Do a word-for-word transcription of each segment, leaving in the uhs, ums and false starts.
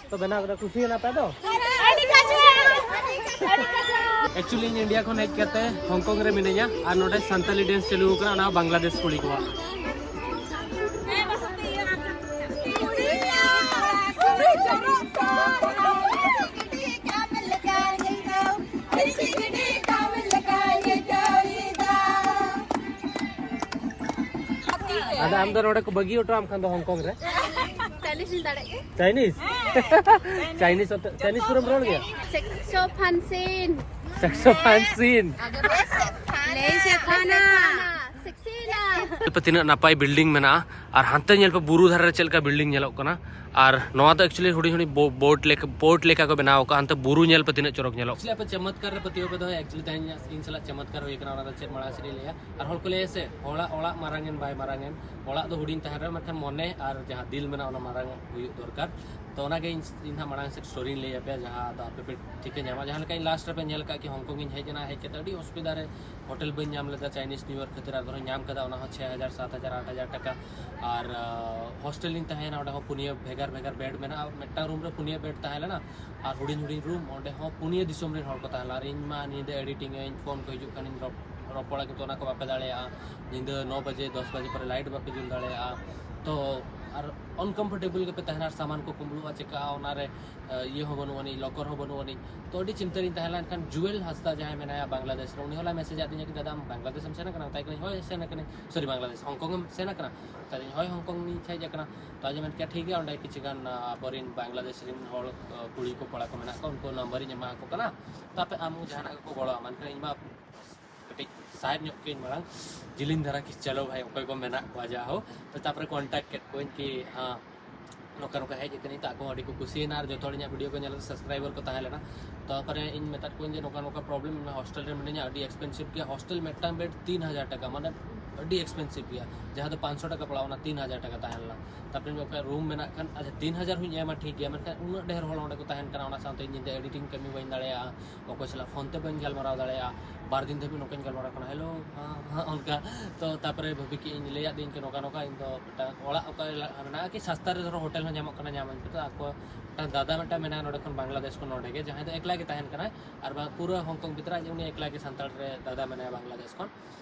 ᱛᱚ ᱵᱮᱱᱟᱣ ᱠᱮᱫᱟ, ᱠᱩᱥᱤᱭᱮᱱᱟ ᱯᱮ ᱟᱫᱚ? ᱮᱠᱪᱩᱭᱮᱞᱤ ᱤᱧ ᱤᱱᱰᱤᱭᱟ ᱠᱷᱚᱱ ᱦᱮᱡ ᱠᱟᱛᱮ ᱦᱚᱝᱠᱚᱝ ᱨᱮ ᱢᱤᱱᱟᱹᱧᱟ ᱟᱨ ᱱᱚᱰᱮ ᱥᱟᱱᱛᱟᱞᱤ ᱰᱮᱱᱥ ᱪᱟᱹᱞᱩ ᱟᱠᱟᱱᱟ, ᱚᱱᱟ ᱦᱚᱸ ᱵᱟᱝᱞᱟᱫᱮᱥ ᱠᱩᱲᱤ ᱠᱚᱣᱟᱜ᱾ ᱟᱫᱚ ᱟᱢ ᱫᱚ ᱱᱚᱰᱮ ᱠᱚ ᱵᱟᱹᱜᱤ ᱦᱚᱴᱚ ᱟᱢ ᱠᱷᱟᱱ ᱫᱚ ᱦᱚᱝᱠᱚᱝ ᱨᱮ? ᱪᱟᱭᱱᱤᱡᱽ ᱤᱧ ᱫᱟᱲᱮᱭᱟᱜ ᱜᱮ᱾ ᱪᱟᱭᱱᱤᱡᱽ? ᱪᱟᱭᱱᱤᱡᱽ ᱚᱛᱮ-, ᱪᱟᱭᱱᱤᱡᱽ ᱯᱩᱨᱟᱹᱢ ᱨᱚᱲ ᱜᱮᱭᱟ? ᱥᱮᱠᱥᱚ ᱯᱷᱟᱱᱥᱤᱱ᱾ ᱥᱮᱠᱥᱚ ᱯᱷᱟᱱᱥᱤᱱ᱾ ᱞᱮᱭ ᱥᱮ ᱯᱷᱟᱱᱟ᱾ ᱥᱮᱠᱥᱤᱱᱟ᱾ ᱧᱮᱞ ᱯᱮ ᱛᱤᱱᱟᱹᱜ ᱱᱟᱯᱟᱭ ᱵᱤᱞᱰᱤᱝ ᱢᱮᱱᱟᱜᱼᱟ, ᱟᱨ ᱦᱟᱱᱛᱮ ᱧᱮᱞ ᱯᱮ ᱵᱩᱨᱩ ᱫᱷᱟᱨᱮ ᱨᱮ ᱪᱮᱫ ᱞᱮᱠᱟ ᱵᱤᱞᱰᱤᱝ ᱧᱮᱞᱚᱜ ᱠᱟᱱᱟ᱾ ᱟᱨ ᱱᱚᱣᱟ ᱫᱚ ᱮᱠᱪᱩᱭᱮᱞᱤ ᱦᱩᱰᱤᱧ ᱦᱩᱰᱤᱧ ᱵᱳ-, ᱵᱳᱴ ᱞᱮᱠᱟ, ᱵᱳᱴ ᱞᱮᱠᱟ ᱠᱚ ᱵᱮᱱᱟᱣ ᱟᱠᱟᱫᱼᱟ, ᱦᱟᱱᱛᱮ ᱵᱩᱨᱩ ᱧᱮᱞ ᱯᱮ ᱛᱤᱱᱟᱹᱜ ᱪᱚᱨᱚᱠ ᱧᱮᱞᱚᱜ᱾ ᱮᱠᱪᱩᱭᱮᱞᱤ ᱟᱯᱮ ᱪᱚᱢᱚᱛᱠᱟᱨ ᱨᱮ ᱯᱟᱹᱛᱭᱟᱹᱣ ᱯᱮ ᱫᱚᱦᱚᱭᱟ, ᱮᱠᱪᱩᱭᱮᱞᱤ ᱛᱮᱦᱮᱧ ᱤᱧ ᱥᱟᱞᱟᱜ ᱪᱚᱢᱚᱛᱠᱟᱨ ᱦᱩᱭ ᱟᱠᱟᱱᱟ, ᱚᱱᱟ ᱫᱚ ᱪᱮᱫ ᱢᱟᱲᱟᱝ ᱥᱮᱫ ᱤᱧ ᱞᱟᱹᱭᱟ᱾ ᱟᱨ ᱦᱚᱲ ᱠᱚ ᱞᱟᱹᱭᱟ ᱥᱮ, ᱦᱚᱲᱟᱜ ᱚᱲᱟᱜ ᱢᱟᱨᱟᱝ ᱮᱱ ᱵᱟᱭ ᱢᱟᱨᱟᱝ ᱮᱱ, ᱚᱲᱟᱜ ᱫᱚ ᱦᱩᱰᱤᱧ ᱛᱟᱦᱮᱱ ᱨᱮᱦᱚᱸ ᱢᱮᱱᱠᱷᱟᱱ ᱢᱚᱱᱮ ᱟᱨ ᱡᱟᱦᱟᱸ ᱫᱤᱞ ᱢᱮᱱᱟᱜᱼᱟ ᱚᱱᱟ ᱢᱟᱨᱟᱝ ᱦᱩᱭᱩᱜ ᱫᱚᱨᱠᱟᱨ᱾ ᱛᱚ ᱚᱱᱟᱜᱮ ᱤᱧ, ᱤᱧ ᱦᱟᱸᱜ ᱢᱟᱲᱟᱝ ᱥᱮᱫ ᱥᱴᱳᱨᱤᱧ ᱞᱟᱹᱭ ᱟᱯᱮᱭᱟ, ᱡᱟᱦᱟᱸ ᱫᱚ ᱟᱯᱮ ᱯᱮ ᱴᱷᱤᱠᱟᱹ ᱧᱟᱢᱟ᱾ ᱡᱟᱦᱟᱸ ᱞᱮᱠᱟ ᱤᱧ ᱞᱟᱥᱴ ᱨᱮᱯᱮ ᱧᱮᱞ ᱠᱟᱜ ᱠᱤ ᱦᱚᱝᱠᱚᱝ ᱤᱧ ᱦᱮᱡ ᱮᱱᱟ, ᱦᱮᱡ ᱠᱟᱛᱮ ᱟᱹᱰᱤ ᱚᱥᱩᱵᱤᱫᱷᱟ ᱨᱮ ᱦᱳᱴᱮᱞ ᱵᱟᱹᱧ ᱧᱟᱢ ᱞᱮᱫᱟ, ᱪᱟᱭᱱᱤᱡᱽ ᱱᱤᱭᱩ ᱤᱭᱚᱨ ᱠᱷᱟᱹᱛᱤᱨ, ᱟᱨ ᱫᱷᱚᱨᱚ ᱧᱟᱢ ᱠᱟᱫᱟ ᱚᱱᱟ ᱦᱚᱸ ᱪᱷᱚᱭ ᱦᱟᱡᱟᱨ, ᱥᱟᱛ ᱦᱟᱡᱟᱨ, ᱟᱴ ᱦᱟᱡᱟᱨ ᱴᱟᱠᱟ᱾ ᱟᱨ ᱦᱳᱥᱴᱮᱞ ᱤᱧ ᱛᱟᱦᱮᱸᱭᱮᱱᱟ, ᱚᱸᱰᱮ ᱦᱚᱸ ᱯᱩᱱᱭᱟᱹ ᱵᱷᱮᱜᱟᱨ ᱵᱷᱮᱜᱟᱨ ᱵᱮᱰ ᱢᱮᱱᱟᱜᱼᱟ, ᱢᱤᱫᱴᱟᱝ ᱨᱩᱢ ᱨᱮ ᱯᱩᱱᱭᱟᱹ ᱵᱮᱰ ᱛᱟᱦᱮᱸ ᱞᱮᱱᱟ, ᱟᱨ ᱦᱩᱰᱤᱧ ᱦᱩᱰᱤᱧ ᱨᱩᱢ, ᱚᱸᱰᱮ ᱦᱚᱸ ᱯᱩᱱᱭᱟᱹ ᱫᱤᱥᱚᱢ ᱨᱮᱱ ᱦᱚᱲ ᱠᱚ ᱛᱟᱦᱮᱸ ᱞᱮᱱᱟ᱾ ᱟᱨ ᱤᱧ ᱢᱟ ᱧᱤᱫᱟᱹ ᱮᱰᱤᱴᱤᱝ ᱟᱹᱧ, ᱯᱷᱳᱱ ᱠᱚ ᱦᱤᱡᱩᱜ ᱠᱷᱟᱱᱤᱧ ᱨᱚᱯ-, ᱨᱚᱯᱚᱲᱟ, ᱠᱤᱱᱛᱩ ᱚᱱᱟ ᱠᱚ ᱵᱟᱯᱮ ᱫᱟᱲᱮᱭᱟᱜᱼᱟ᱾ ᱧᱤᱫᱟᱹ ᱱᱚ ᱵᱟᱡᱮ, ᱫᱚᱥ ᱵᱟᱡᱮ ᱯᱚᱨᱮ ᱞᱟᱭᱤᱴ ᱵᱟᱯᱮ ᱡᱩᱞ ᱫᱟᱲᱮᱭᱟᱜᱼᱟ᱾ ᱛᱚ ᱟᱨ ᱟᱱᱠᱚᱢᱯᱷᱚᱨᱴᱮᱵᱚᱞ ᱜᱮᱯᱮ ᱛᱟᱦᱮᱱᱟ, ᱟᱨ ᱥᱟᱢᱟᱱ ᱠᱚ ᱠᱩᱢᱵᱽᱲᱩᱜᱼᱟ, ᱪᱮᱠᱟᱜᱼᱟ, ᱚᱱᱟᱨᱮ ᱤᱭᱟᱹ ᱦᱚᱸ ᱵᱟᱹᱱᱩᱜ ᱟᱹᱱᱤᱡ, ᱞᱚᱠᱚᱨ ᱦᱚᱸ ᱵᱟᱹᱱᱩᱜ ᱟᱹᱱᱤᱡ᱾ ᱛᱚ ᱟᱹᱰᱤ ᱪᱤᱱᱛᱟᱹ ᱨᱤᱧ ᱛᱟᱦᱮᱸ ᱞᱮᱱᱠᱷᱟᱱ ᱡᱩᱭᱮᱞ ᱦᱟᱸᱥᱫᱟ ᱡᱟᱦᱟᱸᱭ ᱢᱮᱱᱟᱭᱟ ᱵᱟᱝᱞᱟᱫᱮᱥ ᱨᱮ, ᱩᱱᱤ ᱦᱚᱸᱞᱮ ᱢᱮᱥᱮᱡᱽ ᱟᱫᱤᱧᱟ ᱠᱤ, "ᱫᱟᱫᱟ, ᱟᱢ ᱵᱟᱝᱞᱟᱫᱮᱥ ᱮᱢ ᱥᱮᱱ ᱟᱠᱟᱱᱟ?" ᱢᱮᱛᱟᱭ ᱠᱟᱹᱱᱟᱹᱧ, "ᱦᱳᱭ, ᱥᱮᱱ ᱟᱠᱟᱱᱟᱹᱧ, ᱥᱚᱨᱤ, ᱵᱟᱝᱞᱟᱫᱮᱥ, ᱦᱚᱝᱠᱚᱝ ᱮᱢ ᱥᱮᱱ ᱟᱠᱟᱱᱟ?" ᱢᱮᱛᱟᱭ ᱠᱟᱹᱱᱟᱹᱧ, "ᱦᱳᱭ, ᱦᱚᱝᱠᱚᱝ ᱤᱧ ᱦᱮᱡ ᱟᱠᱟᱱᱟ᱾" ᱛᱚ ᱟᱡ ᱢᱮᱱ ᱠᱮᱫᱟ, "ᱴᱷᱤᱠ ᱜᱮᱭᱟ, ᱚᱸᱰᱮ ᱠᱤᱪᱷᱩ ᱜᱟᱱ, ᱟ, ᱟᱵᱚᱨᱮᱱ ᱵᱟᱝᱞᱟᱫᱮᱥ ᱨᱮᱱ ᱦᱚᱲ, ᱟ, ᱠᱩᱲᱤ ᱠᱚ, ᱠᱚᱲᱟ ᱠᱚ ᱢᱮᱱᱟᱜ ᱠᱚᱣᱟ, ᱩᱱᱠᱩ ᱱᱟᱢᱵᱟᱨ ᱤᱧ ᱮᱢᱟ ᱠᱚ ᱠᱟᱱᱟ, ᱛᱚ ᱟᱯᱮ ᱟᱢ ᱡᱟᱦᱟᱱᱟᱜ ᱜᱮᱠᱚ ᱜᱚᱲᱚ ᱟᱢᱟ᱾" ᱢᱮᱱᱠᱷᱟᱱ ᱤᱧ ᱢᱟ ᱠᱟᱹᱴᱤᱡ ᱥᱟᱭᱤᱰ ᱧᱚᱜ ᱠᱟᱹᱧ ᱢᱟᱲᱟᱝ, ᱡᱤᱞᱤᱧ ᱫᱷᱟᱨᱟ ᱠᱤ, ᱪᱚᱞᱚ ᱵᱷᱟᱭ, ᱚᱠᱚᱭ ᱠᱚ ᱢᱮᱱᱟᱜ ᱠᱚᱣᱟ ᱡᱟᱦᱳ᱾ ᱛᱚ ᱛᱟᱯᱚᱨᱮ ᱠᱚᱱᱴᱟᱠᱴ ᱠᱮᱫ ᱠᱚᱣᱟᱧ ᱠᱤ, ᱦᱮᱸ, ᱱᱚᱝᱠᱟ ᱱᱚᱝᱠᱟ ᱦᱮᱡ ᱟᱠᱟᱱᱟᱹᱧ, ᱛᱚ ᱟᱠᱚ ᱦᱚᱸ ᱟᱹᱰᱤ ᱠᱚ ᱠᱩᱥᱤᱭᱮᱱᱟ, ᱟᱨ ᱡᱚᱛᱚ ᱦᱚᱲ ᱤᱧᱟᱹᱜ ᱵᱷᱤᱰᱤᱭᱳ ᱠᱚ ᱧᱮᱞ ᱠᱟᱛᱮ ᱥᱟᱵᱥᱠᱨᱟᱭᱵᱟᱨ ᱠᱚ ᱛᱟᱦᱮᱸ ᱞᱮᱱᱟ᱾ ᱛᱟᱯᱚᱨᱮ ᱤᱧ ᱢᱮᱛᱟᱫ ᱠᱚᱣᱟᱧ ᱡᱮ ᱱᱚᱝᱠᱟ ᱱᱚᱝᱠᱟ ᱯᱨᱚᱵᱞᱮᱢ, ᱤᱧ ᱢᱟ ᱦᱳᱥᱴᱮᱞ ᱨᱮ ᱢᱤᱱᱟᱹᱧᱟ, ᱟᱹᱰᱤ ᱮᱠᱥᱯᱮᱱᱥᱤᱵᱷ ᱜᱮᱭᱟ ᱦᱳᱥᱴᱮᱞ, ᱢᱤᱫᱴᱟᱝ ᱵᱮᱰ ᱛᱤᱱ ᱦᱟᱡᱟᱨ ᱴᱟᱠᱟ, ᱢᱟᱱᱮ ᱟᱹᱰᱤ expensive ᱜᱮᱭᱟ᱾ ᱡᱟᱦᱟᱸ ᱫᱚ ᱯᱟᱸᱪᱥᱚ ᱴᱟᱠᱟ ᱯᱟᱲᱟᱜᱼᱟ, ᱚᱱᱟ ᱛᱤᱱ ᱦᱟᱡᱟᱨ ᱴᱟᱠᱟ ᱛᱟᱦᱮᱸ ᱞᱮᱱᱟ᱾ ᱛᱟᱨᱯᱚᱨᱮ ᱚᱠᱟ ᱨᱩᱢ ᱢᱮᱱᱟᱜ ᱠᱷᱟᱱ, ᱟᱪᱪᱷᱟ, ᱛᱤᱱ ᱦᱟᱡᱟᱨ ᱦᱚᱸᱧ ᱮᱢᱟ, ᱴᱷᱤᱠ ᱜᱮᱭᱟ, ᱢᱮᱱᱠᱷᱟᱱ ᱩᱱᱟᱹᱜ ᱰᱷᱮᱨ ᱦᱚᱲ ᱚᱸᱰᱮ ᱠᱚ ᱛᱟᱦᱮᱱ ᱠᱟᱱᱟ, ᱚᱱᱟ ᱥᱟᱶᱛᱮ ᱤᱧ ᱧᱤᱫᱟᱹ editing ᱠᱟᱹᱢᱤ ᱵᱟᱹᱧ ᱫᱟᱲᱮᱭᱟᱜᱼᱟ, ᱚᱠᱚᱭ ᱥᱟᱞᱟᱜ ᱯᱷᱳᱱ ᱛᱮ ᱵᱟᱹᱧ ᱜᱟᱞᱢᱟᱨᱟᱣ ᱫᱟᱲᱮᱭᱟᱜᱼᱟ, ᱵᱟᱨ ᱫᱤᱱ ᱫᱷᱟᱹᱵᱤᱡ ᱱᱚᱝᱠᱟᱧ ᱜᱟᱞᱢᱟᱨᱟᱣ ᱠᱟᱱᱟ, "ᱦᱮᱞᱳ, ᱦᱮᱸ, ᱦᱮᱸ", ᱚᱱᱠᱟ᱾ ᱛᱚ ᱛᱟᱨᱯᱚᱨᱮ ᱵᱷᱟᱹᱵᱤ ᱠᱮᱫ ᱤᱧ, ᱞᱟᱹᱭᱟᱫ ᱫᱤᱧ ᱠᱚ ᱱᱚᱝᱠᱟ ᱱᱚᱝᱠᱟ, ᱤᱧ ᱫᱚ ᱢᱤᱫᱴᱟᱝ ᱚᱲᱟᱜ ᱚᱠᱟ ᱮᱞᱟ-, ᱢᱮᱱᱟᱜᱼᱟ ᱠᱤ ᱥᱟᱥᱛᱟ ᱨᱮ, ᱫᱷᱚᱨᱚ ᱦᱳᱴᱮᱞ ᱦᱚᱸ ᱧᱟᱢᱚᱜ ᱠᱟᱱᱟ, ᱧᱟᱢᱟᱹᱧ ᱯᱮ᱾ ᱛᱚ ᱟᱠᱚ ᱢᱤᱫᱴᱟᱝ ᱫᱟᱫᱟ ᱢᱤᱫᱴᱟᱝ ᱢᱮᱱᱟᱭᱟ ᱱᱚᱰᱮ ᱠᱷᱚᱱ, ᱵᱟᱝᱞᱟᱫᱮᱥ ᱠᱷᱚᱱ ᱱᱚᱰᱮ ᱜᱮ, ᱡᱟᱦᱟᱸᱭ ᱫᱚ ᱮᱠᱞᱟ ᱜᱮ ᱛᱟᱦᱮᱱ ᱠᱟᱱᱟᱭ, ᱟᱨ ᱵᱟᱝ ᱯᱩᱨᱟᱹ ᱦᱚᱝᱠᱚᱝ ᱵᱷᱤᱛᱨᱤ ᱨᱮ ᱩᱱᱤ ᱮᱠᱞᱟ ᱜᱮ ᱥᱟᱱᱛᱟᱲ ᱨᱮ ᱫᱟᱫᱟ ᱢᱮᱱᱟᱭᱟ ᱵᱟᱝᱞᱟᱫᱮᱥ ᱠᱷᱚᱱ᱾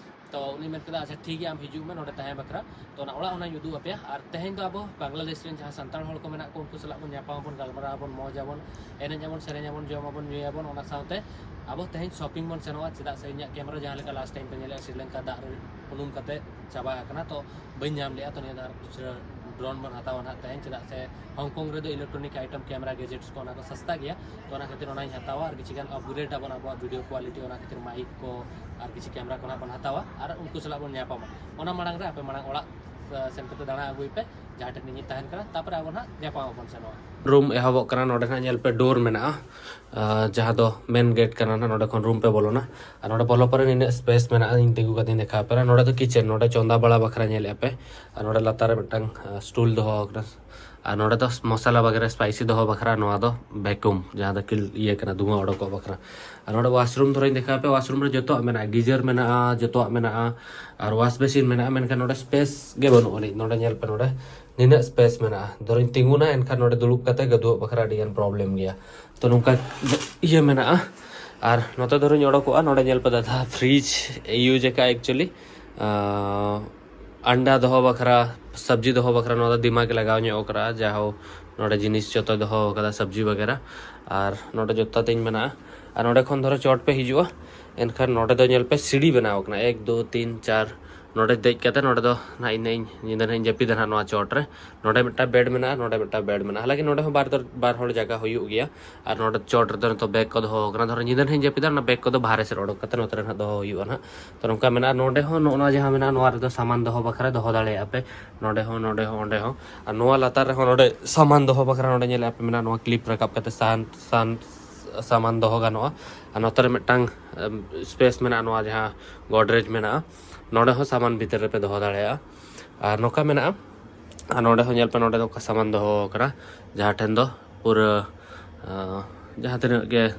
ᱛᱚ ᱩᱱᱤ ᱢᱮᱱ ᱠᱮᱫᱟ, "ᱟᱪᱪᱷᱟ, ᱴᱷᱤᱠ ᱜᱮᱭᱟ, ᱟᱢ ᱦᱤᱡᱩᱜ ᱢᱮ ᱱᱚᱰᱮ ᱛᱟᱦᱮᱸ ᱵᱟᱠᱷᱨᱟ, ᱛᱚ ᱚᱱᱟ ᱚᱲᱟᱜ ᱚᱱᱟᱧ ᱩᱫᱩᱜ ᱟᱯᱮᱭᱟ᱾ ᱟᱨ ᱛᱮᱦᱮᱧ ᱫᱚ ᱟᱵᱚ ᱵᱟᱝᱞᱟᱫᱮᱥ ᱨᱮᱱ ᱡᱟᱦᱟᱸ ᱥᱟᱱᱛᱟᱲ ᱦᱚᱲ ᱠᱚ ᱢᱮᱱᱟᱜ ᱠᱚ, ᱩᱱᱠᱩ ᱥᱟᱞᱟᱜ ᱵᱚᱱ ᱧᱟᱯᱟᱢ ᱟᱵᱚᱱ, ᱜᱟᱞᱢᱟᱨᱟᱣ ᱟᱵᱚᱱ, ᱢᱚᱡᱽ ᱟᱵᱚᱱ, ᱮᱱᱮᱡ ᱟᱵᱚᱱ, ᱥᱮᱨᱮᱧ ᱟᱵᱚᱱ, ᱡᱚᱢ ᱟᱵᱚᱱ, ᱧᱩᱭᱟᱵᱚᱱ, ᱚᱱᱟ ᱥᱟᱶᱛᱮ ᱟᱵᱚ ᱛᱮᱦᱮᱧ shopping ᱵᱚᱱ ᱥᱮᱱᱚᱜᱼᱟ, ᱪᱮᱫᱟᱜ ᱥᱮ ᱤᱧᱟᱹᱜ camera ᱡᱟᱦᱟᱸ ᱞᱮᱠᱟ last time ᱯᱮ ᱧᱮᱞᱮᱫᱼᱟ, ᱥᱨᱤᱞᱚᱝᱠᱟ ᱫᱟᱜ ᱨᱮ ᱩᱱᱩᱢ ᱠᱟᱛᱮ ᱪᱟᱵᱟ ᱟᱠᱟᱱᱟ, ᱛᱚ ᱵᱟᱹᱧ ᱧᱟᱢ ᱞᱮᱫᱼᱟ, ᱛᱚ ᱱᱤᱭᱟᱹ ᱫᱷᱟᱣ ᱫᱚᱥᱨᱟ drone ᱵᱚᱱ ᱦᱟᱛᱟᱣᱟ ᱱᱟᱦᱟᱜ ᱛᱮᱦᱮᱧ, ᱪᱮᱫᱟᱜ ᱥᱮ ᱦᱚᱝᱠᱚᱝ ᱨᱮᱫᱚ electronic item, camera, gadgets ᱠᱚ, ᱚᱱᱟ ᱠᱚ ᱥᱟᱥᱛᱟ ᱜᱮᱭᱟ, ᱛᱚ ᱚᱱᱟ ᱠᱷᱟᱹᱛᱤᱨ ᱚᱱᱟᱧ ᱦᱟᱛᱟᱣᱟ, ᱟᱨ ᱠᱤᱪᱷᱤ ᱜᱟᱱ upgrade ᱟᱵᱚᱱ ᱟᱵᱚᱣᱟᱜ video quality, ᱚᱱᱟ ᱠᱷᱟᱹᱛᱤᱨ mic ᱠᱚ ᱟᱨ ᱠᱤᱪᱷᱤ camera ᱠᱚ ᱱᱟᱦᱟᱜ ᱵᱚᱱ ᱦᱟᱛᱟᱣᱟ, ᱟᱨ ᱩᱱᱠᱩ ᱥᱟᱞᱟᱜ ᱵᱚᱱ ᱧᱟᱯᱟᱢᱟ᱾ ᱚᱱᱟ ᱢᱟᱲᱟᱝ ᱨᱮ ᱟᱯᱮ ᱢᱟᱲᱟᱝ ᱚᱲᱟᱜ, ᱟ, ᱥᱮᱱ ᱠᱟᱛᱮ ᱫᱟᱬᱟ ᱟᱹᱜᱩᱭ ᱯᱮ, ᱡᱟᱦᱟᱸ ᱴᱷᱮᱱ ᱤᱧᱤᱧ ᱛᱟᱦᱮᱱ ᱠᱟᱱᱟ, ᱛᱟᱨᱯᱚᱨᱮ ᱟᱵᱚ ᱱᱟᱦᱟᱜ ᱧᱟᱯᱟᱢ ᱟᱵᱚᱱ ᱥᱮᱱᱚᱜᱼᱟ᱾ Room ᱮᱦᱚᱵᱚᱜ ᱠᱟᱱᱟ, ᱱᱚᱰᱮ ᱱᱟᱦᱟᱜ ᱧᱮᱞ ᱯᱮ door ᱢᱮᱱᱟᱜᱼᱟ, ᱟ, ᱡᱟᱦᱟᱸ ᱫᱚ main gate ᱠᱟᱱᱟ ᱱᱟᱦᱟᱜ, ᱱᱚᱰᱮ ᱠᱷᱚᱱ room ᱯᱮ ᱵᱚᱞᱚᱱᱟ᱾ ᱟᱨ ᱱᱚᱰᱮ ᱵᱚᱞᱚ ᱯᱚᱨᱮ ᱱᱤᱱᱟᱹᱜ space ᱢᱮᱱᱟᱜᱼᱟ, ᱤᱧ ᱛᱤᱸᱜᱩ ᱠᱟᱛᱮᱧ ᱫᱮᱠᱷᱟᱣ ᱟᱯᱮ ᱠᱟᱱᱟ᱾ ᱱᱚᱰᱮ ᱫᱚ kitchen, ᱱᱚᱰᱮ ᱪᱚᱸᱫᱟ ᱵᱟᱲᱟ ᱵᱟᱠᱷᱨᱟ ᱧᱮᱞᱮᱫᱼᱟ ᱯᱮ, ᱟᱨ ᱱᱚᱰᱮ ᱞᱟᱛᱟᱨ ᱨᱮ ᱢᱤᱫᱴᱟᱝ, ᱟ, stool ᱫᱚᱦᱚ ᱟᱠᱟᱱᱟ᱾ ᱟᱨ ᱱᱚᱰᱮ ᱫᱚ ᱢᱚᱥᱞᱟ ᱵᱟᱜᱮᱨᱟ spicy ᱫᱚᱦᱚ ᱵᱟᱠᱷᱨᱟ ᱱᱚᱣᱟ ᱫᱚ vacuum, ᱡᱟᱦᱟᱸ ᱫᱚ ᱠᱤᱞ-, ᱤᱭᱟᱹ ᱠᱟᱱᱟ, ᱫᱷᱩᱣᱟᱹ ᱚᱰᱚᱠᱚᱜ ᱵᱟᱠᱷᱨᱟ᱾ ᱟᱨ ᱱᱚᱰᱮ washroom ᱫᱷᱚᱨᱚᱧ ᱫᱮᱠᱷᱟᱣ ᱟᱯᱮ, washroom ᱨᱮ ᱡᱚᱛᱚᱣᱟᱜ ᱢᱮᱱᱟᱜᱼᱟ, geyser ᱢᱮᱱᱟᱜᱼᱟ, ᱡᱚᱛᱚᱣᱟᱜ ᱢᱮᱱᱟᱜᱼᱟ, ᱟᱨ wash basin ᱢᱮᱱᱟᱜᱼᱟ, ᱢᱮᱱᱠᱷᱟᱱ ᱱᱚᱰᱮ space ᱜᱮ ᱵᱟᱹᱱᱩᱜ ᱟᱹᱱᱤᱡ᱾ ᱱᱚᱰᱮ ᱧᱮᱞ ᱯᱮ, ᱱᱚᱰᱮ ᱱᱤᱱᱟᱹᱜ space ᱢᱮᱱᱟᱜᱼᱟ, ᱫᱷᱚᱨᱚᱧ ᱛᱤᱸᱜᱩᱱᱟ, ᱮᱱᱠᱷᱟᱱ ᱱᱚᱰᱮ ᱫᱩᱲᱩᱵ ᱠᱟᱛᱮ ᱜᱟᱹᱫᱩᱣᱟᱹᱜ ᱵᱟᱠᱷᱨᱟ ᱟᱹᱰᱤ ᱜᱟᱱ problem ᱜᱮᱭᱟ᱾ ᱛᱚ ᱱᱚᱝᱠᱟ ᱤᱭᱟᱹ ᱢᱮᱱᱟᱜᱼᱟ᱾ ᱟᱨ ᱱᱚᱛᱮ ᱫᱷᱚᱨᱚᱧ ᱚᱰᱚᱠᱚᱜᱼᱟ, ᱱᱚᱰᱮ ᱧᱮᱞ ᱯᱮ ᱫᱟᱫᱟ, fridge use ᱟᱠᱟᱫᱼᱟ actually, ᱟᱸ, ᱟᱱᱰᱟ ᱫᱚᱦᱚ ᱵᱟᱠᱷᱨᱟ, ᱥᱚᱵᱽᱡᱤ ᱫᱚᱦᱚ ᱵᱟᱠᱷᱨᱟ, ᱱᱚᱣᱟ ᱫᱚ ᱫᱤᱢᱟᱜᱽ ᱞᱟᱜᱟᱣ ᱧᱚᱜ ᱠᱟᱱᱟ, ᱡᱟᱦᱳ ᱱᱚᱰᱮ ᱡᱤᱱᱤᱥ ᱡᱚᱛᱚ ᱫᱚᱦᱚ ᱠᱟᱫᱟ, ᱥᱚᱵᱽᱡᱤ ᱵᱟᱜᱮᱨᱟ᱾ ᱟᱨ ᱱᱚᱰᱮ ᱡᱚᱛᱚ ᱛᱤᱧ ᱢᱮᱱᱟᱜᱼᱟ᱾ ᱟᱨ ᱱᱚᱰᱮ ᱠᱷᱚᱱ ᱫᱷᱚᱨᱚ ᱪᱚᱴ ᱯᱮ ᱦᱤᱡᱩᱜᱼᱟ, ᱮᱱᱠᱷᱟᱱ ᱱᱚᱰᱮ ᱫᱚ ᱧᱮᱞ ᱯᱮ ᱥᱤᱲᱤ ᱵᱮᱱᱟᱣ ᱠᱟᱱᱟ, ᱮᱠ, ᱫᱩ, ᱛᱤᱱ, ᱪᱟᱨ, ᱱᱚᱰᱮ ᱫᱮᱡ ᱠᱟᱛᱮ ᱱᱚᱰᱮ ᱫᱚ ᱱᱟᱦᱟᱜ ᱤᱧ, ᱤᱧ ᱧᱤᱫᱟᱹ ᱱᱟᱦᱟᱜ ᱤᱧ ᱡᱟᱹᱯᱤᱫᱟ ᱱᱟᱦᱟᱜ ᱱᱚᱣᱟ ᱪᱚᱴ ᱨᱮ᱾ ᱱᱚᱰᱮ ᱢᱤᱫᱴᱟᱝ bed ᱢᱮᱱᱟᱜᱼᱟ, ᱱᱚᱰᱮ ᱢᱤᱫᱴᱟᱝ bed ᱢᱮᱱᱟᱜᱼᱟ, ᱦᱟᱞᱟᱝᱠᱤ ᱱᱚᱰᱮ ᱦᱚᱸ ᱵᱟᱨ ᱫᱚ, ᱵᱟᱨ ᱦᱚᱲ ᱡᱟᱭᱜᱟ ᱦᱩᱭᱩᱜ ᱜᱮᱭᱟ᱾ ᱟᱨ ᱱᱚᱰᱮ ᱪᱚᱴ ᱨᱮᱫᱚ ᱱᱤᱛᱚᱜ bag ᱠᱚ ᱫᱚᱦᱚ ᱟᱠᱟᱱᱟ, ᱫᱷᱚᱨᱚ ᱧᱤᱫᱟᱹ ᱱᱟᱦᱟᱜ ᱤᱧ ᱡᱟᱹᱯᱤᱫᱟ, ᱚᱱᱟ bag ᱠᱚᱫᱚ ᱵᱟᱦᱨᱮ ᱥᱮᱫ ᱚᱰᱚᱠ ᱠᱟᱛᱮ ᱱᱚᱛᱮ ᱨᱮ ᱱᱟᱦᱟᱜ ᱫᱚᱦᱚ ᱦᱩᱭᱩᱜᱼᱟ ᱱᱟᱦᱟᱜ᱾ ᱛᱚ ᱱᱚᱝᱠᱟ ᱢᱮᱱᱟᱜᱼᱟ᱾ ᱱᱚᱰᱮ ᱦᱚᱸ ᱱᱚᱜᱼᱚ ᱱᱚᱣᱟ ᱡᱟᱦᱟᱸ ᱢᱮᱱᱟᱜᱼᱟ, ᱱᱚᱣᱟ ᱨᱮᱫᱚ ᱥᱟᱢᱟᱱ ᱫᱚᱦᱚ ᱵᱟᱠᱷᱨᱟ ᱫᱚᱦᱚ ᱫᱟᱲᱮᱭᱟᱜᱼᱟ ᱯᱮ, ᱱᱚᱰᱮ ᱦᱚᱸ, ᱱᱚᱰᱮ ᱦᱚᱸ, ᱚᱸᱰᱮ ᱦᱚᱸ᱾ ᱟᱨ ᱱᱚᱣᱟ ᱞᱟᱛᱟᱨ ᱨᱮᱦᱚᱸ ᱱᱚᱰᱮ ᱥᱟᱢᱟᱱ ᱫᱚᱦᱚ ᱵᱟᱠᱷᱨᱟ ᱱᱚᱰᱮ ᱧᱮᱞᱮᱫᱼᱟ ᱯᱮ ᱢᱮᱱᱟᱜᱼᱟ, ᱱᱚᱣᱟ clip ᱨᱟᱠᱟᱵ ᱠᱟᱛᱮ ᱥᱟᱦᱟᱱ, ᱥᱟᱦᱟᱱ, ᱥᱟᱢᱟᱱ ᱫᱚᱦᱚ ᱜᱟᱱᱚᱜᱼᱟ᱾ ᱟᱨ ᱱᱚᱛᱮ ᱨᱮ ᱢᱤᱫᱴᱟᱝ ᱥᱯᱮᱥ ᱢᱮᱱᱟᱜᱼᱟ, ᱱᱚᱣᱟ ᱡᱟᱦᱟᱸ ᱜᱚᱰᱨᱮᱡᱽ ᱢᱮᱱᱟᱜᱼᱟ, ᱱᱚᱰᱮ ᱦᱚᱸ ᱥᱟᱢᱟᱱ ᱵᱷᱤᱛᱤᱨ ᱨᱮᱯᱮ ᱫᱚᱦᱚ ᱫᱟᱲᱮᱭᱟᱜᱼᱟ᱾ ᱟᱨ ᱱᱚᱝᱠᱟ ᱢᱮᱱᱟᱜᱼᱟ, ᱟᱨ ᱱᱚᱰᱮ ᱦᱚᱸ ᱧᱮᱞ ᱯᱮ, ᱱᱚᱰᱮ ᱫᱚ ᱚᱱᱠᱟ ᱥᱟᱢᱟᱱ ᱫᱚᱦᱚ ᱟᱠᱟᱱᱟ, ᱡᱟᱦᱟᱸ ᱴᱷᱮᱱ ᱫᱚ ᱯᱩᱨᱟᱹ ᱟᱸ, ᱡᱟᱦᱟᱸ ᱛᱤᱱᱟᱹᱜ ᱜᱮ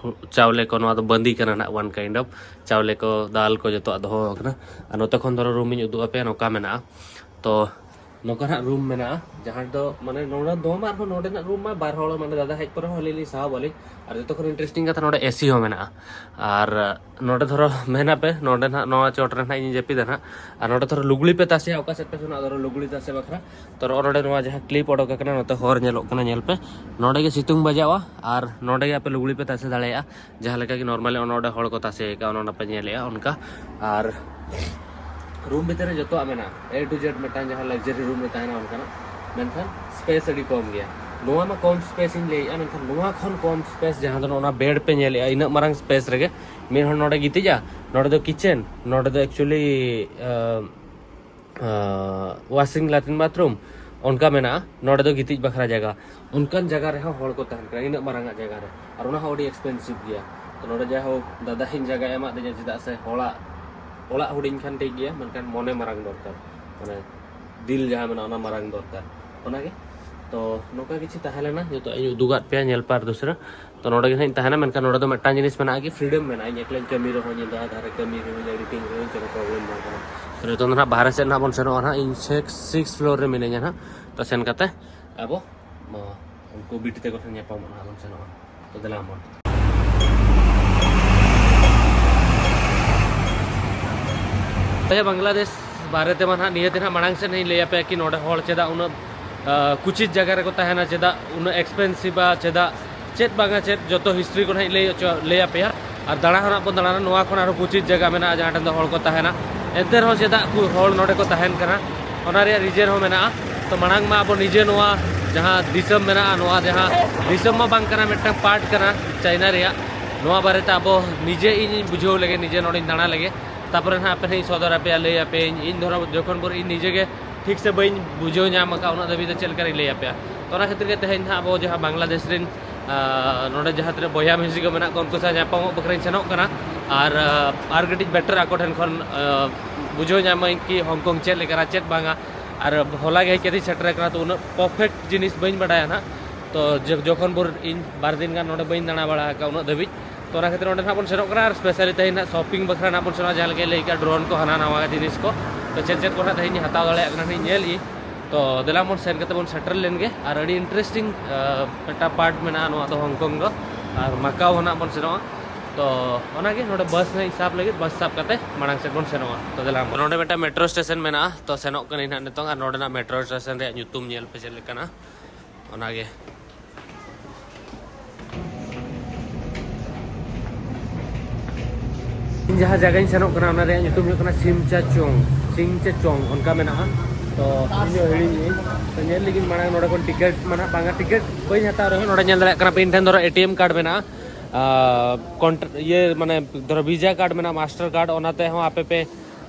ᱦᱩ- ᱪᱟᱣᱞᱮ ᱠᱚ, ᱱᱚᱣᱟ ᱫᱚ ᱵᱟᱸᱫᱤ ᱠᱟᱱᱟ ᱱᱟᱜ, one kind of ᱪᱟᱣᱞᱮ ᱠᱚ, ᱫᱟᱞ ᱠᱚ, ᱡᱚᱛᱚᱣᱟᱜ ᱫᱚᱦᱚ ᱟᱠᱟᱱᱟ᱾ ᱟᱨ ᱱᱚᱛᱮ ᱠᱷᱚᱱ ᱫᱷᱚᱨᱚ ᱨᱩᱢ ᱤᱧ ᱩᱫᱩᱜ ᱟᱯᱮᱭᱟ, ᱱᱚᱝᱠᱟ ᱢᱮᱱᱟᱜᱼᱟ᱾ ᱛᱚ ᱱᱚᱝᱠᱟ ᱱᱟᱜ ᱨᱩᱢ ᱢᱮᱱᱟᱜᱼᱟ, ᱡᱟᱦᱟᱸ ᱫᱚ ᱢᱟᱱᱮ ᱱᱚᱰᱮ ᱫᱚᱢ ᱟᱨᱦᱚᱸ ᱱᱚᱰᱮᱱᱟᱜ ᱨᱩᱢ ᱢᱟ ᱵᱟᱨ ᱦᱚᱲ, ᱢᱟᱱᱮ ᱫᱟᱫᱟ ᱦᱮᱡ ᱯᱚᱨᱮ ᱦᱚᱸ ᱟᱹᱞᱤᱧ ᱞᱤᱧ ᱥᱟᱦᱟᱣ ᱟᱹᱞᱤᱧ᱾ ᱟᱨ ᱡᱚᱛᱚ ᱠᱷᱚᱱ ᱤᱱᱴᱟᱨᱮᱥᱴᱤᱝ ᱠᱟᱛᱷᱟ, ᱱᱚᱰᱮ ᱮᱥᱤ ᱦᱚᱸ ᱢᱮᱱᱟᱜᱼᱟ᱾ ᱟᱨ ᱱᱚᱰᱮ ᱫᱷᱚᱨᱚ ᱢᱮᱱᱟᱯᱮ, ᱱᱚᱰᱮ ᱱᱟᱜ ᱱᱚᱣᱟ ᱪᱚᱴ ᱨᱮ ᱱᱟᱜ ᱤᱧ ᱡᱟᱹᱯᱤᱫᱟ ᱱᱟᱜ᱾ ᱟᱨ ᱱᱚᱰᱮ ᱫᱷᱚᱨᱚ ᱞᱩᱜᱽᱲᱤ ᱯᱮ ᱛᱟᱥᱮᱭᱟ, ᱚᱠᱟ ᱥᱮᱫ ᱯᱮ ᱥᱮᱱᱚᱜᱼᱟ, ᱫᱷᱚᱨᱚ ᱞᱩᱜᱽᱲᱤ ᱛᱟᱥᱮ ᱵᱟᱠᱷᱨᱟ᱾ ᱛᱚ ᱱᱚᱜᱼᱚ ᱱᱚᱰᱮ ᱱᱚᱣᱟ ᱡᱟᱦᱟᱸ ᱠᱞᱤᱯ ᱚᱰᱚᱠ ᱟᱠᱟᱱᱟ, ᱱᱚᱛᱮ ᱦᱚᱨ ᱧᱮᱞᱚᱜ ᱠᱟᱱᱟ, ᱧᱮᱞ ᱯᱮ, ᱱᱚᱰᱮ ᱜᱮ ᱥᱤᱛᱩᱝ ᱵᱟᱡᱟᱜᱼᱟ᱾ ᱟᱨ ᱱᱚᱰᱮ ᱜᱮ ᱟᱯᱮ ᱞᱩᱜᱽᱲᱤ ᱯᱮ ᱛᱟᱥᱮ ᱫᱟᱲᱮᱭᱟᱜᱼᱟ, ᱡᱟᱦᱟᱸ ᱞᱮᱠᱟ ᱜᱮ ᱱᱚᱨᱢᱟᱞᱤ ᱚᱱᱟ ᱱᱚᱰᱮ ᱦᱚᱲ ᱠᱚ ᱛᱟᱥᱮ ᱟᱠᱟᱫᱼᱟ, ᱚᱱᱟ ᱚᱱᱟ ᱯᱮ ᱧᱮᱞᱮᱜᱼᱟ ᱚᱱᱠᱟ᱾ ᱟᱨ ᱨᱩᱢ ᱵᱷᱤᱛᱤᱨ ᱨᱮ ᱡᱚᱛᱚᱣᱟᱜ ᱢᱮᱱᱟᱜᱼᱟ, A to Z, ᱢᱤᱫᱴᱟᱝ ᱡᱟᱦᱟᱸ ᱞᱟᱠᱡᱟᱨᱤ ᱨᱩᱢ ᱨᱮ ᱛᱟᱦᱮᱱᱟ ᱚᱱᱠᱟᱱᱟᱜ, ᱢᱮᱱᱠᱷᱟᱱ ᱥᱯᱮᱥ ᱟᱹᱰᱤ ᱠᱚᱢ ᱜᱮᱭᱟ᱾ ᱱᱚᱣᱟ ᱢᱟ ᱠᱚᱢ ᱥᱯᱮᱥ ᱤᱧ ᱞᱟᱹᱭᱮᱜᱼᱟ, ᱢᱮᱱᱠᱷᱟᱱ ᱱᱚᱣᱟ ᱠᱷᱚᱱ ᱠᱚᱢ ᱥᱯᱮᱥ, ᱡᱟᱦᱟᱸ ᱫᱚ ᱚᱱᱟ ᱵᱮᱰ ᱯᱮ ᱧᱮᱞᱮᱜᱼᱟ, ᱤᱱᱟᱹᱜ ᱢᱟᱨᱟᱝ ᱥᱯᱮᱥ ᱨᱮᱜᱮ ᱢᱤᱫ ᱦᱚᱲ ᱱᱚᱰᱮ ᱜᱤᱛᱤᱡᱼᱟ, ᱱᱚᱰᱮ ᱫᱚ ᱠᱤᱪᱮᱱ, ᱱᱚᱰᱮ ᱫᱚ ᱮᱠᱪᱩᱭᱮᱞᱤ ᱣᱟᱥᱤᱝ ᱞᱮᱴᱨᱤᱱ ᱵᱟᱛᱷᱨᱩᱢ, ᱚᱱᱠᱟ ᱢᱮᱱᱟᱜᱼᱟ᱾ ᱱᱚᱰᱮ ᱫᱚ ᱜᱤᱛᱤᱡ ᱵᱟᱠᱷᱨᱟ ᱡᱟᱭᱜᱟ, ᱚᱱᱠᱟᱱ ᱡᱟᱭᱜᱟ ᱨᱮᱦᱚᱸ ᱦᱚᱲ ᱠᱚ ᱛᱟᱦᱮᱱ ᱠᱟᱱᱟ, ᱤᱱᱟᱹᱜ ᱢᱟᱨᱟᱝ ᱟᱜ ᱡᱟᱭᱜᱟ ᱨᱮ᱾ ᱟᱨ ᱚᱱᱟ ᱦᱚᱸ ᱟᱹᱰᱤ ᱮᱠᱥᱯᱮᱱᱥᱤᱵᱷ ᱜᱮᱭᱟ᱾ ᱛᱚ ᱱᱚᱰᱮ ᱡᱟᱭᱦᱳᱠ ᱫᱟᱫᱟ ᱤᱧ ᱡᱟᱭᱜᱟᱭ ᱮᱢᱟᱫ ᱞᱤᱧᱟ, ᱪᱮᱫᱟᱜ ᱥᱮ ᱦᱚᱲᱟᱜ ᱚᱲᱟᱜ ᱦᱩᱰᱤᱧ ᱠᱷᱟᱱ ᱴᱷᱤᱠ ᱜᱮᱭᱟ, ᱢᱮᱱᱠᱷᱟᱱ ᱢᱚᱱᱮ ᱢᱟᱨᱟᱝ ᱫᱚᱨᱠᱟᱨ, ᱢᱟᱱᱮ ᱫᱤᱞ ᱡᱟᱦᱟᱸ ᱢᱮᱱᱟᱜᱼᱟ, ᱚᱱᱟ ᱢᱟᱨᱟᱝ ᱫᱚᱨᱠᱟᱨ᱾ ᱚᱱᱟᱜᱮ᱾ ᱛᱚ ᱱᱚᱝᱠᱟ ᱠᱤᱪᱷᱩ ᱛᱟᱦᱮᱸ ᱞᱮᱱᱟ, ᱡᱚᱛᱚ ᱤᱧ ᱩᱫᱩᱜᱟᱫ ᱯᱮᱭᱟ, ᱧᱮᱞ ᱯᱮ ᱟᱨ ᱫᱚᱥᱨᱟ᱾ ᱛᱚ ᱱᱚᱰᱮ ᱜᱮ ᱱᱟᱜ ᱤᱧ ᱛᱟᱦᱮᱱᱟ, ᱢᱮᱱᱠᱷᱟᱱ ᱱᱚᱰᱮ ᱫᱚ ᱢᱤᱫᱴᱟᱝ ᱡᱤᱱᱤᱥ ᱢᱮᱱᱟᱜᱼᱟ ᱠᱤ, ᱯᱷᱨᱤᱰᱚᱢ ᱢᱮᱱᱟᱜᱼᱟ᱾ ᱤᱧ ᱮᱠᱞᱟᱧ ᱠᱟᱹᱢᱤ ᱨᱮᱦᱚᱸ, ᱧᱤᱫᱟᱹ ᱟᱫᱷᱟᱨ ᱨᱮ ᱠᱟᱹᱢᱤ ᱨᱮᱦᱚᱸ, ᱮᱰᱤᱴᱤᱝ ᱨᱮᱦᱚᱸ ᱠᱳᱱᱳ ᱯᱨᱚᱵᱞᱮᱢ ᱵᱟᱝ ᱠᱟᱱᱟ᱾ ᱛᱚ ᱱᱤᱛᱚᱝ ᱫᱚ ᱱᱟᱜ ᱵᱟᱦᱨᱮ ᱥᱮᱫ ᱱᱟᱜ ᱵᱚᱱ ᱥᱮᱱᱚᱜᱼᱟ ᱱᱟᱜ, ᱤᱧ ᱥᱤᱠᱥ ᱥᱤᱠᱥ ᱯᱷᱞᱳᱨ ᱨᱮ ᱢᱤᱱᱟᱹᱧᱟ ᱱᱟᱜ᱾ ᱛᱚ ᱥᱮᱱ ᱠᱟᱛᱮ ᱟᱵᱚ ᱩᱱᱠᱩ ᱵᱤᱴᱤ ᱛᱟᱠᱚ ᱴᱷᱮᱱ ᱧᱟᱯᱟᱢᱚᱜ ᱱᱟᱜ ᱵᱚᱱ ᱥᱮᱱᱚᱜᱼᱟ᱾ ᱛᱚ ᱫᱮᱞᱟ ᱵᱚᱱ᱾ ᱛᱚ ᱵᱟᱝᱞᱟᱫᱮᱥ ᱵᱟᱨᱮ ᱛᱮᱢᱟ ᱱᱟᱜ ᱱᱤᱭᱟᱹ ᱛᱮ ᱱᱟᱜ ᱢᱟᱲᱟᱝ ᱥᱮᱫ ᱤᱧ ᱞᱟᱹᱭ ᱟᱯᱮᱭᱟ ᱠᱤ ᱱᱚᱰᱮ ᱦᱚᱲ ᱪᱮᱫᱟᱜ ᱩᱱᱟᱹᱜ ᱟᱸ, ᱠᱩᱪᱤᱛ ᱡᱟᱭᱜᱟ ᱨᱮᱠᱚ ᱛᱟᱦᱮᱱᱟ, ᱪᱮᱫᱟᱜ ᱩᱱᱟᱹᱜ ᱮᱠᱥᱯᱮᱱᱥᱤᱵᱷᱟ, ᱪᱮᱫᱟᱜ ᱪᱮᱫ ᱵᱟᱝᱟ ᱪᱮᱫ, ᱡᱚᱛᱚ ᱦᱤᱥᱴᱨᱤ ᱠᱚ ᱱᱟᱦᱟᱜ ᱤᱧ ᱞᱟᱹᱭ ᱦᱚᱪᱚ, ᱞᱟᱹᱭ ᱟᱯᱮᱭᱟ᱾ ᱟᱨ ᱫᱟᱬᱟ ᱦᱚᱸ ᱱᱟᱜ ᱵᱚᱱ ᱫᱟᱬᱟᱱᱟ᱾ ᱱᱚᱣᱟ ᱠᱷᱚᱱ ᱟᱨᱦᱚᱸ ᱠᱩᱪᱤᱛ ᱡᱟᱭᱜᱟ ᱢᱮᱱᱟᱜᱼᱟ, ᱡᱟᱦᱟᱸ ᱴᱷᱮᱱ ᱫᱚ ᱦᱚᱲ ᱠᱚ ᱛᱟᱦᱮᱱᱟ, ᱮᱱᱛᱮ ᱨᱮᱦᱚᱸ ᱪᱮᱫᱟᱜ ᱠᱚ ᱦᱚᱲ ᱱᱚᱰᱮ ᱠᱚ ᱛᱟᱦᱮᱱ ᱠᱟᱱᱟ, ᱚᱱᱟ ᱨᱮᱭᱟᱜ ᱨᱤᱡᱮᱱ ᱦᱚᱸ ᱢᱮᱱᱟᱜᱼᱟ᱾ ᱛᱚ ᱢᱟᱲᱟᱝ ᱢᱟ ᱟᱵᱚ ᱱᱤᱡᱮ ᱱᱚᱣᱟ ᱡᱟᱦᱟᱸ ᱫᱤᱥᱚᱢ ᱢᱮᱱᱟᱜᱼᱟ, ᱱᱚᱣᱟ ᱡᱟᱦᱟᱸ ᱫᱤᱥᱚᱢ ᱢᱟ ᱵᱟᱝ ᱠᱟᱱᱟ, ᱢᱤᱫᱴᱟᱝ ᱯᱟᱨᱴ ᱠᱟᱱᱟ ᱪᱟᱭᱱᱟ ᱨᱮᱭᱟᱜ᱾ ᱱᱚᱣᱟ ᱵᱟᱨᱮᱛᱮ ᱟᱵᱚ ᱱᱤᱡᱮ ᱤᱧ ᱵᱩᱡᱷᱟᱹᱣ ᱞᱮᱜᱮ, ᱱᱤᱡᱮ ᱱᱚᱰᱮᱧ ᱫᱟᱬᱟ ᱞᱮᱜᱮ, ᱛᱟᱯᱚᱨᱮ ᱱᱟᱦᱟᱜ ᱟᱯᱮ ᱴᱷᱮᱱ ᱤᱧ ᱥᱚᱫᱚᱨ ᱟᱯᱮᱭᱟ, ᱞᱟᱹᱭ ᱟᱯᱮᱭᱟᱹᱧ᱾ ᱤᱧ ᱫᱷᱚᱨᱚ ᱡᱚᱠᱷᱚᱱ ᱵᱷᱳᱨ ᱤᱧ ᱱᱤᱡᱮ ᱜᱮ ᱴᱷᱤᱠ ᱥᱮ ᱵᱟᱹᱧ ᱵᱩᱡᱷᱟᱹᱣ ᱧᱟᱢ ᱟᱠᱟᱫ, ᱩᱱᱟᱹᱜ ᱫᱷᱟᱹᱵᱤᱡ ᱫᱚ ᱪᱮᱫ ᱞᱮᱠᱟᱨᱤᱧ ᱞᱟᱹᱭ ᱟᱯᱮᱭᱟ? ᱛᱚ ᱚᱱᱟ ᱠᱷᱟᱹᱛᱤᱨ ᱜᱮ ᱛᱮᱦᱮᱧ ᱱᱟᱦᱟᱜ ᱟᱵᱚ ᱡᱟᱦᱟᱸ ᱵᱟᱝᱞᱟᱫᱮᱥ ᱨᱮᱱ ᱟᱨ ᱱᱚᱰᱮ ᱡᱟᱦᱟᱸ ᱛᱤᱱᱟᱹᱜ ᱵᱚᱭᱦᱟ ᱢᱤᱥᱤ ᱠᱚ ᱢᱮᱱᱟᱜ ᱠᱚᱣᱟ, ᱩᱱᱠᱩ ᱥᱟᱶ ᱧᱟᱯᱟᱢᱚᱜ ᱵᱟᱠᱷᱨᱟᱧ ᱥᱮᱱᱚᱜ ᱠᱟᱱᱟ᱾ ᱟᱨ ᱟᱨ ᱠᱟᱹᱴᱤᱡ ᱵᱮᱴᱟᱨ ᱟᱠᱚ ᱴᱷᱮᱱ ᱠᱷᱚᱱ ᱵᱩᱡᱷᱟᱹᱣ ᱧᱟᱢᱟᱹᱧ ᱠᱤ ᱦᱚᱝᱠᱚᱝ ᱪᱮᱫ ᱞᱮᱠᱟᱱᱟ ᱪᱮᱫ ᱵᱟᱝᱟ᱾ ᱟᱨ ᱦᱚᱞᱟ ᱜᱮ ᱦᱮᱡ ᱠᱟᱛᱮᱧ ᱥᱮᱴᱮᱨ ᱟᱠᱟᱱᱟ, ᱛᱚ ᱩᱱᱟᱹᱜ ᱯᱟᱨᱯᱷᱮᱠᱴ ᱡᱤᱱᱤᱥ ᱵᱟᱹᱧ ᱵᱟᱰᱟᱭᱟ ᱱᱟᱦᱟᱜ᱾ ᱛᱚ ᱡᱚᱠᱷᱚᱱ ᱵᱷᱳᱨ ᱤᱧ ᱵᱟᱨ ᱫᱤᱱ ᱜᱟᱱ ᱱᱚᱰᱮ ᱵᱟᱹᱧ ᱫᱟᱬᱟ ᱵᱟᱲᱟ ᱟᱠᱟᱫᱼᱟ ᱩᱱᱟᱹᱜ ᱫᱷᱟᱹᱵᱤᱡ, ᱛᱚ ᱚᱱᱟ ᱠᱷᱟᱹᱛᱤᱨ ᱚᱸᱰᱮ ᱱᱟᱦᱟᱜ ᱵᱚᱱ ᱥᱮᱱᱚᱜ ᱠᱟᱱᱟ᱾ ᱟᱨ ᱥᱯᱮᱥᱟᱞᱤ ᱛᱮᱦᱮᱧ ᱱᱟᱦᱟᱜ ᱥᱚᱯᱤᱝ ᱵᱟᱠᱷᱨᱟ ᱱᱟᱦᱟᱜ ᱵᱚᱱ ᱥᱮᱱᱚᱜᱼᱟ, ᱡᱟᱦᱟᱸ ᱞᱮᱠᱟ ᱞᱟᱹᱭ ᱠᱮᱫᱼᱟ ᱰᱨᱳᱱ ᱠᱚ ᱦᱟᱱᱟ ᱱᱟᱣᱟ ᱡᱤᱱᱤᱥ ᱠᱚ᱾ ᱛᱚ ᱪᱮᱫ ᱪᱮᱫ ᱠᱚ ᱱᱟᱦᱟᱜ ᱛᱮᱦᱮᱧ ᱦᱟᱛᱟᱣ ᱫᱟᱲᱮᱭᱟᱜ ᱠᱟᱱᱟ ᱱᱟᱦᱟᱜ ᱧᱮᱞ ᱤᱧ᱾ ᱛᱚ ᱫᱮᱞᱟ ᱵᱚᱱ ᱥᱮᱱ ᱠᱟᱛᱮ ᱵᱚᱱ ᱥᱮᱴᱮᱨ ᱞᱮᱱ ᱜᱮ᱾ ᱟᱨ ᱟᱹᱰᱤ ᱤᱱᱴᱟᱨᱮᱥᱴᱤᱝ ᱢᱤᱫᱴᱟᱝ ᱯᱟᱨᱴ ᱢᱮᱱᱟᱜᱼᱟ ᱱᱚᱣᱟ ᱫᱚ ᱦᱚᱝᱠᱚᱝ ᱫᱚ᱾ ᱟᱨ ᱢᱟᱠᱟᱣ ᱦᱚᱸ ᱱᱟᱦᱟᱜ ᱵᱚᱱ ᱥᱮᱱᱚᱜᱼᱟ᱾ ᱛᱚ ᱚᱱᱟᱜᱮ ᱱᱚᱰᱮ ᱵᱟᱥ ᱱᱟᱦᱟᱜ ᱤᱧ ᱥᱟᱵ ᱞᱟᱹᱜᱤᱫ, ᱵᱟᱥ ᱥᱟᱵ ᱠᱟᱛᱮ ᱢᱟᱲᱟᱝ ᱥᱮᱫ ᱵᱚᱱ ᱥᱮᱱᱚᱜᱼᱟ᱾ ᱛᱚ ᱫᱮᱞᱟ ᱱᱚᱰᱮ ᱢᱤᱫᱴᱟᱝ ᱢᱮᱴᱨᱳ ᱥᱴᱮᱥᱚᱱ ᱢᱮᱱᱟᱜᱼᱟ, ᱛᱚ ᱥᱮᱱᱚᱜ ᱠᱟᱹᱱᱟᱹᱧ ᱱᱟᱦᱟᱜ ᱱᱤᱛᱚᱝ᱾ ᱟᱨ ᱱᱚᱰᱮᱱᱟᱜ ᱢᱮᱴᱨᱳ ᱥᱴᱮᱥᱚᱱ ᱨᱮᱭᱟᱜ ᱧᱩᱛᱩᱢ ᱧᱮᱞ ᱯᱮ ᱪᱮᱫ ᱞᱮᱠᱟᱱᱟ᱾ ᱚᱱᱟᱜᱮ ᱤᱧ ᱡᱟᱦᱟᱸ ᱡᱟᱭᱜᱟᱧ ᱥᱮᱱᱚᱜ ᱠᱟᱱᱟ, ᱚᱱᱟ ᱨᱮᱭᱟᱜ ᱧᱩᱛᱩᱢ ᱦᱩᱭᱩᱜ ᱠᱟᱱᱟ ᱥᱤᱢᱪᱟ ᱪᱚᱝ, ᱥᱤᱝᱪᱟ ᱪᱚᱝ ᱚᱱᱠᱟ ᱢᱮᱱᱟᱜᱼᱟ᱾ ᱛᱚ ᱤᱧ ᱫᱚ ᱦᱤᱲᱤᱧ ᱤᱧ᱾ ᱛᱚ ᱧᱮᱞ ᱞᱟᱹᱜᱤᱫ ᱢᱟᱲᱟᱝ ᱱᱚᱰᱮ ᱠᱷᱚᱱ ᱴᱤᱠᱤᱴ ᱢᱟ ᱱᱟᱦᱟᱜ ᱵᱟᱝᱟ, ᱴᱤᱠᱤᱴ ᱵᱟᱹᱧ ᱦᱟᱛᱟᱣ ᱨᱮᱦᱚᱸ ᱱᱚᱰᱮ ᱧᱮᱞ ᱫᱟᱲᱮᱭᱟᱜ ᱠᱟᱱᱟ ᱯᱮ, ᱤᱧ ᱴᱷᱮᱱ ᱫᱷᱚᱨᱚ ᱮ ᱴᱤ ᱮᱢ ᱠᱟᱨᱰ ᱢᱮᱱᱟᱜᱼᱟ, ᱟᱨ ᱠᱚᱱᱴ- ᱤᱭᱟᱹ ᱢᱟᱱᱮ ᱫᱷᱚᱨᱚ ᱵᱷᱤᱡᱟ ᱠᱟᱨᱰ ᱢᱮᱱᱟᱜᱼᱟ, ᱢᱟᱥᱴᱟᱨ ᱠᱟᱨᱰ, ᱚᱱᱟ ᱛᱮᱦᱚᱸ ᱟᱯᱮ ᱯᱮ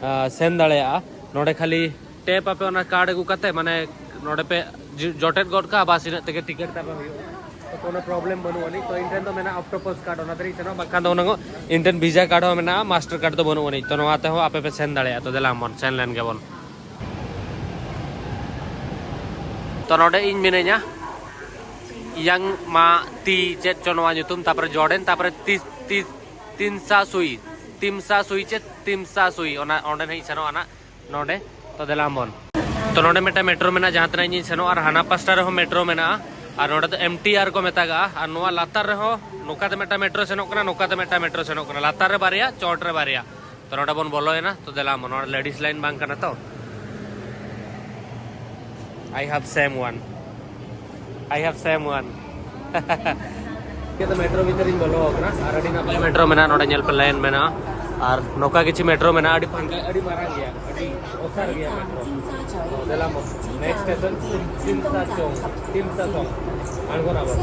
ᱟᱨ ᱥᱮᱱ ᱫᱟᱲᱮᱭᱟᱜᱼᱟ᱾ ᱱᱚᱰᱮ ᱠᱷᱟᱹᱞᱤ ᱴᱮᱯ ᱟᱯᱮ ᱚᱱᱟ ᱠᱟᱨᱰ ᱟᱹᱜᱩ ᱠᱟᱛᱮ, ᱢᱟᱱᱮ ᱱᱚᱰᱮ ᱯᱮ ᱡᱚ- ᱡᱚᱴᱮᱫ ᱜᱚᱫ ᱠᱟᱜᱼᱟ, ᱵᱟᱥ ᱤᱱᱟᱹᱜ ᱛᱮᱜᱮ ᱴᱤᱠᱤᱴ ᱛᱟᱯᱮ ᱦᱩᱭᱩᱜᱼᱟ᱾ ᱛᱚ ᱠᱳᱱᱳ ᱯᱨᱚᱵᱞᱮᱢ ᱵᱟᱹᱱᱩᱜ ᱟᱹᱱᱤᱡ᱾ ᱛᱚ ᱤᱧ ᱴᱷᱮᱱ ᱫᱚ ᱢᱮᱱᱟᱜᱼᱟ ᱚᱠᱴᱳᱯᱟᱥ ᱠᱟᱨᱰ, ᱚᱱᱟ ᱛᱮᱞᱤᱧ ᱥᱮᱱᱚᱜᱼᱟ᱾ ᱵᱟᱠᱷᱟᱱ ᱫᱚ ᱩᱱᱟᱹᱜ ᱤᱧ ᱴᱷᱮᱱ ᱵᱷᱤᱡᱟ ᱠᱟᱨᱰ ᱦᱚᱸ ᱢᱮᱱᱟᱜᱼᱟ, ᱢᱟᱥᱴᱟᱨ ᱠᱟᱨᱰ ᱫᱚ ᱵᱟᱹᱱᱩᱜ ᱟᱹᱱᱤᱡ᱾ ᱛᱚ ᱱᱚᱣᱟ ᱛᱮᱦᱚᱸ ᱟᱯᱮ ᱯᱮ ᱥᱮᱱ ᱫᱟᱲᱮᱭᱟᱜᱼᱟ᱾ ᱛᱚ ᱫᱮᱞᱟ ᱵᱚᱱ ᱥᱮᱱ ᱞᱮᱱ ᱜᱮᱵᱚᱱ᱾ ᱛᱚ ᱱᱚᱰᱮ ᱤᱧ ᱢᱤᱱᱟᱹᱧᱟ ᱤᱭᱟᱝ ᱢᱟ ᱛᱤ ᱪᱮᱫ ᱪᱚ ᱱᱚᱣᱟ ᱧᱩᱛᱩᱢ, ᱛᱟᱯᱚᱨᱮ ᱡᱚᱨᱰᱮᱱ, ᱛᱟᱯᱚᱨᱮ ᱛᱤ ᱛᱤ ᱛᱤᱱᱥᱟ ᱥᱩᱭ, ᱛᱤᱢᱥᱟ ᱥᱩᱭ ᱪᱮᱫ ᱛᱤᱢᱥᱟ ᱥᱩᱭ, ᱚᱱᱟ ᱚᱸᱰᱮ ᱱᱟᱦᱟᱜ ᱤᱧ ᱥᱮᱱᱚᱜᱼᱟ ᱱᱟᱜ ᱱᱚᱰᱮ᱾ ᱛᱚ ᱫᱮᱞᱟ ᱵᱚᱱ᱾ ᱛᱚ ᱱᱚᱰᱮ ᱢᱤᱫᱴᱟᱝ ᱢᱮᱴᱨᱳ ᱢᱮᱱᱟᱜᱼᱟ, ᱡᱟᱦᱟᱸ ᱛᱤᱱᱟᱹᱜ ᱤᱧ ᱥᱮᱱᱚᱜᱼᱟ, ᱟᱨ ᱦᱟᱱᱟ ᱯᱟᱥᱴᱟ ᱨᱮᱦᱚᱸ ᱢᱮᱴᱨᱳ ᱢᱮᱱᱟᱜᱼᱟ᱾ ᱟᱨ ᱱᱚᱰᱮ ᱫᱚ ᱮᱢ ᱴᱤ ᱟᱨ ᱠᱚ ᱢᱮᱛᱟᱜᱟᱜᱼᱟ᱾ ᱟᱨ ᱱᱚᱣᱟ ᱞᱟᱛᱟᱨ ᱨᱮᱦᱚᱸ ᱱᱚᱝᱠᱟᱛᱮ ᱢᱤᱫᱴᱟᱝ ᱢᱮᱴᱨᱳ ᱥᱮᱱᱚᱜ ᱠᱟᱱᱟ, ᱱᱚᱝᱠᱟᱛᱮ ᱢᱤᱫᱴᱟᱝ ᱢᱮᱴᱨᱳ ᱥᱮᱱᱚᱜ ᱠᱟᱱᱟ, ᱞᱟᱛᱟᱨ ᱨᱮ ᱵᱟᱨᱭᱟ, ᱪᱚᱴ ᱨᱮ ᱵᱟᱨᱭᱟ᱾ ᱛᱚ ᱱᱚᱰᱮ ᱵᱚᱱ ᱵᱚᱞᱚᱭᱮᱱᱟ᱾ ᱛᱚ ᱫᱮᱞᱟ ᱵᱚᱱ, ᱱᱚᱰᱮ ᱞᱮᱰᱤᱥ ᱞᱟᱭᱤᱱ ᱵᱟᱝ ᱠᱟᱱᱟ ᱛᱚ᱾ I have same one. I have same one. ᱱᱤᱛᱚᱜ ᱫᱚ ᱢᱮᱴᱨᱳ ᱵᱷᱤᱛᱨᱤᱧ ᱵᱚᱞᱚ ᱟᱠᱟᱱᱟ ᱟᱨ ᱟᱹᱰᱤ ᱱᱟᱯᱟᱭ ᱢᱮᱴᱨᱳ ᱢᱮᱱᱟᱜᱼᱟ᱾ ᱱᱚᱰᱮ ᱧᱮᱞ ᱯᱮ, ᱞᱟᱭᱤᱱ ᱢᱮᱱᱟᱜᱼᱟ᱾ ᱟᱨ ᱱᱚᱝᱠᱟ ᱠᱤᱪᱷᱩ ᱢᱮᱴᱨᱳ ᱢᱮᱱᱟᱜᱼᱟ, ᱟᱹᱰᱤ ᱯᱷᱟᱸᱠᱟ, ᱟᱹᱰᱤ ᱢᱟᱨᱟᱝ ᱜᱮᱭᱟ, ᱟᱹᱰᱤ ᱚᱥᱟᱨ ᱜᱮᱭᱟ ᱢᱮᱴᱨᱳ᱾ ᱛᱚ ᱫᱮᱞᱟ ᱢᱚ, ᱱᱮᱠᱥᱴ ᱥᱴᱮᱥᱚᱱ ᱥᱤᱢ- ᱥᱤᱢᱥᱟ ᱪᱚᱝ, ᱥᱤᱢᱥᱟ ᱪᱚᱝ ᱟᱬᱜᱚᱱᱟ ᱵᱚᱱ᱾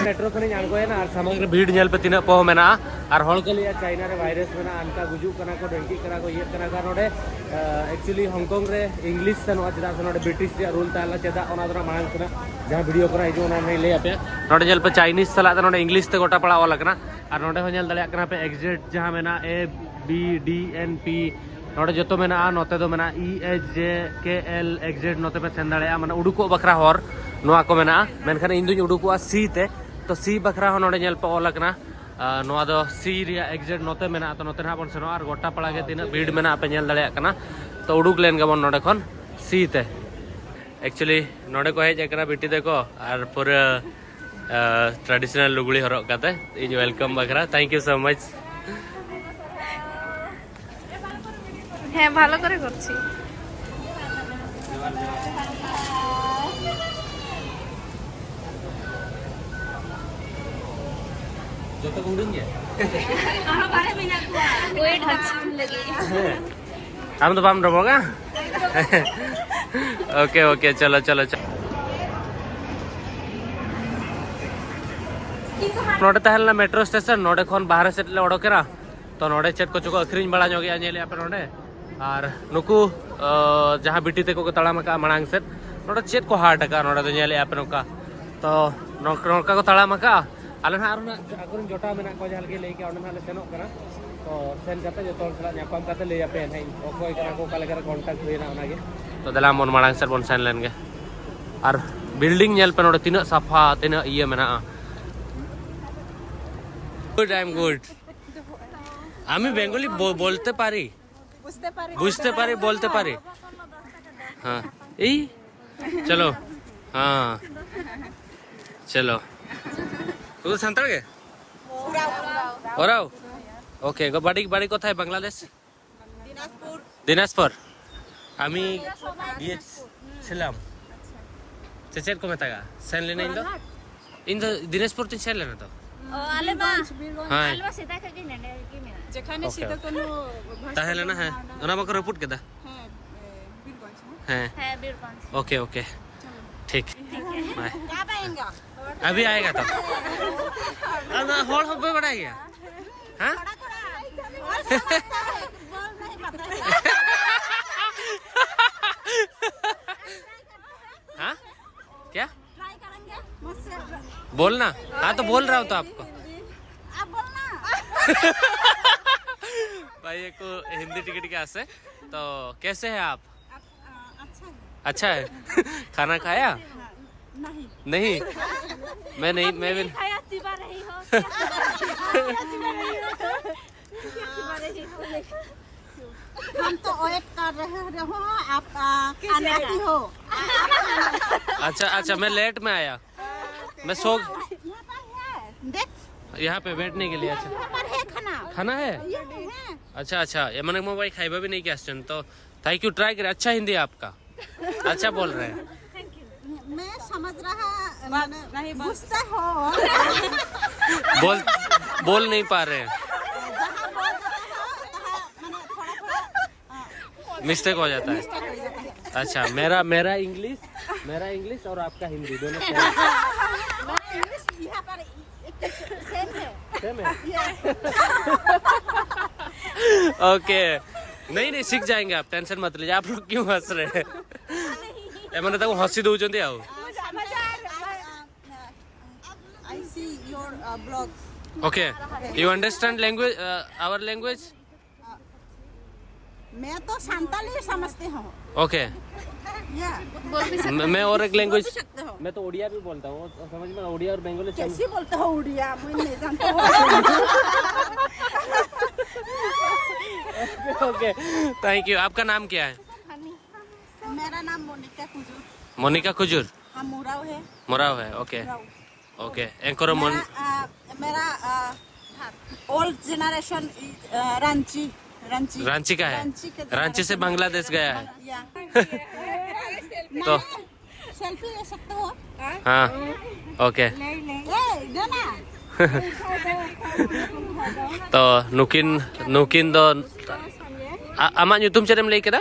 ᱢᱮᱴᱨᱳ ᱠᱷᱚᱱᱤᱧ ᱟᱬᱜᱚᱭᱮᱱᱟ ᱟᱨ ᱥᱟᱢᱟᱝ ᱨᱮ ᱵᱷᱤᱲ ᱧᱮᱞ ᱯᱮ ᱛᱤᱱᱟᱹᱜ ᱯᱚᱦᱚ ᱢᱮᱱᱟᱜᱼᱟ᱾ ᱟᱨ ᱦᱚᱲ ᱠᱚ ᱞᱟᱹᱭᱟ ᱪᱟᱭᱱᱟ ᱨᱮ ᱵᱷᱟᱭᱨᱟᱥ ᱢᱮᱱᱟᱜᱼᱟ, ᱚᱱᱠᱟ ᱜᱩᱡᱩᱜ ᱠᱟᱱᱟ ᱠᱚ, ᱰᱮᱝᱠᱤᱜ ᱠᱟᱱᱟ ᱠᱚ, ᱤᱭᱟᱹᱜ ᱠᱟᱱᱟ ᱠᱚ᱾ ᱱᱚᱰᱮ ᱮᱠᱪᱩᱭᱮᱞᱤ ᱦᱚᱝᱠᱚᱝ ᱨᱮ ᱤᱝᱞᱤᱥ ᱥᱮᱱᱚᱜᱼᱟ, ᱪᱮᱫᱟᱜ ᱥᱮ ᱱᱚᱰᱮ ᱵᱨᱤᱴᱤᱥ ᱨᱮᱭᱟᱜ ᱨᱩᱞ ᱛᱟᱦᱮᱸ ᱞᱮᱱᱟ᱾ ᱪᱮᱫᱟᱜ, ᱚᱱᱟ ᱫᱚ ᱱᱟᱜ ᱢᱟᱲᱟᱝ ᱥᱮᱱᱟᱜ ᱡᱟᱦᱟᱸ ᱵᱷᱤᱰᱤᱭᱳ ᱠᱚᱨᱮ ᱦᱤᱡᱩᱜᱼᱟ, ᱚᱱᱟ ᱨᱮᱧ ᱞᱟᱹᱭ ᱟᱯᱮᱭᱟ᱾ ᱱᱚᱰᱮ ᱧᱮᱞ ᱯᱮ, ᱪᱟᱭᱱᱤᱡᱽ ᱥᱟᱞᱟᱜ ᱫᱚ ᱱᱚᱰᱮ ᱤᱝᱞᱤᱥ ᱛᱮ ᱜᱚᱴᱟ ᱯᱟᱲᱟ ᱚᱞ ᱟᱠᱟᱱᱟ᱾ ᱟᱨ ᱱᱚᱰᱮ ᱦᱚᱸ ᱧᱮᱞ ᱫᱟᱲᱮᱭᱟᱜ ᱠᱟᱱᱟ ᱯᱮ, ᱮᱠᱡᱤᱴ ᱡᱟᱦᱟᱸ ᱢᱮᱱᱟᱜᱼᱟ, A B D N P, ᱱᱚᱰᱮ ᱡᱚᱛᱚ ᱢᱮᱱᱟᱜᱼᱟ᱾ ᱱᱚᱛᱮ ᱫᱚ ᱢᱮᱱᱟᱜᱼᱟ ᱤ ᱮᱪ ᱡᱮ ᱠᱮ ᱮᱞ, ᱮᱠᱡᱤᱴ ᱱᱚᱛᱮ ᱯᱮ ᱥᱮᱱ ᱫᱟᱲᱮᱭᱟᱜᱼᱟ, ᱢᱟᱱᱮ ᱩᱰᱩᱠᱚᱜ ᱵᱟᱠᱷᱨᱟ ᱦᱚᱨ ᱱᱚᱣᱟ ᱠᱚ ᱢᱮᱱᱟᱜᱼᱟ᱾ ᱢᱮᱱᱠᱷᱟᱱ ᱤᱧ ᱫᱩᱧ ᱩᱰᱩᱠᱚᱜᱼᱟ ᱥᱤ ᱛᱮ, ᱛᱚ ᱥᱤ ᱵᱟᱠᱷᱨᱟ ᱦᱚᱸ ᱱᱚᱰᱮ ᱧᱮᱞ ᱯᱮ ᱚᱞ ᱟᱠᱟᱱᱟ᱾ ᱟᱨ ᱱᱚᱣᱟ ᱫᱚ ᱥᱤ ᱨᱮᱭᱟᱜ ᱮᱠᱡᱤᱴ ᱱᱚᱛᱮ ᱢᱮᱱᱟᱜᱼᱟ, ᱛᱚ ᱱᱚᱛᱮ ᱱᱟᱦᱟᱜ ᱵᱚᱱ ᱥᱮᱱᱚᱜᱼᱟ᱾ ᱟᱨ ᱜᱚᱴᱟ ᱯᱟᱲᱟ ᱜᱮ ᱛᱤᱱᱟᱹᱜ ᱵᱷᱤᱲ ᱢᱮᱱᱟᱜᱼᱟ ᱯᱮ ᱧᱮᱞ ᱫᱟᱲᱮᱭᱟᱜ ᱠᱟᱱᱟ᱾ ᱛᱚ ᱩᱰᱩᱠ ᱞᱮᱱ ᱜᱮᱵᱚᱱ ᱱᱚᱰᱮ ᱠᱷᱚᱱ ᱥᱤ ᱛᱮ᱾ ᱮᱠᱪᱩᱭᱮᱞᱤ ᱱᱚᱰᱮ ᱠᱚ ᱦᱮᱡ ᱟᱠᱟᱱᱟ ᱵᱤᱴᱤ ᱛᱟᱠᱚ, ᱟᱨ ᱯᱩᱨᱟᱹ ᱴᱨᱟᱰᱤᱥᱚᱱᱟᱞ ᱞᱩᱜᱽᱲᱤ ᱦᱚᱨᱚᱜ ᱠᱟᱛᱮ ᱤᱧ ᱣᱮᱞᱠᱟᱢ ᱵᱟᱠᱷᱨᱟ᱾ Thank you so much. হ্যাঁ, ভালো করে করছি। ᱡᱚᱛᱚ ᱠᱚ ᱦᱩᱰᱤᱧ ᱜᱮᱭᱟ? ᱳᱭᱮᱴ ᱦᱟᱛᱟᱣ ᱞᱟᱹᱜᱤᱫ᱾ ᱟᱢ ᱫᱚ ᱵᱟᱢ ᱰᱚᱵᱚᱜᱟ? ᱳᱠᱮ, ᱳᱠᱮ, ᱪᱚᱞᱚ, ᱪᱚᱞᱚ, ᱪᱚᱞᱚ᱾ ᱱᱚᱰᱮ ᱛᱟᱦᱮᱸ ᱞᱮᱱᱟ ᱢᱮᱴᱨᱳ ᱥᱴᱮᱥᱚᱱ, ᱱᱚᱰᱮ ᱠᱷᱚᱱ ᱵᱟᱦᱨᱮ ᱥᱮᱫ ᱞᱮ ᱚᱰᱚᱠᱮᱱᱟ᱾ ᱛᱚ ᱱᱚᱰᱮ ᱪᱮᱫ ᱠᱚᱪᱚ ᱠᱚ ᱟᱹᱠᱷᱨᱤᱧ ᱵᱟᱲᱟ ᱧᱚᱜᱮᱜᱼᱟ, ᱧᱮᱞᱮᱜᱼᱟ ᱯᱮ ᱱᱚᱰᱮ᱾ ᱟᱨ ᱱᱩᱠᱩ, ᱚ, ᱡᱟᱦᱟᱸ ᱵᱤᱴᱤ ᱛᱟᱠᱚ ᱠᱚ ᱛᱟᱲᱟᱢ ᱟᱠᱟᱫᱼᱟ ᱢᱟᱲᱟᱝ ᱥᱮᱫ, ᱱᱚᱰᱮ ᱪᱮᱫ ᱠᱚ ᱦᱟᱴ ᱟᱠᱟᱫᱼᱟ ᱱᱚᱰᱮ ᱫᱚ, ᱧᱮᱞᱮᱜᱼᱟ ᱯᱮ ᱱᱚᱝᱠᱟ᱾ ᱛᱚ ᱱᱚᱝᱠᱟ ᱱᱚᱝᱠᱟ ᱠᱚ ᱛᱟᱲᱟᱢ ᱟᱠᱟᱫᱼᱟ᱾ ᱟᱞᱮ ᱱᱟᱦᱟᱜ ᱟᱨᱚ ᱱᱟᱦᱟᱜ ᱟᱠᱚᱨᱮᱱ ᱡᱚᱴᱟᱣ ᱢᱮᱱᱟᱜ ᱠᱚᱣᱟ, ᱡᱟᱦᱟᱸ ᱞᱮᱠᱟᱧ ᱞᱟᱹᱭ ᱠᱮᱜᱼᱟ, ᱚᱸᱰᱮ ᱱᱟᱦᱟᱜ ᱞᱮ ᱥᱮᱱᱚᱜ ᱠᱟᱱᱟ᱾ ᱛᱚ ᱥᱮᱱ ᱠᱟᱛᱮ ᱡᱚᱛᱚ ᱦᱚᱲ ᱥᱟᱞᱟᱜ ᱧᱟᱯᱟᱢ ᱠᱟᱛᱮ ᱞᱟᱹᱭ ᱟᱯᱮᱭᱟ ᱱᱟᱦᱟᱜ ᱤᱧ ᱚᱠᱚᱭ ᱠᱟᱱᱟ ᱠᱚ, ᱚᱠᱟ ᱞᱮᱠᱟᱨᱮ ᱠᱚᱱᱴᱟᱠᱴ ᱦᱩᱭᱱᱟ ᱚᱱᱟᱜᱮ᱾ ᱛᱚ ᱫᱮᱞᱟ ᱵᱚᱱ ᱢᱟᱲᱟᱝ ᱥᱮᱫ ᱵᱚᱱ ᱥᱮᱱ ᱞᱮᱱ ᱜᱮ᱾ ᱟᱨ ᱵᱤᱞᱰᱤᱝ ᱧᱮᱞ ᱯᱮ ᱱᱚᱰᱮ ᱛᱤᱱᱟᱹᱜ ᱥᱟᱯᱷᱟ, ᱛᱤᱱᱟᱹᱜ ᱤᱭᱟᱹ ᱢᱮᱱᱟᱜᱼᱟ᱾ Good, I am good. আমি বেঙ্গলি ব- বলতে পারি, বুঝতে পারি বুঝতে পারি, বলতে পারি। হ্যাঁ, এই চলো, হ্যাঁ, চলো। তুমি তো ᱥᱟᱱᱛᱟᱲ ᱜᱮ? ᱚᱨᱟᱣ᱾ ᱳᱠᱮ, ᱜᱚ- ᱵᱟᱲᱤ, ᱵᱟᱲᱤ ᱠᱚᱛᱷᱟᱭ ᱵᱟᱝᱞᱟᱫᱮᱥ? ᱫᱤᱱᱟᱡᱽᱯᱩᱨ᱾ ᱟᱢᱤ ᱜᱤᱭᱮ ᱥᱤᱞᱟᱢ᱾ ᱥᱮ ᱪᱮᱫ ᱠᱚ ᱢᱮᱛᱟᱜᱼᱟ? ᱥᱮᱱ ᱞᱮᱱᱟᱹᱧ ᱫᱚ᱾ ᱤᱧ ᱫᱚ ᱫᱤᱱᱟᱡᱽᱯᱩᱨ ᱛᱤᱧ ᱥᱮᱱ ᱞᱮᱱᱟ ᱛᱚ᱾ ᱚ, ᱟᱞᱮ ᱢᱟ ᱦᱮᱸ᱾ ᱟᱞᱮ ᱢᱟ ᱥᱮᱫᱟᱭ ᱠᱷᱚᱱ ᱜᱮ ᱱᱚᱰᱮ ᱜᱮ ᱢᱮᱱᱟᱜᱼᱟ᱾ যেখানে ওকে, সিদ্ধ ওকে। তনু ᱛᱟᱦᱮᱸ ᱞᱮᱱᱟ, ᱦᱮᱸ᱾ ᱚᱱᱟ ᱵᱟᱠᱚ ᱨᱟᱹᱯᱩᱫ ᱠᱮᱫᱟ? হ্যাঁ এ, বীরগঞ্জ না? ᱦᱮᱸ᱾ ᱦᱮᱸ, ᱵᱤᱨᱜᱚᱸᱡᱽ᱾ Okay, okay. চলো। ठीक। बाय। अभी आएगा तो। अब हॉल हो गया, बड़ा गया। हाँ? हाँ? क्या? बोलना। हाँ, तो बोल रहा हूँ तो आपको। आप बोलना। भाई, एक हिंदी टिकट के आसे। तो कैसे हैं आप? अच्छा है। खाना खाया? नहीं। नहीं। मैं नहीं, मैं भी। खाया, चिबा रही हो। चिबा रही हो। चिबा रही हो। हम तो वेट कर रहे हो, आप आने की हो। अच्छा, अच्छा, मैं लेट में आया। मैं सो देख, यहाँ पे बैठने के लिए। अच्छा, यहाँ पर है खाना। खाना है? ये है। अच्छा, अच्छा, ये मैंने मोबाइल खाइबा भी नहीं किया। तो थैंक यू, ट्राई करें। अच्छा हिंदी आपका, अच्छा बोल रहे हैं। मैं समझ रहा, मैंने नहीं बोल गुस्सा हो। बोल बोल नहीं पा रहे हैं। मिस्टेक हो जाता है। अच्छा, मेरा मेरा इंग्लिश मेरा इंग्लिश और आपका हिंदी दोनों सेम। इंग्लिश यहाँ पर सेम है। सेम है। ओके। नहीं, नहीं, सीख जाएंगे आप, टेंशन मत लीजिए। आप लोग क्यों हंस रहे हैं? ଏମାନେ ତାକୁ ହସି ଦଉଛନ୍ତି ଆଉ। I see your uh, blog. Okay, you understand language, uh, our language? मैं तो संताली समझती हूँ। ओके। या। मैं, मैं और एक लैंग्वेज। मैं तो उड़िया भी बोलता हूँ, समझ में उड़िया और बंगाली समझ। कैसी बोलते हो उड़िया? मैं नहीं जानता हूँ। Okay, thank you. आपका नाम क्या है? मेरा नाम मोनिका कुजूर। मोनिका कुजूर। हम मुराव है। मुराव है, ओके। मुराव। ओके, एंकर मोन- मेरा, आ, मेरा ओल्ड जनरेशन रांची। रांची रांची का है। रांची के रांची से जनरेशन। बांग्लादेश गया है। या। तो सेल्फी ले सकते हो? हाँ, ओके। ले ले। ए, दो ना। ᱛᱚ ᱱᱩᱠᱤᱱ ᱱᱩᱠᱤᱱ ᱫᱚ ᱟ- ᱟᱢᱟᱜ ᱧᱩᱛᱩᱢ ᱪᱮᱫ ᱮᱢ ᱞᱟᱹᱭ ᱠᱮᱫᱟ?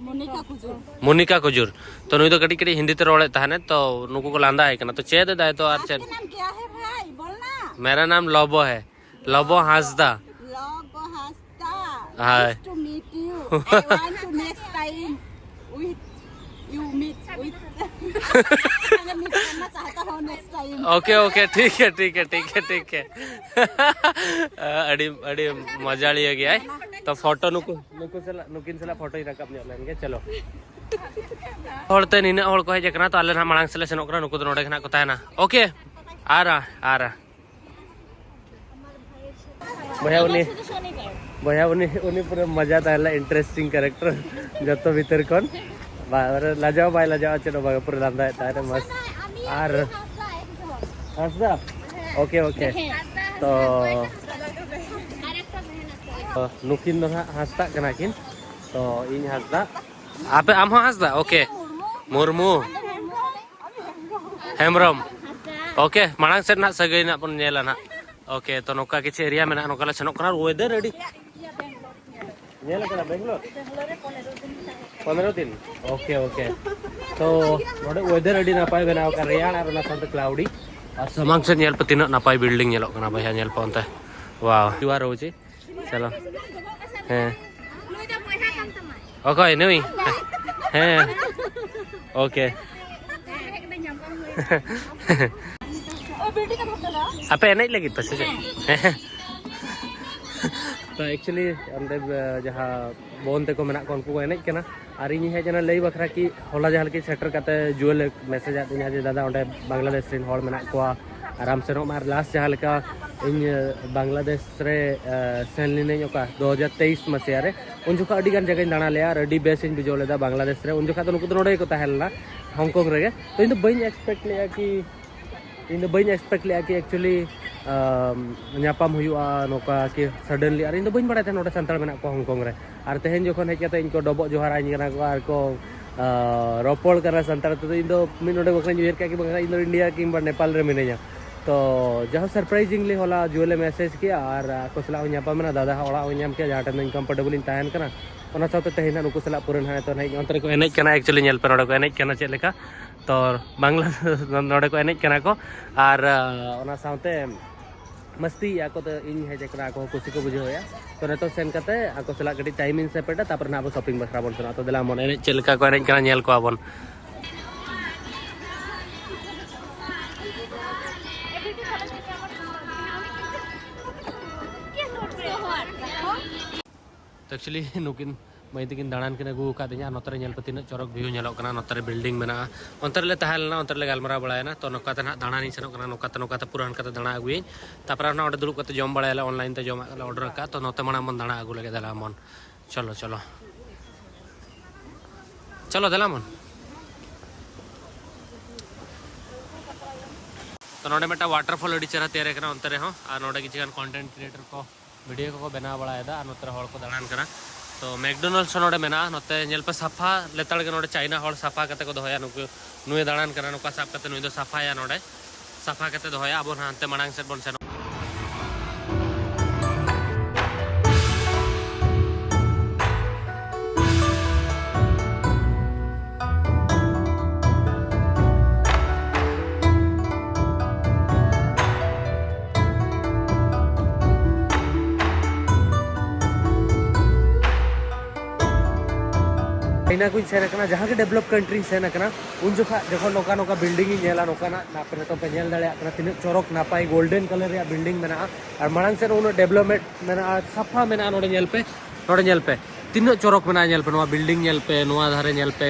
मोनिका कुजूर। मोनिका कुजूर। तो नुई तो कटी कटी हिंदी ते रोड़े तहने, तो नुकु को लांदा है कना। तो चेद दाय तो आर आपके चेद। नाम क्या है भाई? बोलना। मेरा नाम लोबो है। Lobo Hansda. Lobo Hansda. Hi. Nice to meet you. I want to next time with you meet with. मैं meet करना चाहता हूँ next time. ओके, ओके, ठीक है, ठीक है, ठीक है, ठीक है. ᱟᱹᱰᱤ, ᱟᱹᱰᱤ ᱢᱟᱡᱟᱲᱤᱭᱟᱹ ᱜᱮᱭᱟᱭ. ᱛᱚ, ᱯᱷᱳᱴᱳ ᱱᱩᱠᱩ, ᱱᱩᱠᱩ ᱥᱟᱞᱟᱜ, ᱱᱩᱠᱤᱱ ᱥᱟᱞᱟᱜ ᱯᱷᱳᱴᱳᱧ ᱨᱟᱠᱟᱵ ᱧᱚᱜ ᱞᱮᱱ ᱜᱮ. ᱪᱚᱞᱚ. ᱦᱚᱲᱛᱮ ᱱᱤᱱᱟᱹᱜ ᱦᱚᱲ ᱠᱚ ᱦᱮᱡ ᱟᱠᱟᱱᱟ, ᱛᱚ ᱟᱞᱮ ᱱᱟᱦᱟᱜ ᱢᱟᱲᱟᱝ ᱥᱮᱫ ᱞᱮ ᱥᱮᱱᱚᱜ ᱠᱟᱱᱟ, ᱱᱩᱠᱩ ᱫᱚ ᱱᱚᱰᱮ ᱜᱮ ᱱᱟᱦᱟᱜ ᱠᱚ ᱛᱟᱦᱮᱱᱟ. ᱳᱠᱮ, ᱟᱨᱟ, ᱟᱨᱟ. ᱵᱚᱭᱦᱟ ᱩᱱᱤ, ᱵᱚᱭᱦᱟ ᱩᱱᱤ, ᱩᱱᱤ ᱯᱩᱨᱟᱹ ᱢᱟᱡᱟ ᱛᱟᱦᱮᱸ ᱞᱮᱱᱟ, interesting character ᱡᱚᱛᱚ ᱵᱷᱤᱛᱤᱨ ᱠᱷᱚᱱ. ᱵᱟ-, ᱞᱟᱡᱟᱣ ᱵᱟᱭ ᱞᱟᱡᱟᱣᱟ ᱪᱮᱫ ᱦᱚᱸ ᱵᱟᱝ, ᱯᱩᱨᱟᱹ ᱞᱟᱸᱫᱟᱭᱮᱫ ᱛᱟᱦᱮᱸ ᱨᱮ ᱢᱚᱥᱛ. ᱟᱨ ᱦᱟᱸᱥᱫᱟ? Okay, okay. ᱛᱚ, ᱛᱚ, ᱱᱩᱠᱤᱱ ᱫᱚ ᱦᱟᱸᱜ ᱦᱟᱸᱥᱫᱟᱜ ᱠᱟᱱᱟ ᱠᱤᱱ. ᱛᱚ, ᱤᱧ ᱦᱟᱸᱥᱫᱟ. ᱟᱯᱮ, ᱟᱢ ᱦᱚᱸ ᱦᱟᱸᱥᱫᱟ? ᱳᱠᱮ. ᱢᱩᱨᱢᱩ. ᱦᱮᱢᱵᱨᱚᱢ. ᱳᱠᱮ, ᱢᱟᱲᱟᱝ ᱥᱮᱫ ᱱᱟᱜ ᱥᱟᱹᱜᱟᱹᱭ ᱱᱟᱜ ᱵᱚᱱ ᱧᱮᱞᱟ ᱱᱟᱜ. ᱳᱠᱮ, ᱛᱚ ᱱᱚᱝᱠᱟ ᱠᱤᱪᱷᱩ ᱮᱨᱤᱭᱟ ᱢᱮᱱᱟᱜᱼᱟ, ᱱᱚᱝᱠᱟ ᱞᱮ ᱥᱮᱱᱚᱜ ᱠᱟᱱᱟ. ᱳᱭᱮᱫᱟᱨ ᱟᱹᱰᱤ, ᱧᱮᱞ ᱠᱟᱱᱟ ᱵᱮᱝᱜᱟᱞᱳᱨ? ᱯᱚᱱᱨᱚ ᱫᱤᱱ. Okay, okay. ᱛᱚ ᱱᱚᱰᱮ ᱳᱭᱮᱫᱟᱨ ᱟᱹᱰᱤ ᱱᱟᱯᱟᱭ ᱵᱮᱱᱟᱣ ᱟᱠᱟᱱᱟ, ᱨᱮᱭᱟᱲ ᱟᱨ ᱚᱱᱟ ᱥᱟᱶᱛᱮ ᱠᱞᱟᱣᱰᱤ. ᱟᱨ ᱥᱟᱢᱟᱝ ᱥᱮᱫ ᱧᱮᱞ ᱯᱮ, ᱛᱤᱱᱟᱹᱜ ᱱᱟᱯᱟᱭ ᱵᱤᱞᱰᱤᱝ ᱧᱮᱞᱚᱜ ᱠᱟᱱᱟ ᱵᱚᱭᱦᱟ, ᱧᱮᱞ ᱯᱮ ᱚᱱᱛᱮ. ᱣᱟᱣ, ᱡᱩᱣᱟᱨ ᱦᱚᱪᱤ. ᱪᱚᱞᱚ. ᱦᱮᱸ. ᱚᱠᱚᱭ ᱱᱩᱭ? ᱦᱮᱸ. ᱳᱠᱮ. ᱟᱯᱮ ᱮᱱᱮᱡ ᱞᱟᱹᱜᱤᱫ ᱯᱮ ᱥᱮ ᱪᱮᱫ? ᱦᱮᱸ. ᱛᱚ, actually, ᱚᱸᱰᱮ, ᱡᱟᱦᱟᱸ ᱵᱚᱱ ᱛᱮᱠᱚ ᱢᱮᱱᱟᱜ ᱠᱚᱣᱟ, ᱩᱱᱠᱩ ᱠᱚ ᱮᱱᱮᱡ ᱠᱟᱱᱟ. ᱟᱨ ᱤᱧ ᱦᱮᱡ ᱮᱱᱟ ᱞᱟᱹᱭ ᱵᱟᱠᱷᱨᱟ ᱠᱤ ᱦᱚᱞᱟ ᱡᱟᱦᱟᱸ ᱞᱮᱠᱟ ᱥᱮᱴᱮᱨ ᱠᱟᱛᱮ ᱡᱩᱣᱮᱞ ᱮ ᱢᱮᱥᱮᱡᱽ ᱟᱫ ᱞᱤᱧᱟ ᱡᱮ, "ᱫᱟᱫᱟ, ᱚᱸᱰᱮ ᱵᱟᱝᱞᱟᱫᱮᱥ ᱨᱮᱱ ᱦᱚᱲ ᱢᱮᱱᱟᱜ ᱠᱚᱣᱟ, ᱟᱨᱟᱢ ᱥᱮᱱᱚᱜ ᱢᱮ." ᱟᱨ ᱞᱟᱥᱴ ᱡᱟᱦᱟᱸ ᱞᱮᱠᱟ ᱤᱧ, ᱮ, ᱵᱟᱝᱞᱟᱫᱮᱥ ᱨᱮ, ᱮ, ᱥᱮᱱ ᱞᱤᱱᱟᱹᱧ ᱚᱠᱟ ᱫᱩ ᱦᱟᱡᱟᱨ ᱛᱮᱭᱤᱥ ᱢᱟᱥᱤᱭᱟ ᱨᱮ, ᱩᱱ ᱡᱚᱠᱷᱚᱱ ᱟᱹᱰᱤ ᱜᱟᱱ ᱡᱟᱭᱜᱟᱧ ᱫᱟᱬᱟ ᱞᱮᱜᱼᱟ ᱟᱨ ᱟᱹᱰᱤ ᱵᱮᱥ ᱤᱧ ᱵᱩᱡᱷᱟᱹᱣ ᱞᱮᱫᱟ ᱵᱟᱝᱞᱟᱫᱮᱥ ᱨᱮ. ᱩᱱ ᱡᱚᱠᱷᱚᱱ ᱫᱚ ᱱᱩᱠᱩ ᱫᱚ ᱱᱚᱰᱮ ᱜᱮᱠᱚ ᱛᱟᱦᱮᱸ ᱞᱮᱱᱟ, ᱦᱚᱝᱠᱚᱝ ᱨᱮᱜᱮ. ᱛᱚ, ᱤᱧ ᱫᱚ ᱵᱟᱹᱧ expect ᱞᱮᱜᱼᱟ ᱠᱤ ᱤᱧ ᱫᱚ ᱵᱟᱹᱧ expect ᱞᱮᱜᱼᱟ ᱠᱤ actually, ᱟᱢ, ᱧᱟᱯᱟᱢ ᱦᱩᱭᱩᱜᱼᱟ ᱱᱚᱝᱠᱟ ᱠᱤ suddenly. ᱟᱨ ᱤᱧ ᱫᱚ ᱵᱟᱹᱧ ᱵᱟᱲᱟᱭ ᱛᱟᱦᱮᱸᱫ ᱱᱚᱰᱮ ᱥᱟᱱᱛᱟᱲ ᱢᱮᱱᱟᱜ ᱠᱚᱣᱟ ᱦᱚᱝᱠᱚᱝ ᱨᱮ. ᱟᱨ ᱛᱮᱦᱮᱧ ᱡᱚᱠᱷᱚᱱ ᱦᱮᱡ ᱠᱟᱛᱮ ᱤᱧ ᱠᱚ ᱰᱚᱵᱚᱜ ᱡᱚᱦᱟᱨᱟᱹᱧ ᱠᱟᱱᱟ ᱠᱚ ᱟᱨ ᱠᱚ, ᱟ, ᱨᱚᱯᱚᱲ ᱠᱟᱱᱟ ᱥᱟᱱᱛᱟᱲ ᱛᱮ, ᱤᱧ ᱫᱚ ᱢᱤᱫ ᱱᱚᱰᱮ ᱵᱟᱠᱷᱨᱟᱧ ᱩᱭᱦᱟᱹᱨ ᱠᱮᱜᱼᱟ ᱠᱤ ᱵᱟᱝ, ᱤᱧ ᱫᱚ ᱤᱱᱰᱤᱭᱟ ᱠᱤᱝᱵᱟ ᱱᱮᱯᱟᱞ ᱨᱮ ᱢᱤᱱᱟᱹᱧᱟ. ᱛᱚ, ᱡᱟᱦᱟᱸ surprisingly ᱦᱚᱞᱟ ᱡᱩᱣᱮᱞᱮ ᱢᱮᱥᱮᱡᱽ ᱠᱮᱜᱼᱟ ᱟᱨ ᱟᱠᱚ ᱥᱟᱞᱟᱜ ᱦᱚᱸᱧ ᱧᱟᱯᱟᱢ ᱮᱱᱟ, ᱫᱟᱫᱟ ᱦᱚᱸ ᱚᱲᱟᱜ ᱦᱚᱸᱧ ᱧᱟᱢ ᱠᱮᱜᱼᱟ, ᱡᱟᱦᱟᱸ ᱴᱷᱮᱱ ᱫᱚ ᱤᱧ comfortable ᱤᱧ ᱛᱟᱦᱮᱱ ᱠᱟᱱᱟ. ᱚᱱᱟ ᱥᱟᱶᱛᱮ ᱛᱮᱦᱮᱧ ᱦᱟᱸᱜ ᱱᱩᱠᱩ ᱥᱟᱞᱟᱜ ᱯᱩᱨᱟᱹ ᱱᱟᱦᱟᱜ ᱱᱤᱛᱚᱜ ᱱᱟᱦᱟᱜ ᱚᱱᱛᱮ ᱨᱮᱠᱚ ᱮᱱᱮᱡ ᱠᱟᱱᱟ᱾ Actually ᱧᱮᱞ ᱯᱮ ᱱᱚᱰᱮ ᱠᱚ ᱮᱱᱮᱡ ᱠᱟᱱᱟ ᱪᱮᱫ ᱞᱮᱠᱟ᱾ ᱛᱚ ᱵᱟᱝᱞᱟ ᱱᱚᱰᱮ ᱠᱚ ᱮᱱᱮᱡ ᱠᱟᱱᱟ ᱠᱚ᱾ ᱟᱨ ᱟᱸ, ᱚᱱᱟ ᱥᱟᱶᱛᱮ ᱢᱟᱥᱛᱤᱭᱮᱫᱼᱟ ᱠᱚ᱾ ᱛᱚ ᱤᱧ ᱦᱮᱡ ᱟᱠᱟᱱᱟ, ᱟᱠᱚ ᱦᱚᱸ ᱠᱩᱥᱤ ᱠᱚ ᱵᱩᱡᱷᱟᱹᱣᱮᱫᱼᱟ᱾ ᱛᱚ ᱱᱤᱛᱚᱜ ᱥᱮᱱ ᱠᱟᱛᱮ ᱟᱠᱚ ᱥᱟᱞᱟᱜ ᱠᱟᱹᱴᱤᱡ time ᱤᱧ ᱥᱯᱮᱱᱰᱟ, ᱛᱟᱨᱯᱚᱨᱮ ᱱᱟᱦᱟᱜ ᱟᱵᱚ shopping ᱵᱟᱠᱷᱨᱟ ᱵᱚᱱ ᱥᱮᱱᱚᱜᱼᱟ᱾ ᱛᱚ ᱫᱮᱞᱟ ᱵᱚᱱ ᱮᱱᱮᱡ ᱪᱮᱫ ᱞᱮᱠᱟ ᱠᱚ ᱮᱱᱮᱡ ᱠᱟᱱᱟ ᱧᱮᱞ ᱠᱚᱣᱟ ᱵᱚᱱ᱾ ᱛᱚ actually ᱱᱩᱠᱤᱱ ᱢᱟᱹᱭ ᱛᱟᱹᱠᱤᱱ ᱫᱟᱬᱟᱱ ᱠᱤᱱ ᱟᱹᱜᱩ ᱟᱠᱟᱫᱤᱧᱟ᱾ ᱱᱚᱛᱮ ᱨᱮ ᱧᱮᱞ ᱯᱮ ᱛᱤᱱᱟᱹᱜ ᱪᱚᱨᱚᱠ view ᱧᱮᱞᱚᱜ ᱠᱟᱱᱟ᱾ ᱱᱚᱛᱮ ᱨᱮ building ᱢᱮᱱᱟᱜᱼᱟ, ᱚᱱᱛᱮ ᱨᱮᱞᱮ ᱛᱟᱦᱮᱸ ᱞᱮᱱᱟ, ᱚᱱᱛᱮ ᱨᱮᱞᱮ ᱜᱟᱞᱢᱟᱨᱟᱣ ᱵᱟᱲᱟᱭᱮᱱᱟ᱾ ᱛᱚ ᱱᱚᱝᱠᱟ ᱛᱮ ᱱᱟᱦᱟᱜ ᱫᱟᱬᱟᱱᱤᱧ ᱥᱮᱱᱚᱜ ᱠᱟᱱᱟ, ᱱᱚᱝᱠᱟ ᱛᱮ ᱱᱚᱝᱠᱟ ᱛᱮ ᱯᱩᱨᱟᱹ ᱦᱟᱱᱠᱟ ᱛᱮ ᱫᱟᱬᱟ ᱟᱹᱜᱩᱭᱟᱹᱧ᱾ ᱛᱟᱨᱯᱚᱨᱮ ᱚᱱᱟ ᱚᱸᱰᱮ ᱫᱩᱲᱩᱵ ᱠᱟᱛᱮ ᱡᱚᱢ ᱵᱟᱲᱟᱭᱟᱞᱮ, online ᱛᱮ ᱡᱚᱢᱟᱜ ᱞᱮ order ᱟᱠᱟᱫᱼᱟ᱾ ᱛᱚ ᱱᱚᱛᱮ ᱢᱟᱲᱟᱝ ᱵᱚᱱ ᱫᱟᱬᱟ ᱟᱹᱜᱩ ᱞᱮᱜᱮ, ᱫᱮᱞᱟ ᱢᱚᱱ᱾ ᱪᱚᱞᱚ ᱪᱚᱞᱚ ᱪᱚᱞᱚ ᱫᱮᱞᱟ ᱢᱚᱱ᱾ ᱛᱚ ᱱᱚᱰᱮ ᱢᱤᱫᱴᱟᱝ waterfall ᱟᱹᱰᱤ ᱪᱮᱦᱨᱟ ᱛᱮᱭᱟᱨ ᱟᱠᱟᱱᱟ ᱚᱱᱛᱮ ᱨᱮᱦᱚᱸ, ᱟᱨ ᱱᱚᱰᱮ ᱠᱤᱪᱷᱩ ᱜᱟᱱ content creator ᱠᱚ video ᱠᱚᱠᱚ ᱵᱮᱱᱟᱣ ᱵᱟᱲᱟᱭᱮᱫᱟ, ᱟᱨ ᱱᱚᱛᱮ ᱨᱮ ᱦᱚᱲ ᱠᱚ ᱫᱟᱬᱟᱱ ᱠᱟᱱᱟ᱾ ᱛᱚ McDonald's ᱦᱚᱸ ᱱᱚᱰᱮ ᱢᱮᱱᱟᱜᱼᱟ᱾ ᱱᱚᱛᱮ ᱧᱮᱞ ᱯᱮ ᱥᱟᱯᱷᱟ ᱞᱮᱛᱟᱲ ᱜᱮ ᱱᱚᱰᱮ ᱪᱟᱭᱱᱟ ᱦᱚᱲ ᱥᱟᱯᱷᱟ ᱠᱟᱛᱮ ᱠᱚ ᱫᱚᱦᱚᱭᱟ᱾ ᱱᱩᱠᱩ, ᱱᱩᱭᱮ ᱫᱟᱬᱟᱱ ᱠᱟᱱᱟ, ᱱᱚᱝᱠᱟ ᱥᱟᱵ ᱠᱟᱛᱮ ᱱᱩᱭ ᱫᱚ ᱥᱟᱯᱷᱟᱭᱟ ᱱᱚᱰᱮ, ᱥᱟᱯᱷᱟ ᱠᱟᱛᱮ ᱫᱚᱦᱚᱭᱟ᱾ ᱟᱵᱚ ᱦᱟᱱᱛᱮ ᱢᱟᱲᱟᱝ ᱥᱮᱫ ᱵᱚᱱ ᱥᱮᱱᱚᱜ᱾ ᱪᱟᱭᱱᱟ ᱠᱚᱧ ᱥᱮᱱ ᱟᱠᱟᱱᱟ, ᱡᱟᱦᱟᱸ ᱜᱮ develop country ᱥᱮᱱ ᱟᱠᱟᱱᱟ, ᱩᱱ ᱡᱚᱠᱷᱟᱜ ᱡᱚᱠᱷᱚᱱ ᱱᱚᱝᱠᱟ ᱱᱚᱝᱠᱟ building ᱤᱧ ᱧᱮᱞᱟ, ᱱᱚᱝᱠᱟᱱᱟᱜ ᱱᱟᱯ-, ᱱᱤᱛᱚᱜ ᱯᱮ ᱧᱮᱞ ᱫᱟᱲᱮᱭᱟᱜ ᱠᱟᱱᱟ ᱛᱤᱱᱟᱹᱜ ᱪᱚᱨᱚᱠ ᱱᱟᱯᱟᱭ golden colour ᱨᱮᱭᱟᱜ building ᱢᱮᱱᱟᱜᱼᱟ᱾ ᱟᱨ ᱢᱟᱲᱟᱝ ᱥᱮᱫ ᱩᱱᱟᱹᱜ development ᱢᱮᱱᱟᱜᱼᱟ, ᱥᱟᱯᱷᱟ ᱢᱮᱱᱟᱜᱼᱟ᱾ ᱱᱚᱰᱮ ᱧᱮᱞ ᱯᱮ, ᱱᱚᱰᱮ ᱧᱮᱞ ᱯᱮ ᱛᱤᱱᱟᱹᱜ ᱪᱚᱨᱚᱠ ᱢᱮᱱᱟᱜᱼᱟ᱾ ᱧᱮᱞ ᱯᱮ ᱱᱚᱣᱟ building ᱧᱮᱞ ᱯᱮ, ᱱᱚᱣᱟ ᱫᱷᱟᱨᱮ ᱧᱮᱞ ᱯᱮ,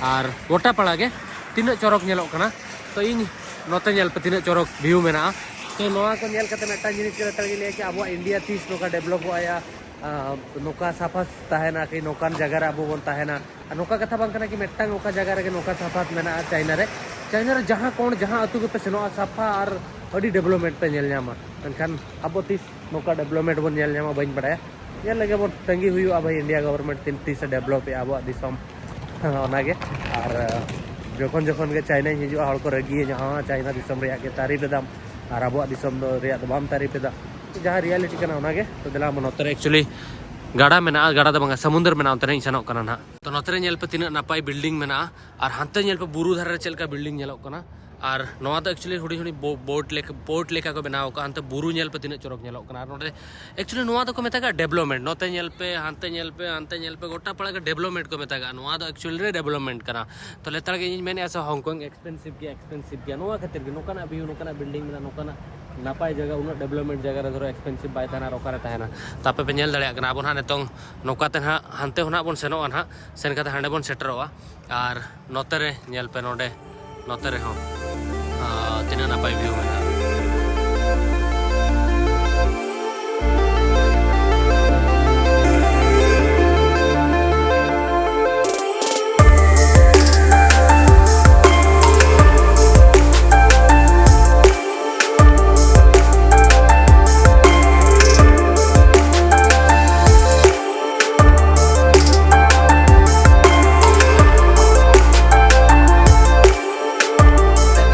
ᱟᱨ ᱜᱚᱴᱟ ᱯᱟᱲᱟ ᱜᱮ ᱛᱤᱱᱟᱹᱜ ᱪᱚᱨᱚᱠ ᱧᱮᱞᱚᱜ ᱠᱟᱱᱟ᱾ ᱛᱚ ᱤᱧ ᱱᱚᱛᱮ ᱧᱮᱞ ᱯᱮ ᱛᱤᱱᱟᱹᱜ ᱪᱚᱨᱚᱠ view ᱢᱮᱱᱟᱜᱼᱟ᱾ ᱛᱚ ᱱᱚᱣᱟ ᱠᱚ ᱧᱮᱞ ᱠᱟᱛᱮ ᱢᱤᱫᱴᱟᱝ ᱡᱤᱱᱤᱥ ᱜᱮ ᱱᱮᱛᱟᱨ ᱜᱮ ᱞᱟᱹᱭᱟ ᱠᱤ ᱟᱵᱚᱣᱟᱜ India ᱛᱤᱥ ᱱᱚᱝᱠᱟ developᱚᱜᱼᱟ, ᱟᱨ ᱱᱚᱝᱠᱟ ᱥᱟᱯᱷᱟ ᱛᱟᱦᱮᱱᱟ ᱠᱤ ᱱᱚᱝᱠᱟᱱ ᱡᱟᱭᱜᱟ ᱨᱮ ᱟᱵᱚ ᱵᱚᱱ ᱛᱟᱦᱮᱱᱟ᱾ ᱟᱨ ᱱᱚᱝᱠᱟ ᱠᱟᱛᱷᱟ ᱵᱟᱝ ᱠᱟᱱᱟ ᱠᱤ ᱢᱤᱫᱴᱟᱝ ᱚᱠᱟ ᱡᱟᱭᱜᱟ ᱨᱮᱜᱮ ᱱᱚᱝᱠᱟ ᱥᱟᱯᱷᱟ ᱢᱮᱱᱟᱜᱼᱟ᱾ ᱪᱟᱭᱱᱟ ᱨᱮ, ᱪᱟᱭᱱᱟ ᱨᱮ ᱡᱟᱦᱟᱸ ᱠᱚᱬ ᱡᱟᱦᱟᱸ ᱟᱹᱛᱩ ᱜᱮᱯᱮ ᱥᱮᱱᱚᱜᱼᱟ, ᱥᱟᱯᱷᱟ ᱟᱨ ᱟᱹᱰᱤ development ᱯᱮ ᱧᱮᱞ ᱧᱟᱢᱟ᱾ ᱢᱮᱱᱠᱷᱟᱱ ᱟᱵᱚ ᱛᱤᱥ ᱱᱚᱝᱠᱟ development ᱵᱚᱱ ᱧᱮᱞ ᱧᱟᱢᱟ ᱵᱟᱹᱧ ᱵᱟᱲᱟᱭᱟ᱾ ᱧᱮᱞ ᱞᱮᱜᱮ ᱵᱚᱱ, ᱛᱟᱺᱜᱤ ᱦᱩᱭᱩᱜᱼᱟ ᱵᱷᱟᱭ, India government ᱛᱤᱱ ᱛᱤᱥᱮ developᱮᱜᱼᱟ ᱟᱵᱚᱣᱟᱜ ᱫᱤᱥᱚᱢ᱾ ᱚᱱᱟᱜᱮ᱾ ᱟᱨ ᱡᱚᱠᱷᱚᱱ ᱡᱚᱠᱷᱚᱱ ᱜᱮ ᱪᱟᱭᱱᱟᱧ ᱦᱤᱡᱩᱜᱼᱟ, ᱦᱚᱲ ᱠᱚ ᱨᱟᱹᱜᱤᱭᱟᱹᱧᱟ, "ᱦᱚᱸ, ᱪᱟᱭᱱᱟ ᱫᱤᱥᱚᱢ ᱨᱮᱭᱟᱜ ᱜᱮ ᱛᱟᱹᱨᱤᱯ ᱮᱫᱟᱢ ᱟᱨ ᱟᱵᱚᱣᱟᱜ ᱫᱤᱥᱚᱢ ᱫᱚ ᱨᱮᱭᱟᱜ ᱫᱚ ᱵᱟᱢ ᱛᱟᱹᱨᱤᱯ ᱮᱫᱟ᱾" ᱡᱟᱦᱟᱸ reality ᱠᱟᱱᱟ ᱚᱱᱟᱜᱮ᱾ ᱛᱚ ᱫᱮᱞᱟ ᱵᱚᱱ ᱱᱚᱛᱮ ᱨᱮ actually ᱜᱟᱰᱟ ᱢᱮᱱᱟᱜᱼᱟ, ᱜᱟᱰᱟ ᱫᱚ ᱵᱟᱝᱟ, ᱥᱟᱹᱢᱩᱱᱫᱟᱹᱨ ᱢᱮᱱᱟᱜᱼᱟ, ᱚᱱᱛᱮ ᱨᱮ ᱤᱧ ᱥᱮᱱᱚᱜ ᱠᱟᱱᱟ ᱱᱟᱦᱟᱜ᱾ ᱛᱚ ᱱᱚᱛᱮ ᱨᱮ ᱧᱮᱞ ᱯᱮ ᱛᱤᱱᱟᱹᱜ ᱱᱟᱯᱟᱭ ᱵᱤᱞᱰᱤᱝ ᱢᱮᱱᱟᱜᱼᱟ, ᱟᱨ ᱦᱟᱱᱛᱮ ᱧᱮᱞ ᱯᱮ ᱵᱩᱨᱩ ᱫᱷᱟᱨᱮ ᱨᱮ ᱪᱮᱫ ᱞᱮᱠᱟ ᱵᱤᱞᱰᱤᱝ ᱧᱮᱞᱚᱜ ᱠᱟᱱᱟ᱾ ᱟᱨ ᱱᱚᱣᱟ ᱫᱚ ᱮᱠᱪᱩᱭᱮᱞᱤ ᱦᱩᱰᱤᱧ ᱦᱩᱰᱤᱧ ᱵᱳ- ᱵᱳᱴ ᱞᱮᱠᱟ, ᱵᱳᱴ ᱞᱮᱠᱟ ᱠᱚ ᱵᱮᱱᱟᱣ ᱟᱠᱟᱫᱼᱟ᱾ ᱦᱟᱱᱛᱮ ᱵᱩᱨᱩ ᱧᱮᱞ ᱯᱮ ᱛᱤᱱᱟᱹᱜ ᱪᱚᱨᱚᱠ ᱧᱮᱞᱚᱜ ᱠᱟᱱᱟ᱾ ᱟᱨ ᱱᱚᱰᱮ ᱮᱠᱪᱩᱭᱮᱞᱤ ᱱᱚᱣᱟ ᱫᱚᱠᱚ ᱢᱮᱛᱟᱜᱼᱟ ᱰᱮᱵᱷᱞᱚᱯᱢᱮᱱᱴ᱾ ᱱᱚᱛᱮ ᱧᱮᱞ ᱯᱮ, ᱦᱟᱱᱛᱮ ᱧᱮᱞ ᱯᱮ, ᱦᱟᱱᱛᱮ ᱧᱮᱞ ᱯᱮ, ᱜᱚᱴᱟ ᱯᱟᱲᱟ ᱜᱮ ᱰᱮᱵᱷᱞᱚᱯᱢᱮᱱᱴ ᱠᱚ ᱢᱮᱛᱟᱜᱼᱟ᱾ ᱱᱚᱣᱟ ᱫᱚ ᱮᱠᱪᱩᱭᱮᱞᱤ ᱨᱮ ᱰᱮᱵᱷᱞᱚᱯᱢᱮᱱᱴ ᱠᱟᱱᱟ᱾ ᱛᱚ ᱞᱮᱛᱟᱲ ᱜᱮ ᱤᱧ ᱢᱮᱱᱮᱫᱼᱟ ᱥᱮ ᱦᱚᱝᱠᱚᱝ ᱮᱠᱥᱯᱮᱱᱥᱤᱵᱷ ᱜᱮᱭᱟ, ᱮᱠᱥᱯᱮᱱᱥᱤᱵᱷ ᱜᱮᱭᱟ᱾ ᱱᱚᱣᱟ ᱠᱷᱟᱹᱛᱤᱨ ᱜᱮ ᱱᱚᱝᱠᱟᱱᱟᱜ ᱵᱷᱤᱭᱩ, ᱱᱚᱝᱠᱟᱱᱟᱜ ᱵᱤᱞᱰᱤᱝ ᱢᱮᱱᱟᱜᱼᱟ, ᱱᱚᱝᱠᱟᱱᱟᱜ ᱱᱟᱯᱟᱭ ᱡᱟᱭᱜᱟ ᱩᱱᱟᱹᱜ ᱰᱮᱵᱷᱞᱚᱯᱢᱮᱱᱴ ᱡᱟᱭᱜᱟ ᱨᱮ ᱫᱷᱚᱨᱚ ᱮᱠᱥᱯᱮᱱᱥᱤᱵᱷ ᱵᱟᱭ ᱛᱟᱦᱮᱱᱟ ᱟᱨ ᱚᱠᱟᱨᱮ ᱛᱟᱦᱮᱱᱟ? ᱛᱚ ᱟᱯᱮ ᱯᱮ ᱧᱮᱞ ᱫᱟᱲᱮᱭᱟᱜ ᱠᱟᱱᱟ, ᱟᱵᱚ ᱱᱟᱦᱟᱜ ᱱᱤᱛᱚᱝ ᱱᱚᱝᱠᱟ ᱛᱮ ᱱᱟᱦᱟᱜ ᱦᱟᱱᱛᱮ ᱠᱷᱚᱱᱟᱜ ᱵᱚᱱ ᱥᱮᱱᱚᱜᱼᱟ ᱱᱟᱦᱟᱜ, ᱥᱮᱱ ᱠᱟᱛᱮ ᱦᱟᱸᱰᱮ ᱵᱚᱱ ᱥᱮᱴᱮᱨᱚᱜᱼᱟ᱾ ᱟᱨ ᱱᱚᱛᱮ ᱨᱮ ᱧᱮᱞ ᱯᱮ, ᱱᱚᱰᱮ, ᱱᱚᱛᱮ ᱨᱮᱦᱚᱸ, ᱟᱨ ᱛᱤᱱᱟᱹᱜ ᱱᱟᱯᱟᱭ ᱵᱷᱤᱭᱩ ᱢᱮᱱᱟᱜᱼᱟ᱾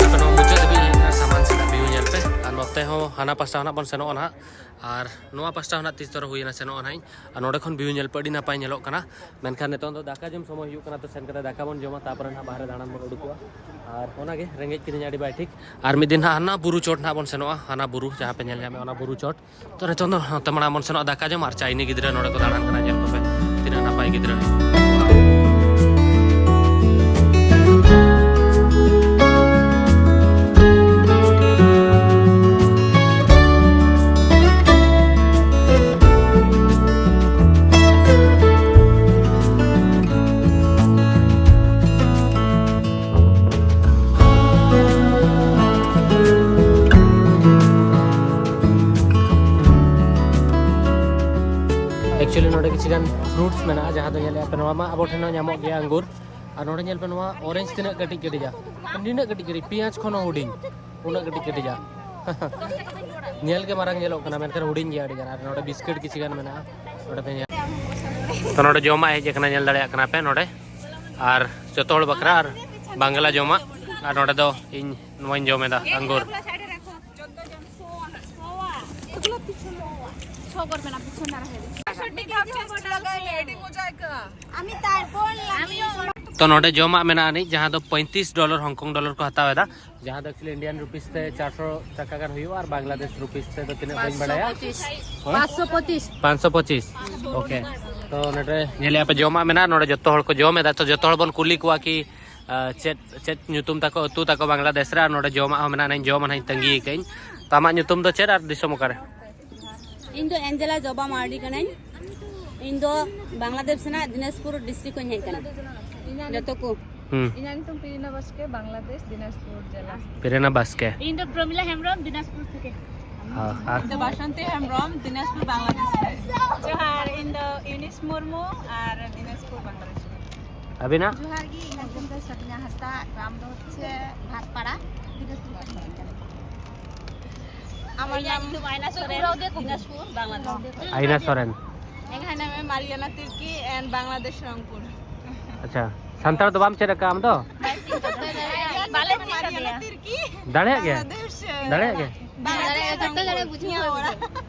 ᱟᱯᱮ ᱱᱚᱣᱟ ᱢᱩᱪᱟᱹᱫ ᱫᱷᱟᱹᱵᱤᱡ ᱦᱮᱡ ᱮᱱᱟ ᱥᱟᱢᱟᱱ ᱥᱮᱫᱟᱜ ᱵᱷᱤᱭᱩ ᱧᱮᱞ ᱯᱮ᱾ ᱟᱨ ᱱᱚᱛᱮ ᱦᱚᱸ ᱦᱟᱱᱟ ᱯᱟᱥᱴᱟ ᱠᱷᱚᱱᱟᱜ ᱵᱚᱱ ᱥᱮᱱᱚᱜᱼᱟ ᱱᱟᱦᱟᱜ᱾ ᱟᱨ ᱱᱚᱣᱟ ᱯᱟᱥᱴᱟ ᱠᱷᱚᱱᱟᱜ ᱛᱤᱥ ᱛᱚᱨᱟ ᱦᱩᱭᱮᱱᱟ ᱥᱮᱱᱚᱜᱼᱟ ᱱᱟᱦᱟᱜ ᱤᱧ᱾ ᱟᱨ ᱱᱚᱰᱮ ᱠᱷᱚᱱ ᱵᱷᱤᱭᱩ ᱧᱮᱞ ᱯᱮ, ᱟᱹᱰᱤ ᱱᱟᱯᱟᱭ ᱧᱮᱞᱚᱜ ᱠᱟᱱᱟ᱾ ᱢᱮᱱᱠᱷᱟᱱ ᱱᱤᱛᱚᱝ ᱫᱚ ᱫᱟᱠᱟ ᱡᱚᱢ ᱥᱚᱢᱚᱭ ᱦᱩᱭᱩᱜ ᱠᱟᱱᱟ, ᱛᱚ ᱥᱮᱱ ᱠᱟᱛᱮ ᱫᱟᱠᱟ ᱵᱚᱱ ᱡᱚᱢᱟ, ᱛᱟᱨᱯᱚᱨᱮ ᱱᱟᱦᱟᱜ ᱵᱟᱦᱨᱮ ᱫᱟᱬᱟᱱ ᱵᱚᱱ ᱩᱰᱩᱠᱚᱜᱼᱟ᱾ ᱟᱨ ᱚᱱᱟᱜᱮ ᱨᱮᱸᱜᱮᱡ ᱠᱤᱫᱤᱧᱟ ᱟᱹᱰᱤ ᱵᱟᱭ ᱴᱷᱤᱠ᱾ ᱟᱨ ᱢᱤᱫ ᱫᱤᱱ ᱱᱟᱦᱟᱜ ᱦᱟᱱᱟ ᱵᱩᱨᱩ ᱪᱚᱴ ᱱᱟᱦᱟᱜ ᱵᱚᱱ ᱥᱮᱱᱚᱜᱼᱟ, ᱦᱟᱱᱟ ᱵᱩᱨᱩ ᱡᱟᱦᱟᱸ ᱯᱮ ᱧᱮᱞ ᱧᱟᱢᱮᱫ ᱚᱱᱟ ᱵᱩᱨᱩ ᱪᱚᱴ᱾ ᱛᱚ ᱱᱤᱛᱚᱝ ᱫᱚ ᱱᱚᱛᱮ ᱢᱟᱲᱟᱝ ᱵᱚᱱ ᱥᱮᱱᱚᱜᱼᱟ ᱫᱟᱠᱟ ᱡᱚᱢ, ᱟᱨ ᱪᱟᱭᱱᱤ ᱜᱤᱫᱽᱨᱟᱹ ᱱᱚᱰᱮ ᱠᱚ ᱫᱟᱬᱟᱱ ᱠᱟᱱᱟ, ᱧᱮᱞ ᱠᱚᱯᱮ ᱛᱤᱱᱟᱹᱜ ᱱᱟᱯᱟᱭ ᱜᱤᱫᱽᱨᱟᱹ᱾ ᱮᱠᱪᱩᱭᱮᱞᱤ ᱱᱚᱰᱮ ᱠᱤᱪᱷᱩ ᱜᱟᱱ ᱯᱷᱨᱩᱴᱥ ᱢᱮᱱᱟᱜᱼᱟ, ᱡᱟᱦᱟᱸ ᱫᱚ ᱧᱮᱞᱮᱫᱼᱟ ᱯᱮ, ᱱᱚᱣᱟ ᱢᱟ ᱟᱵᱚ ᱴᱷᱮᱱ ᱦᱚᱸ ᱧᱟᱢᱚᱜ ᱜᱮᱭᱟ, ᱟᱝᱜᱩᱨ᱾ ᱟᱨ ᱱᱚᱰᱮ ᱧᱮᱞ ᱯᱮ, ᱱᱚᱣᱟ ᱚᱨᱮᱧᱡᱽ ᱛᱤᱱᱟᱹᱜ ᱠᱟᱹᱴᱤᱡ ᱠᱟᱹᱴᱤᱡᱟ, ᱱᱤᱱᱟᱹᱜ ᱠᱟᱹᱴᱤᱡ ᱠᱟᱹᱴᱤᱡ, ᱯᱮᱸᱭᱟᱡᱽ ᱠᱷᱚᱱ ᱦᱚᱸ ᱦᱩᱰᱤᱧ, ᱩᱱᱟᱹᱜ ᱠᱟᱹᱴᱤᱡ ᱠᱟᱹᱴᱤᱡᱟ᱾ ᱧᱮᱞ ᱜᱮ ᱢᱟᱨᱟᱝ ᱧᱮᱞᱚᱜ ᱠᱟᱱᱟ, ᱢᱮᱱᱠᱷᱟᱱ ᱦᱩᱰᱤᱧ ᱜᱮᱭᱟ ᱟᱹᱰᱤ ᱜᱟᱱ᱾ ᱟᱨ ᱱᱚᱰᱮ ᱵᱤᱥᱠᱤᱴ ᱠᱤᱪᱷᱩ ᱜᱟᱱ ᱢᱮᱱᱟᱜᱼᱟ, ᱱᱚᱰᱮ ᱯᱮ ᱧᱮᱞ᱾ ᱛᱚ ᱱᱚᱰᱮ ᱡᱚᱢᱟᱜ ᱦᱮᱡ ᱟᱠᱟᱱᱟ, ᱧᱮᱞ ᱫᱟᱲᱮᱭᱟᱜ ᱠᱟᱱᱟ ᱯᱮ ᱱᱚᱰᱮ, ᱟᱨ ᱡᱚᱛᱚ ᱦᱚᱲ ᱵᱟᱠᱷᱨᱟ ᱟᱨ ᱵᱟᱝᱞᱟ ᱡᱚᱢᱟᱜ᱾ ᱟᱨ ᱱᱚᱰᱮ ᱫᱚ ᱤᱧ ᱱᱚᱣᱟᱧ ᱡᱚᱢ ᱮᱫᱟ, ᱟᱝᱜᱩᱨ᱾ ᱡᱚᱛᱚ ᱡᱚᱢ ᱥᱚᱣᱟ, ᱥᱚᱣᱟ᱾ ᱮᱜᱩᱞᱳ ᱯᱤᱪᱷᱚᱱ ᱥᱚᱣᱟ᱾ ᱥᱚ ᱠᱚᱨ ᱢᱮᱱᱟᱜ ᱯᱤᱪᱷᱚᱱ ᱫᱷᱟᱨᱮ ᱨᱮ᱾ ᱟᱢᱤ ᱛᱟᱨᱯᱚᱨ ᱞᱟᱜᱤ᱾ ᱛᱚ ᱱᱚᱰᱮ ᱡᱚᱢᱟᱜ ᱢᱮᱱᱟᱜᱼᱟ ᱟᱹᱱᱤᱡ, ᱡᱟᱦᱟᱸ ᱫᱚ ᱯᱚᱸᱭᱛᱨᱤᱥ ᱰᱚᱞᱟᱨ, ᱦᱚᱝᱠᱚᱝ ᱰᱚᱞᱟᱨ ᱠᱚ ᱦᱟᱛᱟᱣ ᱮᱫᱟ, ᱡᱟᱦᱟᱸ ᱫᱚ actually Indian rupees ᱛᱮ ᱪᱟᱨᱥᱚ ᱴᱟᱠᱟ ᱜᱟᱱ ᱦᱩᱭᱩᱜᱼᱟ, ᱟᱨ ᱵᱟᱝᱞᱟᱫᱮᱥ ᱨᱩᱯᱤᱥ ᱛᱮ ᱫᱚ ᱛᱤᱱᱟᱹᱜ ᱵᱟᱹᱧ ᱵᱟᱲᱟᱭᱟ᱾ ᱯᱟᱸᱪᱥᱚ ᱯᱚᱸᱪᱤᱥ᱾ ᱯᱟᱸᱪᱥᱚ ᱯᱚᱸᱪᱤᱥ᱾ ᱳᱠᱮ, ᱛᱚ ᱱᱚᱰᱮ ᱧᱮᱞᱮᱜᱼᱟ ᱯᱮ ᱡᱚᱢᱟᱜ ᱢᱮᱱᱟᱜᱼᱟ, ᱱᱚᱰᱮ ᱡᱚᱛᱚ ᱦᱚᱲ ᱠᱚ ᱡᱚᱢ ᱮᱫᱟ᱾ ᱛᱚ ᱡᱚᱛᱚ ᱦᱚᱲ ᱵᱚᱱ ᱠᱩᱞᱤ ᱠᱚᱣᱟ ᱠᱤ ᱟᱨ ᱪᱮᱫ, ᱪᱮᱫ ᱧᱩᱛᱩᱢ ᱛᱟᱠᱚ ᱟᱹᱛᱩ ᱛᱟᱠᱚ ᱵᱟᱝᱞᱟᱫᱮᱥ ᱨᱮ? ᱟᱨ ᱱᱚᱰᱮ ᱡᱚᱢᱟᱜ ᱦᱚᱸ ᱢᱮᱱᱟᱜᱼᱟ, ᱤᱧ ᱡᱚᱢᱟ ᱱᱟᱦᱟᱜ, ᱤᱧ ᱛᱟᱺᱜᱤ ᱟᱠᱟᱫᱟᱹᱧ᱾ ᱛᱚ ᱟᱢᱟᱜ ᱧᱩᱛᱩᱢ ᱫᱚ ᱪᱮᱫ ᱟᱨ ᱫᱤᱥᱚᱢ ᱚᱠᱟᱨᱮ? ᱤᱧ ᱫᱚ ᱮᱧᱡᱮᱞᱟ ᱡᱚᱵᱟ ᱢᱟᱨᱰᱤ ᱠᱟᱹᱱᱟᱹᱧ᱾ ᱤᱧ ᱫᱚ ᱵᱟᱝᱞᱟᱫᱮᱥ ᱨᱮᱱᱟᱜ ᱫᱤᱱᱟᱡᱽᱯᱩᱨ ᱰᱤᱥᱴᱨᱤᱠᱴ ᱠᱷᱚᱱ ᱤᱧ ᱦᱮᱡ ᱟᱠᱟᱱᱟ᱾ ᱡᱚᱛᱚ ᱠᱚ᱾ ᱦᱩᱸ᱾ ᱤᱧᱟᱹᱜ ᱧᱩᱛᱩᱢ ᱯᱨᱮᱨᱱᱟ ᱵᱟᱥᱠᱮ, ᱵᱟᱝᱞᱟᱫᱮᱥ, ᱫᱤᱱᱟᱡᱽᱯᱩᱨ ᱡᱮᱞᱟ᱾ ᱯᱨᱮᱨᱱᱟ ᱵᱟᱥᱠᱮ᱾ ᱤᱧ ᱫᱚ ᱯᱨᱚᱢᱤᱞᱟ ᱦᱮᱢᱵᱨᱚᱢ, ᱫᱤᱱᱟᱡᱽᱯᱩᱨ ᱛᱷᱮᱠᱮ᱾ ᱦᱮᱸ, ᱟᱨ? ᱤᱧ ᱫᱚ ᱵᱟᱥᱚᱱᱛᱤ ᱦᱮᱢᱵᱨᱚᱢ, ᱫᱤᱱᱟᱡᱽᱯᱩᱨ, ᱵᱟᱝᱞᱟᱫᱮᱥ ᱠᱷᱚᱱ᱾ ᱡᱚᱦᱟᱨ, ᱤᱧ ᱫᱚ ᱤᱣᱱᱤᱥ ᱢᱩᱨᱢᱩ ᱟᱨ ᱫᱤᱱᱟᱡᱽᱯᱩᱨ, ᱵᱟᱝᱞᱟᱫᱮᱥ ᱠᱷᱚᱱ᱾ ᱟᱹᱵᱤᱱᱟᱜ? ᱡᱚᱦᱟᱨ ᱜᱮ, ᱤᱧᱟᱹᱜ ᱧᱩᱛᱩᱢ ᱫᱚ ᱥᱟᱵᱤᱱᱟ ᱦᱟᱸᱥᱫᱟ, ᱜᱨᱟᱢ ᱫᱚ ᱦᱚᱪᱪᱷᱮ ᱵᱷᱟᱴᱯᱟᱲᱟ, ᱫᱤᱱᱟᱡᱽᱯᱩᱨ ᱠᱷᱚᱱ ᱦᱮᱡ ᱟᱠᱟᱱᱟ᱾ ᱟᱢᱟᱜ ᱤᱧᱟᱹᱜ ᱧᱩᱛᱩᱢ ᱟᱭᱱᱟ ᱥᱚᱨᱮᱱ, ᱫᱤᱱᱟᱡᱽᱯᱩᱨ, ᱵᱟᱝᱞᱟᱫᱮᱥ᱾ ᱟᱭᱱᱟ ᱥᱚᱨᱮᱱ᱾ ᱮᱱᱠᱷᱟᱱ ᱟᱢ ᱢᱟᱨᱤᱭᱟᱱᱟ ᱛᱤᱨᱠᱤ and ᱵᱟᱝᱞᱟᱫᱮᱥ ᱨᱚᱝᱯᱩᱨ᱾ ᱟᱪᱪᱷᱟ, ᱥᱟᱱᱛᱟᱲ ᱫᱚ ᱵᱟᱢ ᱪᱮᱫ ᱟᱠᱟᱫ ᱟᱢ ᱫᱚ? ᱵᱟᱞᱮ ᱪᱮᱫ ᱟᱠᱟᱫᱮᱭᱟ᱾ ᱫᱟᱲᱮᱭᱟᱜ ᱜᱮ? ᱵᱟᱝᱞᱟᱫᱮᱥ, ᱫᱟᱲᱮᱭᱟᱜ ᱜᱮ? ᱵᱟᱝᱞᱟᱫᱮᱥ ᱡᱚᱛᱚ ᱫᱟᱲᱮ ᱨᱚᱝᱯᱩᱨ᱾ ᱵᱩᱡᱷᱟᱹᱣ ᱤᱧᱟᱹᱜ ᱚᱲᱟᱜ᱾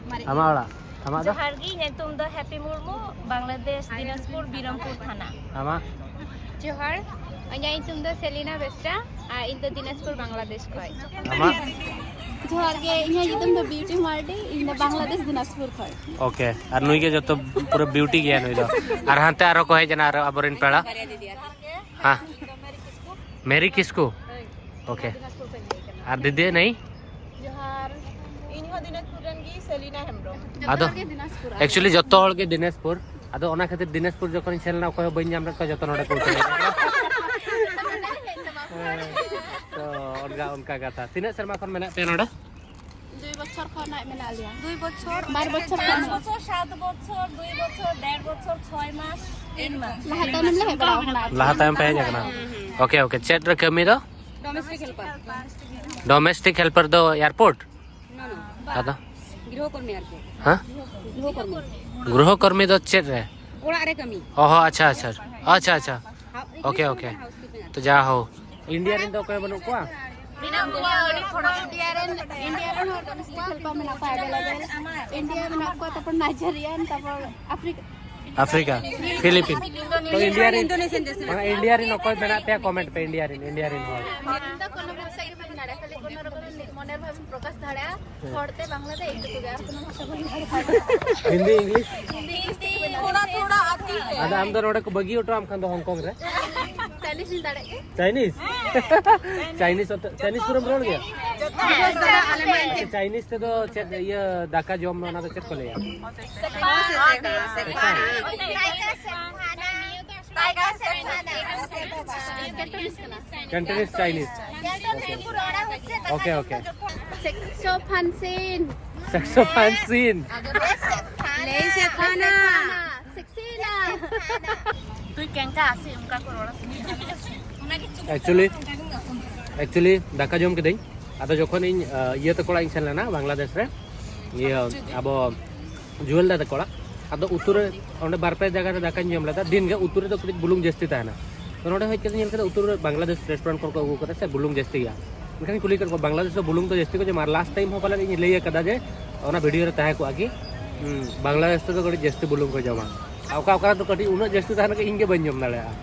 ᱟᱢᱟᱜ ᱚᱲᱟᱜ? ᱟᱢᱟᱜ ᱫᱚ? ᱡᱚᱦᱟᱨ ᱜᱮ, ᱤᱧᱟᱹᱜ ᱧᱩᱛᱩᱢ ᱫᱚ ᱦᱮᱯᱤ ᱢᱩᱨᱢᱩ, ᱵᱟᱝᱞᱟᱫᱮᱥ, ᱫᱤᱱᱟᱡᱽᱯᱩᱨ, ᱵᱤᱨᱚᱢᱯᱩᱨ ᱛᱷᱟᱱᱟ᱾ ᱟᱢᱟᱜ? ᱡᱚᱦᱟᱨ, ᱤᱧᱟᱹᱜ ᱧᱩᱛᱩᱢ ᱫᱚ ᱥᱮᱞᱤᱱᱟ ᱵᱮᱥᱨᱟ, ᱟᱨ ᱤᱧ ᱫᱚ ᱫᱤᱱᱟᱡᱽᱯᱩᱨ, ᱵᱟᱝᱞᱟᱫᱮᱥ ᱠᱷᱚᱱ᱾ ᱟᱢᱟᱜ? ᱡᱚᱦᱟᱨ ᱜᱮ, ᱤᱧᱟᱹᱜ ᱧᱩᱛᱩᱢ ᱫᱚ ᱵᱤᱭᱩᱴᱤ ᱢᱟᱨᱰᱤ, ᱤᱧ ᱫᱚ ᱵᱟᱝᱞᱟᱫᱮᱥ ᱫᱤᱱᱟᱡᱽᱯᱩᱨ ᱠᱷᱚᱱ᱾ ᱳᱠᱮ, ᱟᱨ ᱱᱩᱭ ᱜᱮ ᱡᱚᱛᱚ ᱯᱩᱨᱟᱹ ᱵᱤᱭᱩᱴᱤ ᱜᱮᱭᱟ ᱱᱩᱭ ᱫᱚ᱾ ᱟᱨ ᱦᱟᱱᱛᱮ ᱟᱨᱚ ᱠᱚ ᱦᱮᱡ ᱮᱱᱟ, ᱟᱨᱚ ᱟᱵᱚᱨᱮᱱ ᱯᱮᱲᱟ᱾ ᱦᱮᱸ, ᱢᱮᱨᱤ ᱠᱤᱥᱠᱩ᱾ ᱳᱠᱮ, ᱟᱨ ᱫᱤᱫᱤ ᱱᱟᱹᱭ? ᱡᱚᱦᱟᱨ, ᱤᱧ ᱦᱚᱸ ᱫᱤᱱᱟᱡᱽᱯᱩᱨ ᱨᱮᱱ ᱜᱮ, ᱥᱮᱞᱤᱱᱟ ᱦᱮᱢᱵᱨᱚᱢ᱾ ᱟᱫᱚ ᱡᱚᱛᱚ ᱦᱚᱲ ᱜᱮ ᱫᱤᱱᱟᱡᱽᱯᱩᱨ᱾ Actually ᱡᱚᱛᱚ ᱦᱚᱲ ᱜᱮ ᱫᱤᱱᱟᱡᱽᱯᱩᱨ᱾ ᱟᱫᱚ ᱚᱱᱟ ᱠᱷᱟᱹᱛᱤᱨ ᱫᱤᱱᱟᱡᱽᱯᱩᱨ ᱡᱚᱠᱷᱚᱱᱤᱧ ᱥᱮᱱ ᱞᱮᱱᱟ, ᱚᱠᱚᱭ ᱦᱚᱸ ᱵᱟᱹᱧ ᱧᱟᱢ ᱞᱮᱫ ᱠᱚᱣᱟ, ᱡᱚᱛᱚ ᱱᱚᱰᱮ ᱠᱚ ᱩᱛᱟᱹᱨ ᱮᱱᱟ᱾ ᱦᱮᱸ, ᱛᱚ ᱚᱱᱠᱟ, ᱚᱱᱠᱟ ᱠᱟᱛᱷᱟ᱾ ᱛᱤᱱᱟᱹᱜ ᱥᱮᱨᱢᱟ ᱠᱷᱚᱱ ᱢᱮᱱᱟᱜ ᱯᱮᱭᱟ ᱱᱚᱰᱮ? ᱫᱩᱭ ᱵᱚᱪᱷᱚᱨ ᱠᱷᱚᱱ ᱦᱟᱸᱜ ᱢᱮᱱᱟᱜ ᱞᱮᱭᱟ᱾ ᱫᱩᱭ ᱵᱚᱪᱷᱚᱨ, ᱵᱟᱨ ᱵᱚᱪᱷᱚᱨ ᱯᱟᱸᱪ ᱠᱷᱚᱱ᱾ ᱵᱚᱪᱷᱚᱨ, ᱥᱟᱛ ᱵᱚᱪᱷᱚᱨ, ᱫᱩᱭ ᱵᱚᱪᱷᱚᱨ, ᱰᱮᱲ ᱵᱚᱪᱷᱚᱨ, ᱪᱷᱚᱭ ᱢᱟᱥ, ᱛᱤᱱ ᱢᱟᱥ᱾ ᱞᱟᱦᱟ ᱛᱟᱭᱱᱚᱢ ᱞᱮ ᱦᱮᱡ ᱵᱟᱲᱟ ᱟᱠᱟᱱᱟ᱾ ᱞᱟᱦᱟ ᱛᱟᱭᱚᱢ ᱯᱮ ᱦᱮᱡ ᱟᱠᱟᱱᱟ? ᱦᱩᱸ, ᱦᱩᱸ᱾ Okay, okay. ᱪᱮᱫ ᱨᱮ ᱠᱟᱹᱢᱤ ᱫᱚ? ᱰᱚᱢᱮᱥᱴᱤᱠ ᱦᱮᱞᱯᱟᱨ᱾ ᱰᱚᱢᱮᱥᱴᱤᱠ ᱦᱮᱞᱯᱟᱨ ᱫᱚ ᱮᱭᱟᱨᱯᱳᱨᱴ? ᱱᱚ, ᱱᱚ᱾ ᱟᱫᱚ? ᱜᱨᱤᱦᱚ ᱠᱚᱨᱢᱤ ᱟᱨᱠᱤ᱾ ᱦᱮᱸ? ᱜᱨᱤᱦᱚ ᱠᱚᱨᱢᱤ᱾ ᱜᱨᱤᱦᱚ ᱠᱚᱨᱢᱤ ᱫᱚ ᱪᱮᱫ ᱨᱮ? ᱚᱲᱟᱜ ᱨᱮ ᱠᱟᱹᱢᱤ᱾ ᱚ ᱦᱚᱸ, ᱟᱪᱪᱷᱟ, ᱟᱪᱪᱷᱟ, ᱟᱪᱪᱷᱟ, ᱟᱪᱪᱷᱟ᱾ ᱦᱟ-, ᱳᱠᱮ, English ᱳᱠᱮ᱾ ᱢᱮᱱᱟᱜᱼᱟ, housekeeping ᱟᱨᱠᱤ᱾ ᱛᱚ ᱡᱟ ᱦᱳ, ᱤᱱᱰᱤᱭᱟ ᱨᱮᱱ ᱫᱚ ᱚᱠᱚᱭ ᱦᱚᱸ ᱵᱟᱹᱱᱩᱜ ᱠᱚᱣᱟ? ᱢᱮᱱᱟᱜ ᱠᱚᱣᱟ ᱟᱹᱰᱤ ᱛᱷᱚᱲᱟ᱾ ᱤᱱᱰᱤᱭᱟ ᱨᱮᱱ, ᱤᱱᱰᱤᱭᱟ ᱨᱮᱱ ᱦᱚᱲ ᱫᱚ ᱢᱩᱥᱠᱤᱞ ᱦᱮᱞᱯᱟᱨ ᱢᱮᱱᱟᱜ ᱠᱚᱣᱟ ᱮᱵᱮᱞᱮᱵᱮᱞ᱾ ᱤᱱᱰᱤᱭᱟ ᱢᱮᱱᱟᱜ ᱠᱚᱣᱟ, ᱛᱟᱨᱯᱚᱨ ᱱᱟᱭᱡᱮᱨᱤᱭᱟᱱ, ᱛᱟᱨᱯᱚᱨ ᱟᱯᱷᱨᱤᱠᱟ᱾ ᱟᱯᱷᱨᱤᱠᱟ, ᱛᱚ ᱤᱱᱰᱤᱭᱟ ᱨᱮᱱ, ᱤᱱᱰᱳᱱᱮᱥᱤᱭᱟᱱ ᱡᱮᱥᱮ ᱢᱟᱱᱮ ᱤᱱᱰᱤᱭᱟ ᱨᱮᱱ ᱚᱠᱚᱭ ᱢᱮᱱᱟᱜ ᱯᱮᱭᱟ, ᱠᱚᱢᱮᱱᱴ ᱯᱮ ᱤᱱᱰᱤᱭᱟ ᱨᱮᱱ, ᱤᱱᱰᱤᱭᱟ ᱨᱮᱱ ᱦᱚᱲ᱾ ᱤᱧ ᱫᱚ ᱠᱳᱱᱳ ᱵᱷᱟᱥᱟ ᱜᱮ ᱵᱟᱹᱧ ᱫᱟᱲᱮᱭᱟᱜᱼᱟ, ᱠᱷᱟᱹᱞᱤ ᱠᱳᱱᱳ ᱨᱚᱠᱚᱢ ᱢᱚᱱᱮᱨ ᱵᱷᱟᱵᱮᱧ ᱯᱨᱚᱠᱟᱥ ᱫᱟᱲᱮᱭᱟᱜᱼᱟ᱾ ᱦᱮᱸ᱾ ᱦᱚᱲᱛᱮ ᱵᱟᱝᱞᱟᱛᱮ ᱤᱧ ᱫᱚ ᱟᱨ ᱠᱳᱱᱳ ᱵᱷᱟᱥᱟ ᱵᱟᱹᱧ ᱫᱟᱲᱮᱭᱟᱜᱼᱟ᱾ ᱦᱤᱱᱫᱤ, ᱤᱝᱞᱤᱥ? ᱦᱤᱱᱫᱤ, ᱤᱝᱞᱤᱥ ᱛᱮᱜᱮ ᱵᱟᱹᱧ ᱫᱟᱲᱮᱭᱟᱜᱼᱟ᱾ ᱛᱷᱚᱲᱟ, ᱛᱷᱚᱲᱟ ᱟᱛᱤ ᱦᱮ᱾ ᱟᱫᱚ ᱟᱢ ᱫᱚ ᱱᱚᱰᱮ ᱠᱚ ᱵᱟᱹᱜᱤ ᱦᱚᱴᱚ ᱟᱢ ᱠᱷᱟᱱ ᱫᱚ ᱦᱚᱝᱠᱚᱝ ᱨᱮ? ᱪᱟᱭᱱᱤᱡᱽ ᱤᱧ ᱫᱟᱲᱮᱭᱟᱜ ᱜᱮ᱾ ᱪᱟᱭᱱᱤᱡᱽ? ᱪᱟᱭᱱᱤᱡᱽ ᱚᱛᱮ-, ᱪᱟᱭᱱᱤᱡᱽ ᱯᱩᱨᱟᱹᱢ ᱨᱚᱲ ᱜᱮᱭᱟ? ᱡᱚᱛᱚ ᱦᱚᱲ ᱫᱚ ᱟᱞᱮ ᱢᱟ ᱮᱱᱛᱮ ᱪᱟᱭᱱᱤᱡᱽ ᱛᱮᱫᱚ ᱪᱮᱫ ᱤᱭᱟᱹ ᱫᱟᱠᱟ ᱡᱚᱢ ᱚᱱᱟ ᱫᱚ ᱪᱮᱫ ᱠᱚ ᱞᱟᱹᱭᱟ? ᱥᱮᱠᱷᱟᱱᱟ, ᱥᱮᱠᱷᱟᱱᱟ᱾ ᱠᱮᱱᱴᱚᱱᱤᱡᱽ ᱠᱟᱱᱟ᱾ ᱠᱮᱱᱴᱚᱱᱤᱡᱽ ᱪᱟᱭᱱᱤᱡᱽ᱾ Okay, okay. ᱥᱮᱠᱥᱳ ᱯᱷᱟᱱᱥᱤᱱ᱾ ᱥᱮᱠᱥᱳ ᱯᱷᱟᱱᱥᱤᱱ᱾ ᱞᱟᱹᱭ ᱥᱮᱠᱷᱟᱱᱟ᱾ ᱥᱮᱠᱥᱤᱱᱟ᱾ ᱛᱩᱭ ᱠᱮᱝᱠᱟ ᱟᱥᱤ ᱚᱱᱠᱟ ᱠᱚ ᱨᱚᱲᱟ᱾ ᱮᱠᱪᱩᱭᱮᱞᱤ, ᱮᱠᱪᱩᱭᱮᱞᱤ ᱫᱟᱠᱟ ᱡᱚᱢ ᱠᱤᱫᱟᱹᱧ᱾ ᱟᱫᱚ ᱡᱚᱠᱷᱚᱱ ᱤᱧ, ᱟ, ᱤᱭᱟᱹ ᱛᱟᱠᱚ ᱚᱲᱟᱜ ᱤᱧ ᱥᱮᱱ ᱞᱮᱱᱟ ᱵᱟᱝᱞᱟᱫᱮᱥ ᱨᱮ, ᱤᱭᱟᱹ ᱟᱵᱚ ᱡᱩᱭᱮᱞ ᱫᱟ ᱛᱟᱠᱚ ᱚᱲᱟᱜ, ᱟᱫᱚ ᱩᱛᱩ ᱨᱮ ᱚᱸᱰᱮ ᱵᱟᱨ ᱯᱮ ᱡᱟᱭᱜᱟ ᱨᱮ ᱫᱟᱠᱟᱧ ᱡᱚᱢ ᱞᱮᱫᱟ᱾ ᱫᱤᱱ ᱜᱮ ᱩᱛᱩ ᱨᱮᱫᱚ ᱠᱟᱹᱴᱤᱡ ᱵᱩᱞᱩᱝ ᱡᱟᱹᱥᱛᱤ ᱛᱟᱦᱮᱱᱟ᱾ ᱛᱚ ᱱᱚᱰᱮ ᱦᱮᱡ ᱠᱟᱛᱮ ᱧᱮᱞ ᱠᱮᱫᱟ ᱩᱛᱩ ᱨᱮ ᱵᱟᱝᱞᱟᱫᱮᱥ ᱨᱮᱥᱴᱩᱨᱮᱱᱴ ᱠᱷᱚᱱ ᱠᱚ ᱟᱹᱜᱩ ᱠᱟᱫᱟ ᱥᱮ ᱵᱩᱞᱩᱝ ᱡᱟᱹᱥᱛᱤ ᱜᱮᱭᱟ᱾ ᱢᱮᱱᱠᱷᱟᱱ ᱠᱩᱞᱤ ᱠᱮᱫ ᱠᱚᱣᱟ, ᱵᱟᱝᱞᱟᱫᱮᱥ ᱫᱚ ᱵᱩᱞᱩᱝ ᱫᱚ ᱡᱟᱹᱥᱛᱤ ᱠᱚ ᱡᱚᱢᱟ, ᱟᱨ ᱞᱟᱥᱴ ᱴᱟᱭᱤᱢ ᱦᱚᱸ ᱯᱟᱞᱮᱱ ᱤᱧ ᱞᱟᱹᱭ ᱟᱠᱟᱫᱟ ᱡᱮ ᱚᱱᱟ ᱵᱷᱤᱰᱤᱭᱳ ᱨᱮ ᱛᱟᱦᱮᱸ ᱠᱚᱜᱼᱟ ᱠᱤ, ᱦᱩᱸ, ᱵᱟᱝᱞᱟᱫᱮᱥ ᱨᱮᱫᱚ ᱠᱟᱹᱴᱤᱡ ᱡᱟᱹᱥᱛᱤ ᱵᱩᱞᱩᱝ ᱠᱚ ᱡᱚᱢᱟ᱾ ᱟᱨ ᱚᱠᱟ ᱚᱠᱟ ᱨᱮᱫᱚ ᱠᱟᱹᱴᱤᱡ ᱩᱱᱟᱹᱜ ᱡᱟᱹᱥᱛᱤ ᱛᱟᱦᱮᱱᱟ ᱠᱤ ᱤᱧ ᱜᱮ ᱵᱟᱹᱧ ᱡᱚᱢ ᱫᱟᱲᱮᱭᱟᱜᱼᱟ᱾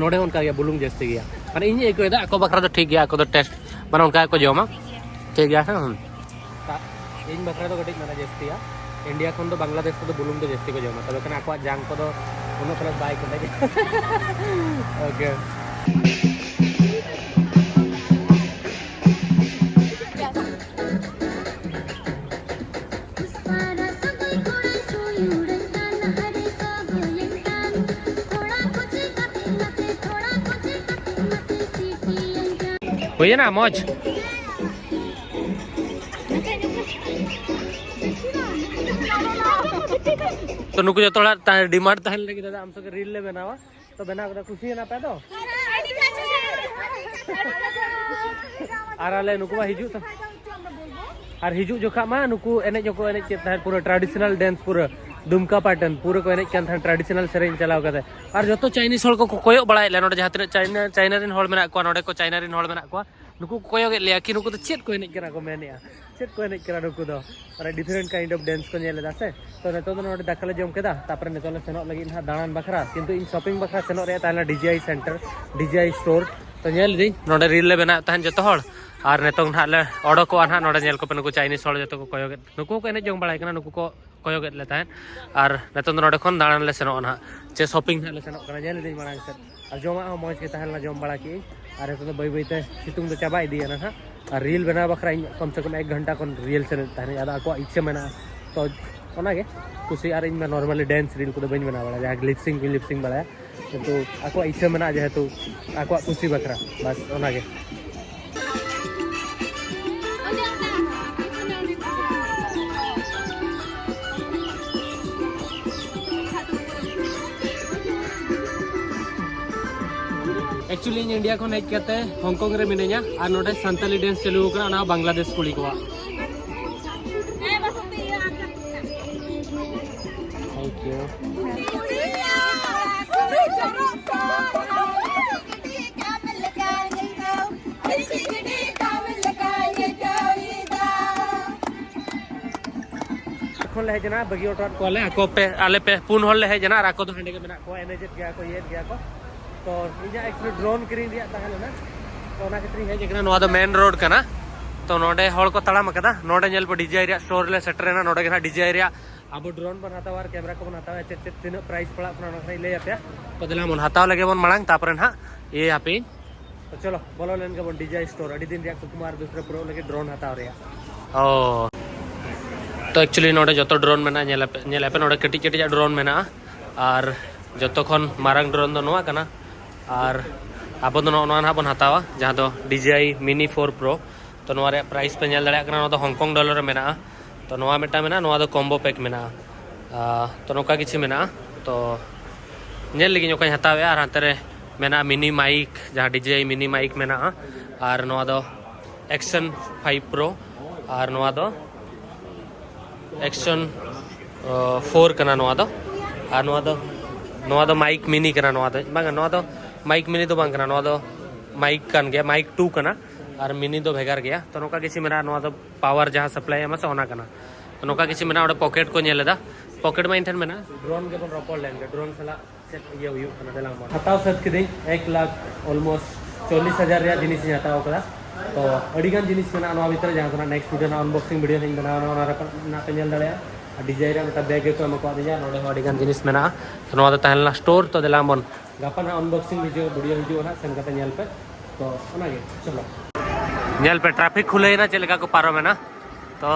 ᱱᱚᱰᱮ ᱦᱚᱸ ᱚᱱᱠᱟ ᱜᱮ ᱵᱩᱞᱩᱝ ᱡᱟᱹᱥᱛᱤ ᱜᱮᱭᱟ᱾ ᱢᱟᱱᱮ ᱤᱧ ᱟᱹᱭᱠᱟᱹᱣ ᱮᱫᱟ ᱟᱠᱚ ᱵᱟᱠᱷᱨᱟ ᱫᱚ ᱴᱷᱤᱠ ᱜᱮᱭᱟ, ᱟᱠᱚ ᱫᱚ ᱴᱮᱥᱴ ᱢᱟᱱᱮ ᱚᱱᱠᱟ ᱜᱮᱠᱚ ᱡᱚᱢᱟ, ᱴᱷᱤᱠ ᱜᱮᱭᱟ ᱥᱮ? ᱦᱩᱸ᱾ ᱤᱧ ᱵᱟᱠᱷᱨᱟ ᱫᱚ ᱠᱟᱹᱴᱤᱡ ᱢᱟᱱᱮ ᱡᱟᱹᱥᱛᱤᱭᱟ᱾ ᱤᱱᱰᱤᱭᱟ ᱠᱷᱚᱱ ᱫᱚ ᱵᱟᱝᱞᱟᱫᱮᱥ ᱨᱮᱫᱚ ᱵᱩᱞᱩᱝ ᱫᱚ ᱡᱟᱹᱥᱛᱤ ᱠᱚ ᱡᱚᱢᱟ, ᱛᱚᱵᱮ ᱠᱷᱟᱱ ᱟᱠᱚᱣᱟᱜ ᱡᱟᱝ ᱠᱚᱫᱚ ᱩᱱᱟᱹᱜ ᱯᱞᱟᱥ ᱵᱟᱭ ᱠᱮᱴᱮᱡᱟ᱾ ᱳᱠᱮ᱾ ᱦᱩᱭᱮᱱᱟ ᱢᱚᱡᱽ? ᱛᱚ ᱱᱩᱠᱩ ᱡᱚᱛᱚ ᱦᱚᱲᱟᱜ ᱛᱟ-, ᱰᱤᱢᱟᱱᱰ ᱛᱟᱦᱮᱱ ᱞᱟᱹᱜᱤᱫ ᱫᱟᱫᱟ ᱟᱢ ᱥᱚᱸᱜᱮ ᱨᱤᱞ ᱞᱮ ᱵᱮᱱᱟᱣᱟ᱾ ᱛᱚ ᱵᱮᱱᱟᱣ ᱠᱟᱛᱮ ᱠᱩᱥᱤᱭᱮᱱᱟ ᱯᱮ ᱛᱚ? ᱟᱨ ᱟᱞᱮ ᱱᱩᱠᱩ ᱢᱟ ᱦᱤᱡᱩᱜ ᱥᱟ-, ᱟᱨ ᱦᱤᱡᱩᱜ ᱡᱚᱠᱷᱟ ᱢᱟ ᱱᱩᱠᱩ ᱮᱱᱮᱡ ᱦᱚᱸᱠᱚ ᱮᱱᱮᱡ ᱪᱮᱫ ᱛᱟᱦᱮᱸᱫ, ᱯᱩᱨᱟᱹ traditional dance, ᱯᱩᱨᱟᱹ ᱫᱩᱢᱠᱟ ᱯᱟᱴᱟᱱ ᱯᱩᱨᱟᱹ ᱠᱚ ᱮᱱᱮᱡ ᱠᱟᱱ ᱛᱟᱦᱮᱸᱫ traditional ᱥᱮᱨᱮᱧ ᱪᱟᱞᱟᱣ ᱠᱟᱛᱮ᱾ ᱟᱨ ᱡᱚᱛᱚ ᱪᱟᱭᱱᱤᱡᱽ ᱦᱚᱲ ᱠᱚᱠᱚ ᱠᱚᱭᱚᱜ ᱵᱟᱲᱟᱭᱮᱫ ᱞᱮᱭᱟ, ᱱᱚᱰᱮ ᱡᱟᱦᱟᱸ ᱛᱤᱱᱟᱹᱜ ᱪᱟᱭᱱᱟ, ᱪᱟᱭᱱᱟ ᱨᱮᱱ ᱦᱚᱲ ᱢᱮᱱᱟᱜ ᱠᱚᱣᱟ, ᱱᱚᱰᱮ ᱠᱚ ᱪᱟᱭᱱᱟ ᱨᱮᱱ ᱦᱚᱲ ᱢᱮᱱᱟᱜ ᱠᱚᱣᱟ, ᱱᱩᱠᱩ ᱠᱚ ᱠᱚᱭᱚᱜᱮᱫ ᱞᱮᱭᱟ ᱠᱤ ᱱᱩᱠᱩ ᱫᱚ ᱪᱮᱫ ᱠᱚ ᱮᱱᱮᱡ ᱠᱟᱱᱟ ᱠᱚ ᱢᱮᱱᱮᱫᱼᱟ, ᱪᱮᱫ ᱠᱚ ᱮᱱᱮᱡ ᱠᱟᱱᱟ ᱱᱩᱠᱩ ᱫᱚ, ᱢᱟᱱᱮ different kind of dance ᱠᱚ ᱧᱮᱞ ᱮᱫᱟ ᱥᱮ᱾ ᱛᱚ ᱱᱤᱛᱚᱜ ᱫᱚ ᱱᱚᱰᱮ ᱫᱟᱠᱟ ᱞᱮ ᱡᱚᱢ ᱠᱮᱫᱟ, ᱛᱟᱨᱯᱚᱨᱮ ᱱᱤᱛᱚᱜ ᱞᱮ ᱥᱮᱱᱚᱜ ᱞᱟᱹᱜᱤᱫ ᱱᱟᱦᱟᱜ ᱫᱟᱬᱟᱱ ᱵᱟᱠᱷᱨᱟ, ᱠᱤᱱᱛᱩ ᱤᱧ shopping ᱵᱟᱠᱷᱨᱟ ᱥᱮᱱᱚᱜ ᱨᱮᱭᱟᱜ ᱛᱟᱦᱮᱸ ᱞᱮᱱᱟ D J I center, D J I store᱾ ᱛᱚ ᱧᱮᱞ ᱤᱫᱟᱹᱧ ᱱᱚᱰᱮ reel ᱞᱮ ᱵᱮᱱᱟᱣᱮᱫ ᱛᱟᱦᱮᱱ ᱡᱚᱛᱚ ᱦᱚᱲ, ᱟᱨ ᱱᱤᱛᱚᱝ ᱱᱟᱦᱟᱜ ᱞᱮ ᱚᱰᱚᱠᱚᱜᱼᱟ ᱱᱟᱦᱟᱜ᱾ ᱱᱚᱰᱮ ᱧᱮᱞ ᱠᱚᱯᱮ ᱱᱩᱠᱩ Chinese ᱦᱚᱲ ᱡᱚᱛᱚ ᱠᱚ ᱠᱚᱭᱚᱜᱮᱫ, ᱱᱩᱠᱩ ᱦᱚᱸᱠᱚ ᱮᱱᱮᱡ ᱡᱚᱝ ᱵᱟᱲᱟᱭ ᱠᱟᱱᱟ, ᱱᱩᱠᱩ ᱠᱚ ᱠᱚᱭᱚᱜᱮᱫ ᱞᱮ ᱛᱟᱦᱮᱸᱫ᱾ ᱟᱨ ᱱᱤᱛᱚᱝ ᱫᱚ ᱱᱚᱰᱮ ᱠᱷᱚᱱ ᱫᱟᱬᱟᱱ ᱞᱮ ᱥᱮᱱᱚᱜᱼᱟ ᱱᱟᱦᱟᱜ, ᱪᱮ shopping ᱱᱟᱦᱟᱜ ᱞᱮ ᱥᱮᱱᱚᱜ ᱠᱟᱱᱟ᱾ ᱧᱮᱞ ᱤᱫᱟᱹᱧ ᱢᱟᱲᱟᱝ ᱥᱮᱫ, ᱟᱨ ᱡᱚᱢᱟᱜ ᱦᱚᱸ ᱢᱚᱡᱽ ᱜᱮ ᱛᱟᱦᱮᱸ ᱞᱮᱱᱟ, ᱡᱚᱢ ᱵᱟᱲᱟ ᱠᱮᱫᱟᱹᱧ᱾ ᱟᱨ ᱱᱤᱛᱚᱜ ᱫᱚ ᱵᱟᱹᱭ ᱵᱟᱹᱭᱛᱮ ᱥᱤᱛᱩᱝ ᱫᱚ ᱪᱟᱵᱟ ᱤᱫᱤᱭᱮᱱᱟ ᱱᱟᱦᱟᱜ᱾ ᱟᱨ reel ᱵᱮᱱᱟᱣ ᱵᱟᱠᱷᱨᱟ ᱤᱧ ᱠᱚᱢ ᱥᱮ ᱠᱚᱢ ᱮᱠ ᱜᱷᱚᱱᱴᱟ ᱠᱷᱚᱱ reel ᱥᱮᱱᱮᱫ ᱛᱟᱦᱮᱱᱟᱹᱧ, ᱟᱫᱚ ᱟᱠᱚᱣᱟᱜ ᱤᱪᱪᱷᱟᱹ ᱢᱮᱱᱟᱜᱼᱟ᱾ ᱛᱚ ᱚᱱᱟᱜᱮ ᱠᱩᱥᱤ᱾ ᱟᱨ ᱤᱧ ᱢᱟ normally dance reel ᱠᱚᱫᱚ ᱵᱟᱹᱧ ᱵᱮᱱᱟᱣ ᱵᱟᱲᱟᱭᱟ, ᱡᱟᱦᱟᱸ lip sync ᱠᱚᱧ lip sync ᱵᱟᱲᱟᱭᱟ, ᱠᱤᱱᱛᱩ ᱟᱠᱚᱣᱟᱜ ᱤᱪᱪᱷᱟᱹ ᱢᱮᱱᱟᱜᱼᱟ ᱡᱮᱦᱮᱛᱩ ᱟᱠᱚᱣᱟᱜ ᱠᱩᱥᱤ ᱵᱟᱠᱷᱨᱟ, ᱵᱟᱥ ᱚᱱᱟᱜᱮ᱾ Actually ᱤᱧ ᱤᱱᱰᱤᱭᱟ ᱠᱷᱚᱱ ᱦᱮᱡ ᱠᱟᱛᱮ ᱦᱚᱝᱠᱚᱝ ᱨᱮ ᱢᱤᱱᱟᱹᱧᱟ, ᱟᱨ ᱱᱚᱰᱮ ᱥᱟᱱᱛᱟᱞᱤ dance ᱪᱟᱹᱞᱩ ᱟᱠᱟᱱᱟ, ᱚᱱᱟ ᱦᱚᱸ ᱵᱟᱝᱞᱟᱫᱮᱥ ᱠᱩᱲᱤ ᱠᱚᱣᱟᱜ᱾ Thank you. ᱠᱷᱚᱱ ᱞᱮ ᱦᱮᱡ ᱮᱱᱟ, ᱵᱟᱹᱜᱤ ᱦᱚᱴᱚᱣᱟᱫ ᱠᱚᱣᱟᱞᱮ᱾ ᱟᱠᱚ ᱯᱮ, ᱟᱞᱮ ᱯᱮ ᱯᱩᱱ ᱦᱚᱲ ᱞᱮ ᱦᱮᱡ ᱮᱱᱟ, ᱟᱨ ᱟᱠᱚ ᱫᱚ ᱦᱟᱸᱰᱮ ᱜᱮ ᱢᱮᱱᱟᱜ ᱠᱚᱣᱟ, ᱮᱱᱮᱡᱮᱫ ᱜᱮᱭᱟ ᱠᱚ, ᱤᱭᱟᱹᱭᱮᱫ ᱜᱮᱭᱟ ᱠᱚ᱾ ᱛᱚ ᱤᱧᱟᱹᱜ actually drone ᱠᱤᱨᱤᱧ ᱨᱮᱭᱟᱜ ᱛᱟᱦᱮᱸ ᱞᱮᱱᱟ, ᱛᱚ ᱚᱱᱟ ᱠᱷᱟᱹᱛᱤᱨ ᱤᱧ ᱦᱮᱡ ᱟᱠᱟᱱᱟ᱾ ᱱᱚᱣᱟ ᱫᱚ main road ᱠᱟᱱᱟ, ᱛᱚ ᱱᱚᱰᱮ ᱦᱚᱲ ᱠᱚ ᱛᱟᱲᱟᱢ ᱟᱠᱟᱫᱟ᱾ ᱱᱚᱰᱮ ᱧᱮᱞ ᱯᱮ, D J I ᱨᱮᱭᱟᱜ store ᱞᱮ ᱥᱮᱴᱮᱨ ᱮᱱᱟ᱾ ᱱᱚᱰᱮ ᱜᱮ ᱱᱟᱦᱟᱜ D J I ᱨᱮᱭᱟᱜ ᱟᱵᱚ drone ᱵᱚᱱ ᱦᱟᱛᱟᱣᱟ, camera ᱠᱚᱵᱚᱱ ᱦᱟᱛᱟᱣᱟ, ᱪᱮᱫ ᱪᱮᱫ ᱛᱤᱱᱟᱹᱜ price ᱯᱟᱲᱟᱜ ᱠᱟᱱᱟ ᱚᱱᱟ ᱠᱚ ᱞᱟᱹᱭ ᱟᱯᱮᱭᱟ᱾ ᱛᱚ ᱫᱮᱞᱟ ᱵᱚᱱ ᱦᱟᱛᱟᱣ ᱞᱮᱜᱮ ᱵᱚᱱ ᱢᱟᱲᱟᱝ, ᱛᱟᱨᱯᱚᱨᱮ ᱱᱟᱦᱟᱜ ᱤᱭᱟᱹ ᱦᱟᱯᱮ᱾ ᱛᱚ ᱪᱚᱞᱚ ᱵᱚᱞᱚ ᱞᱮᱱ ᱜᱮᱵᱚᱱ D J I store, ᱟᱹᱰᱤ ᱫᱤᱱ ᱨᱮᱭᱟᱜ ᱠᱩᱠᱢᱩ ᱟᱨ ᱫᱩᱥᱨᱟ ᱯᱩᱨᱟᱹᱣ ᱞᱟᱹᱜᱤᱫ drone ᱦᱟᱛᱟᱣ ᱨᱮᱭᱟᱜ᱾ ᱚ, ᱛᱚ actually ᱱᱚᱰᱮ ᱡᱚᱛᱚ drone ᱢᱮᱱᱟᱜᱼᱟ, ᱧᱮᱞ ᱟᱯᱮ, ᱧᱮᱞ ᱟᱯᱮ ᱱᱚᱰᱮ ᱠᱟᱹᱴᱤᱡ ᱠᱟᱹᱴᱤᱡᱟᱜ drone ᱢᱮᱱᱟᱜᱼᱟ, ᱟᱨ ᱡᱚᱛᱚ ᱠᱷᱚᱱ ᱢᱟᱨᱟᱝ drone ᱫᱚ ᱱᱚᱣᱟ ᱠᱟᱱᱟ᱾ ᱟᱨ ᱟᱵᱚ ᱫᱚ ᱱᱚᱜᱼᱚ ᱱᱚᱣᱟ ᱱᱟᱦᱟᱜ ᱵᱚᱱ ᱦᱟᱛᱟᱣᱟ, ᱡᱟᱦᱟᱸ ᱫᱚ D J I Mini four Pro᱾ ᱛᱚ ᱱᱚᱣᱟ ᱨᱮᱭᱟᱜ price ᱯᱮ ᱧᱮᱞ ᱫᱟᱲᱮᱭᱟᱜ ᱠᱟᱱᱟ, ᱱᱚᱣᱟ ᱫᱚ ᱦᱚᱝᱠᱚᱝ dollar ᱨᱮ ᱢᱮᱱᱟᱜᱼᱟ᱾ ᱛᱚ ᱱᱚᱣᱟ ᱢᱤᱫᱴᱟᱝ ᱢᱮᱱᱟᱜᱼᱟ, ᱱᱚᱣᱟ ᱫᱚ combo pack ᱢᱮᱱᱟᱜᱼᱟ᱾ ᱟᱨ ᱛᱚ ᱱᱚᱝᱠᱟ ᱠᱤᱪᱷᱩ ᱢᱮᱱᱟᱜᱼᱟ, ᱛᱚ ᱧᱮᱞ ᱞᱮᱜᱤᱧ ᱚᱠᱟᱧ ᱦᱟᱛᱟᱣᱮᱜᱼᱟ᱾ ᱟᱨ ᱦᱟᱱᱛᱮ ᱨᱮ ᱢᱮᱱᱟᱜᱼᱟ mini mic, ᱡᱟᱦᱟᱸ D J I mini mic ᱢᱮᱱᱟᱜᱼᱟ᱾ ᱟᱨ ᱱᱚᱣᱟ ᱫᱚ Action five Pro, ᱟᱨ ᱱᱚᱣᱟ ᱫᱚ Action four ᱠᱟᱱᱟ ᱱᱚᱣᱟ ᱫᱚ᱾ ᱟᱨ ᱱᱚᱣᱟ ᱫᱚ, ᱱᱚᱣᱟ ᱫᱚ mic mini ᱠᱟᱱᱟ, ᱱᱚᱣᱟ ᱫᱚ ᱵᱟᱝᱟ, ᱱᱚᱣᱟ ᱫᱚ mic mini ᱫᱚ ᱵᱟᱝ ᱠᱟᱱᱟ, ᱱᱚᱣᱟ ᱫᱚ mic ᱠᱟᱱ ᱜᱮᱭᱟ, mic two ᱠᱟᱱᱟ᱾ ᱟᱨ ᱢᱤᱱᱤ ᱫᱚ ᱵᱷᱮᱜᱟᱨ ᱜᱮᱭᱟ᱾ ᱛᱚ ᱱᱚᱝᱠᱟ ᱠᱤᱪᱷᱩ ᱢᱮᱱᱟᱜᱼᱟ, ᱱᱚᱣᱟ ᱫᱚ ᱯᱟᱣᱟᱨ ᱡᱟᱦᱟᱸ ᱥᱟᱯᱞᱟᱭ ᱮᱢᱟ ᱥᱮ ᱚᱱᱟ ᱠᱟᱱᱟ᱾ ᱛᱚ ᱱᱚᱝᱠᱟ ᱠᱤᱪᱷᱩ ᱢᱮᱱᱟᱜᱼᱟ, ᱚᱸᱰᱮ ᱯᱚᱠᱮᱴ ᱠᱚ ᱧᱮᱞ ᱮᱫᱟ, ᱯᱚᱠᱮᱴ ᱢᱟ ᱤᱧ ᱴᱷᱮᱱ ᱢᱮᱱᱟᱜᱼᱟ᱾ ᱰᱨᱳᱱ ᱜᱮᱵᱚᱱ ᱨᱚᱯᱚᱲ ᱞᱮᱱ ᱜᱮ, ᱰᱨᱳᱱ ᱥᱟᱞᱟᱜ ᱪᱮᱫ ᱤᱭᱟᱹ ᱦᱩᱭᱩᱜ ᱠᱟᱱᱟ, ᱫᱮᱞᱟᱝ ᱵᱚᱱ᱾ ᱦᱟᱛᱟᱣ ᱥᱟᱹᱛ ᱠᱤᱫᱟᱹᱧ ᱮᱠ ᱞᱟᱠᱷ almost ᱪᱚᱞᱞᱤᱥ ᱦᱟᱡᱟᱨ ᱨᱮᱭᱟᱜ ᱡᱤᱱᱤᱥ ᱤᱧ ᱦᱟᱛᱟᱣ ᱠᱟᱫᱟ᱾ ᱛᱚ ᱟᱹᱰᱤᱜᱟᱱ ᱡᱤᱱᱤᱥ ᱢᱮᱱᱟᱜᱼᱟ ᱱᱚᱣᱟ ᱵᱷᱤᱛᱨᱤ, ᱡᱟᱦᱟᱸ ᱫᱚ ᱱᱟᱜ next video ᱨᱮᱱᱟᱜ unboxing video ᱦᱟᱸᱜ ᱤᱧ ᱵᱮᱱᱟᱣᱟ, ᱚᱱᱟ ᱨᱮ ᱱᱟᱜ ᱯᱮ ᱧᱮᱞ ᱫᱟᱲᱮᱭᱟᱜᱼᱟ᱾ ᱟᱨ ᱰᱤᱡᱟᱭᱤᱱ ᱨᱮ ᱢᱤᱫᱴᱟᱝ ᱵᱮᱜᱽ ᱜᱮᱠᱚ ᱮᱢ ᱠᱟᱣᱫᱤᱧᱟ, ᱱᱚᱸᱰᱮ ᱦᱚᱸ ᱟᱹᱰᱤᱜᱟᱱ ᱡᱤᱱᱤᱥ ᱢᱮᱱᱟᱜᱼᱟ᱾ ᱛᱚ ᱱᱚᱣᱟ ᱫᱚ ᱛᱟᱦᱮᱸ ᱞᱮᱱᱟ ᱥᱴᱳᱨ᱾ ᱛᱚ ᱫᱮᱞᱟᱝ ᱵᱚᱱ ᱜᱟᱯᱟ ᱱᱟᱜ unboxing video, video ᱦᱤᱡᱩᱜᱼᱟ ᱱᱟᱜ, ᱥᱮᱱ ᱠᱟᱛᱮ ᱧᱮᱞ ᱯᱮ᱾ ᱛᱚ ᱚᱱᱟᱜᱮ, ᱪᱚᱞᱚ᱾ ᱧᱮᱞ ᱯᱮ, ᱴᱨᱟᱯᱷᱤᱠ ᱠᱷᱩᱞᱟᱹᱭᱮᱱᱟ, ᱪᱮᱫ ᱞᱮᱠᱟ ᱠᱚ ᱯᱟᱨᱚᱢᱮᱱᱟ᱾ ᱛᱚ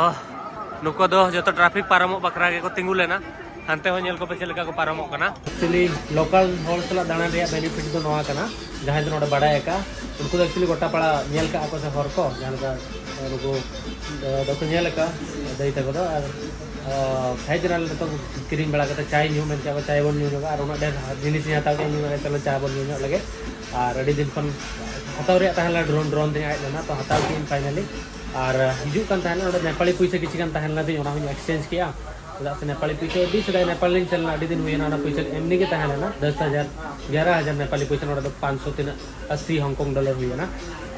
ᱱᱩᱠᱩ ᱫᱚ ᱡᱚᱛᱚ ᱴᱨᱟᱯᱷᱤᱠ ᱯᱟᱨᱚᱢᱚᱜ ᱵᱟᱠᱷᱨᱟ ᱜᱮᱠᱚ ᱛᱤᱸᱜᱩ ᱞᱮᱱᱟ᱾ ᱦᱟᱱᱛᱮ ᱦᱚᱸ ᱧᱮᱞ ᱠᱚᱯᱮ ᱪᱮᱫ ᱞᱮᱠᱟ ᱠᱚ ᱯᱟᱨᱚᱢᱚᱜ ᱠᱟᱱᱟ᱾ Actually local ᱦᱚᱲ ᱥᱟᱞᱟᱜ ᱫᱟᱬᱟᱱ ᱨᱮᱭᱟᱜ benefit ᱫᱚ ᱱᱚᱣᱟ ᱠᱟᱱᱟ, ᱡᱟᱦᱟᱸᱭ ᱫᱚ ᱱᱚᱰᱮ ᱵᱟᱲᱟᱭ ᱟᱠᱟᱫ, ᱩᱱᱠᱩ ᱫᱚ actually ᱜᱚᱴᱟ ᱯᱟᱲᱟ ᱧᱮᱞ ᱠᱟᱜᱼᱟ ᱠᱚ ᱥᱮ ᱦᱚᱨ ᱠᱚ, ᱡᱟᱦᱟᱸ ᱞᱮᱠᱟ ᱱᱩᱠᱩ ᱫᱚᱠᱚ ᱧᱮᱞ ᱟᱠᱟᱫ ᱫᱟᱹᱭ ᱛᱟᱠᱚ ᱫᱚ᱾ ᱟᱨ ᱦᱮᱡ ᱮᱱᱟᱞᱮ ᱱᱤᱛᱚᱜ ᱠᱤᱨᱤᱧ ᱵᱟᱲᱟ ᱠᱟᱛᱮ ᱪᱟᱭ ᱧᱩ ᱢᱮᱱ ᱠᱮᱫ ᱠᱚ, ᱪᱟᱭ ᱵᱚᱱ ᱧᱩ ᱧᱚᱜᱟ᱾ ᱟᱨ ᱩᱱᱟᱹᱜ ᱰᱷᱮᱨ ᱡᱤᱱᱤᱥ ᱤᱧ ᱦᱟᱛᱟᱣ ᱠᱮᱫᱼᱟ, ᱧᱩ ᱪᱚᱞᱚ ᱪᱟ ᱵᱚᱱ ᱧᱩ ᱧᱚᱜ ᱞᱮᱜᱮ᱾ ᱟᱨ ᱟᱹᱰᱤ ᱫᱤᱱ ᱠᱷᱚᱱ ᱦᱟᱛᱟᱣ ᱨᱮᱭᱟᱜ ᱛᱟᱦᱮᱸ ᱞᱮᱱᱟ, ᱰᱨᱳᱱ ᱰᱨᱳᱱ ᱛᱤᱧ ᱟᱡ ᱞᱮᱱᱟ, ᱛᱚ ᱦᱟᱛᱟᱣ ᱠᱮᱫᱟᱹᱧ finally᱾ ᱟᱨ ᱦᱤᱡᱩᱜ ᱠᱟᱱ ᱛᱟᱦᱮᱱᱟ ᱱᱚᱰᱮ ᱱᱮᱯᱟᱞᱤ ᱯᱩᱭᱥᱟᱹ ᱠᱤᱪᱷᱩ ᱜᱟᱱ ᱛᱟᱦᱮᱸ ᱞᱮᱱᱟ ᱛᱤᱧ, ᱚᱱᱟ ᱦᱚᱸᱧ exchange ᱠᱮᱫᱼᱟ᱾ ᱪᱮᱫᱟᱜ ᱥᱮ ᱱᱮᱯᱟᱞᱤ ᱯᱩᱭᱥᱟᱹ ᱟᱹᱰᱤ ᱥᱮᱫᱟᱭ ᱱᱮᱯᱟᱞ ᱞᱤᱧ ᱥᱮᱱ ᱞᱮᱱᱟ, ᱟᱹᱰᱤ ᱫᱤᱱ ᱦᱩᱭᱮᱱᱟ, ᱚᱱᱟ ᱯᱩᱭᱥᱟᱹ ᱮᱢᱱᱤ ᱜᱮ ᱛᱟᱦᱮᱸ ᱞᱮᱱᱟ ᱫᱚᱥ ᱦᱟᱡᱟᱨ, ᱮᱜᱟᱨᱚ ᱦᱟᱡᱟᱨ ᱱᱮᱯᱟᱞᱤ ᱯᱩᱭᱥᱟᱹ, ᱱᱚᱰᱮ ᱫᱚ ᱯᱟᱸᱪᱥᱚ ᱛᱤᱱᱟᱹᱜ ᱟᱥᱤ ᱦᱚᱝᱠᱚᱝ ᱰᱚᱞᱟᱨ ᱦᱩᱭᱮᱱᱟ᱾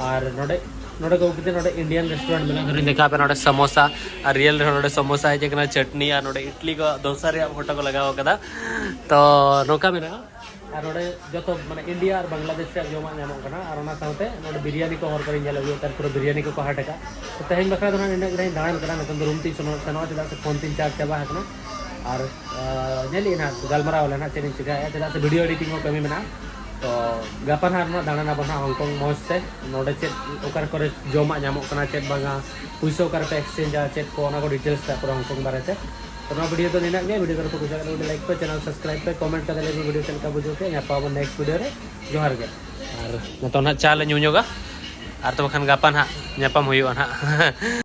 ᱟᱨ ᱱᱚᱰᱮ ᱱᱚᱰᱮ ᱠᱚ ᱟᱹᱜᱩ ᱠᱮᱫᱟ, ᱱᱚᱰᱮ Indian restaurant ᱢᱮᱱᱟᱜᱼᱟ, ᱱᱚᱰᱮᱧ ᱫᱮᱠᱷᱟᱣ ᱟᱯᱮ, ᱱᱚᱰᱮ ᱥᱟᱢᱳᱥᱟ, ᱟᱨ ᱨᱤᱭᱮᱞ ᱨᱮᱦᱚᱸ ᱱᱚᱰᱮ ᱥᱟᱢᱳᱥᱟ ᱦᱮᱡ ᱟᱠᱟᱱᱟ, ᱪᱟᱴᱱᱤ, ᱟᱨ ᱱᱚᱰᱮ ᱤᱰᱞᱤ ᱠᱚ, ᱫᱳᱥᱟ ᱨᱮᱭᱟᱜ ᱯᱷᱳᱴᱳ ᱠᱚ ᱞᱟᱜᱟᱣ ᱟᱠᱟᱫᱟ᱾ ᱛᱚ ᱱᱚᱝᱠᱟ ᱢᱮᱱᱟᱜᱼᱟ᱾ ᱟᱨ ᱱᱚᱰᱮ ᱡᱚᱛᱚ ᱢᱟᱱᱮ ᱤᱱᱰᱤᱭᱟ ᱟᱨ ᱵᱟᱝᱞᱟᱫᱮᱥ ᱨᱮᱭᱟᱜ ᱡᱚᱢᱟᱜ ᱧᱟᱢᱚᱜ ᱠᱟᱱᱟ᱾ ᱟᱨ ᱚᱱᱟ ᱥᱟᱶᱛᱮ ᱱᱚᱰᱮ ᱵᱤᱨᱭᱟᱱᱤ ᱠᱚ ᱦᱚᱨ ᱠᱚᱨᱮᱧ ᱧᱮᱞ ᱟᱹᱜᱩᱭᱮᱫ ᱛᱟᱦᱮᱸ, ᱯᱩᱨᱟᱹ ᱵᱤᱨᱭᱟᱱᱤ ᱠᱚᱠᱚ ᱦᱟᱴ ᱟᱠᱟᱫ᱾ ᱛᱚ ᱛᱮᱦᱮᱧ ᱵᱟᱠᱷᱨᱟ ᱫᱚ ᱱᱟᱦᱟᱜ ᱱᱤᱱᱟᱹᱜ ᱜᱮ ᱱᱟᱦᱟᱜ ᱤᱧ ᱫᱟᱬᱟᱱ ᱠᱟᱱᱟ, ᱱᱤᱛᱚᱝ ᱫᱚ ᱨᱩᱢ ᱛᱤᱧ ᱥᱮᱱᱚᱜ, ᱥᱮᱱᱚᱜᱼᱟ, ᱪᱮᱫᱟᱜ ᱥᱮ ᱯᱷᱳᱱ ᱛᱤᱧ ᱪᱟᱨᱡᱽ ᱪᱟᱵᱟ ᱟᱠᱟᱱᱟ᱾ ᱟᱨ ᱟᱨ ᱧᱮᱞᱮᱫ ᱱᱟᱦᱟᱜ ᱜᱟᱞᱢᱟᱨᱟᱣ ᱟᱞᱮ ᱱᱟᱦᱟᱜ ᱪᱮᱫ ᱤᱧ ᱪᱤᱠᱟᱹᱭᱟ, ᱪᱮᱫᱟᱜ ᱥᱮ ᱵᱷᱤᱰᱤᱭᱳ ᱮᱰᱤᱴᱤᱝ ᱦᱚᱸ ᱠᱟᱹᱢᱤ ᱢᱮᱱᱟᱜᱼᱟ᱾ ᱛᱚ ᱜᱟᱯᱟ ᱱᱟᱦᱟᱜ ᱱᱟᱦᱟᱜ ᱫᱟᱬᱟᱱ ᱟᱵᱚ ᱱᱟᱦᱟᱜ ᱦᱚᱝᱠᱚᱝ ᱢᱚᱡᱽ ᱛᱮ, ᱱᱚᱰᱮ ᱪᱮᱫ ᱚᱠᱟ ᱠᱚᱨᱮ ᱡᱚᱢᱟᱜ ᱧᱟᱢᱚᱜ ᱠᱟᱱᱟ, ᱪᱮᱫ ᱵᱟᱝᱟ, ᱯᱩᱭᱥᱟᱹ ᱚᱠᱟ ᱨᱮᱯᱮ ᱮᱠᱥᱪᱮᱧᱡᱟ, ᱪᱮᱫ ᱠᱚ, ᱚᱱᱟ ᱠᱚ ᱰᱤᱴᱮᱞᱥ ᱛᱟᱨᱯᱚᱨᱮ ᱦᱚᱝᱠᱚᱝ ᱵᱟᱨᱮᱛᱮ᱾ ᱛᱚ ᱱᱚᱣᱟ ᱵᱷᱤᱰᱤᱭᱳ ᱫᱚ ᱱᱤᱱᱟᱹᱜ ᱜᱮ᱾ ᱵᱷᱤᱰᱤᱭᱳ ᱠᱚ ᱠᱩᱥᱤᱭᱟᱜ ᱠᱷᱟᱱ ᱞᱟᱭᱤᱠ ᱯᱮ, ᱪᱮᱱᱮᱞ ᱥᱟᱵᱥᱠᱨᱟᱭᱤᱵ ᱯᱮ, ᱠᱚᱢᱮᱱᱴ ᱠᱟᱛᱮ ᱞᱟᱹᱭ ᱯᱮ ᱵᱷᱤᱰᱤᱭᱳ ᱪᱮᱫ ᱞᱮᱠᱟ ᱵᱩᱡᱷᱟᱹᱣ ᱠᱮᱫ᱾ ᱧᱟᱯᱟᱢ ᱟᱵᱚᱱ ᱱᱮᱠᱥᱴ ᱵᱷᱤᱰᱤᱭᱳ ᱨᱮ᱾ ᱡᱚᱦᱟᱨ ᱜᱮ᱾ ᱟᱨ ᱱᱤᱛᱚᱜ ᱱᱟᱦᱟᱜ ᱪᱟ ᱞᱮ ᱧᱩ ᱧᱚᱜᱟ, ᱟᱨ ᱛᱚᱵᱮ ᱠᱷᱟᱱ ᱜᱟᱯᱟ ᱱᱟᱦᱟᱜ ᱧᱟᱯᱟᱢ ᱦᱩᱭᱩᱜᱼᱟ ᱱᱟᱦᱟᱜ᱾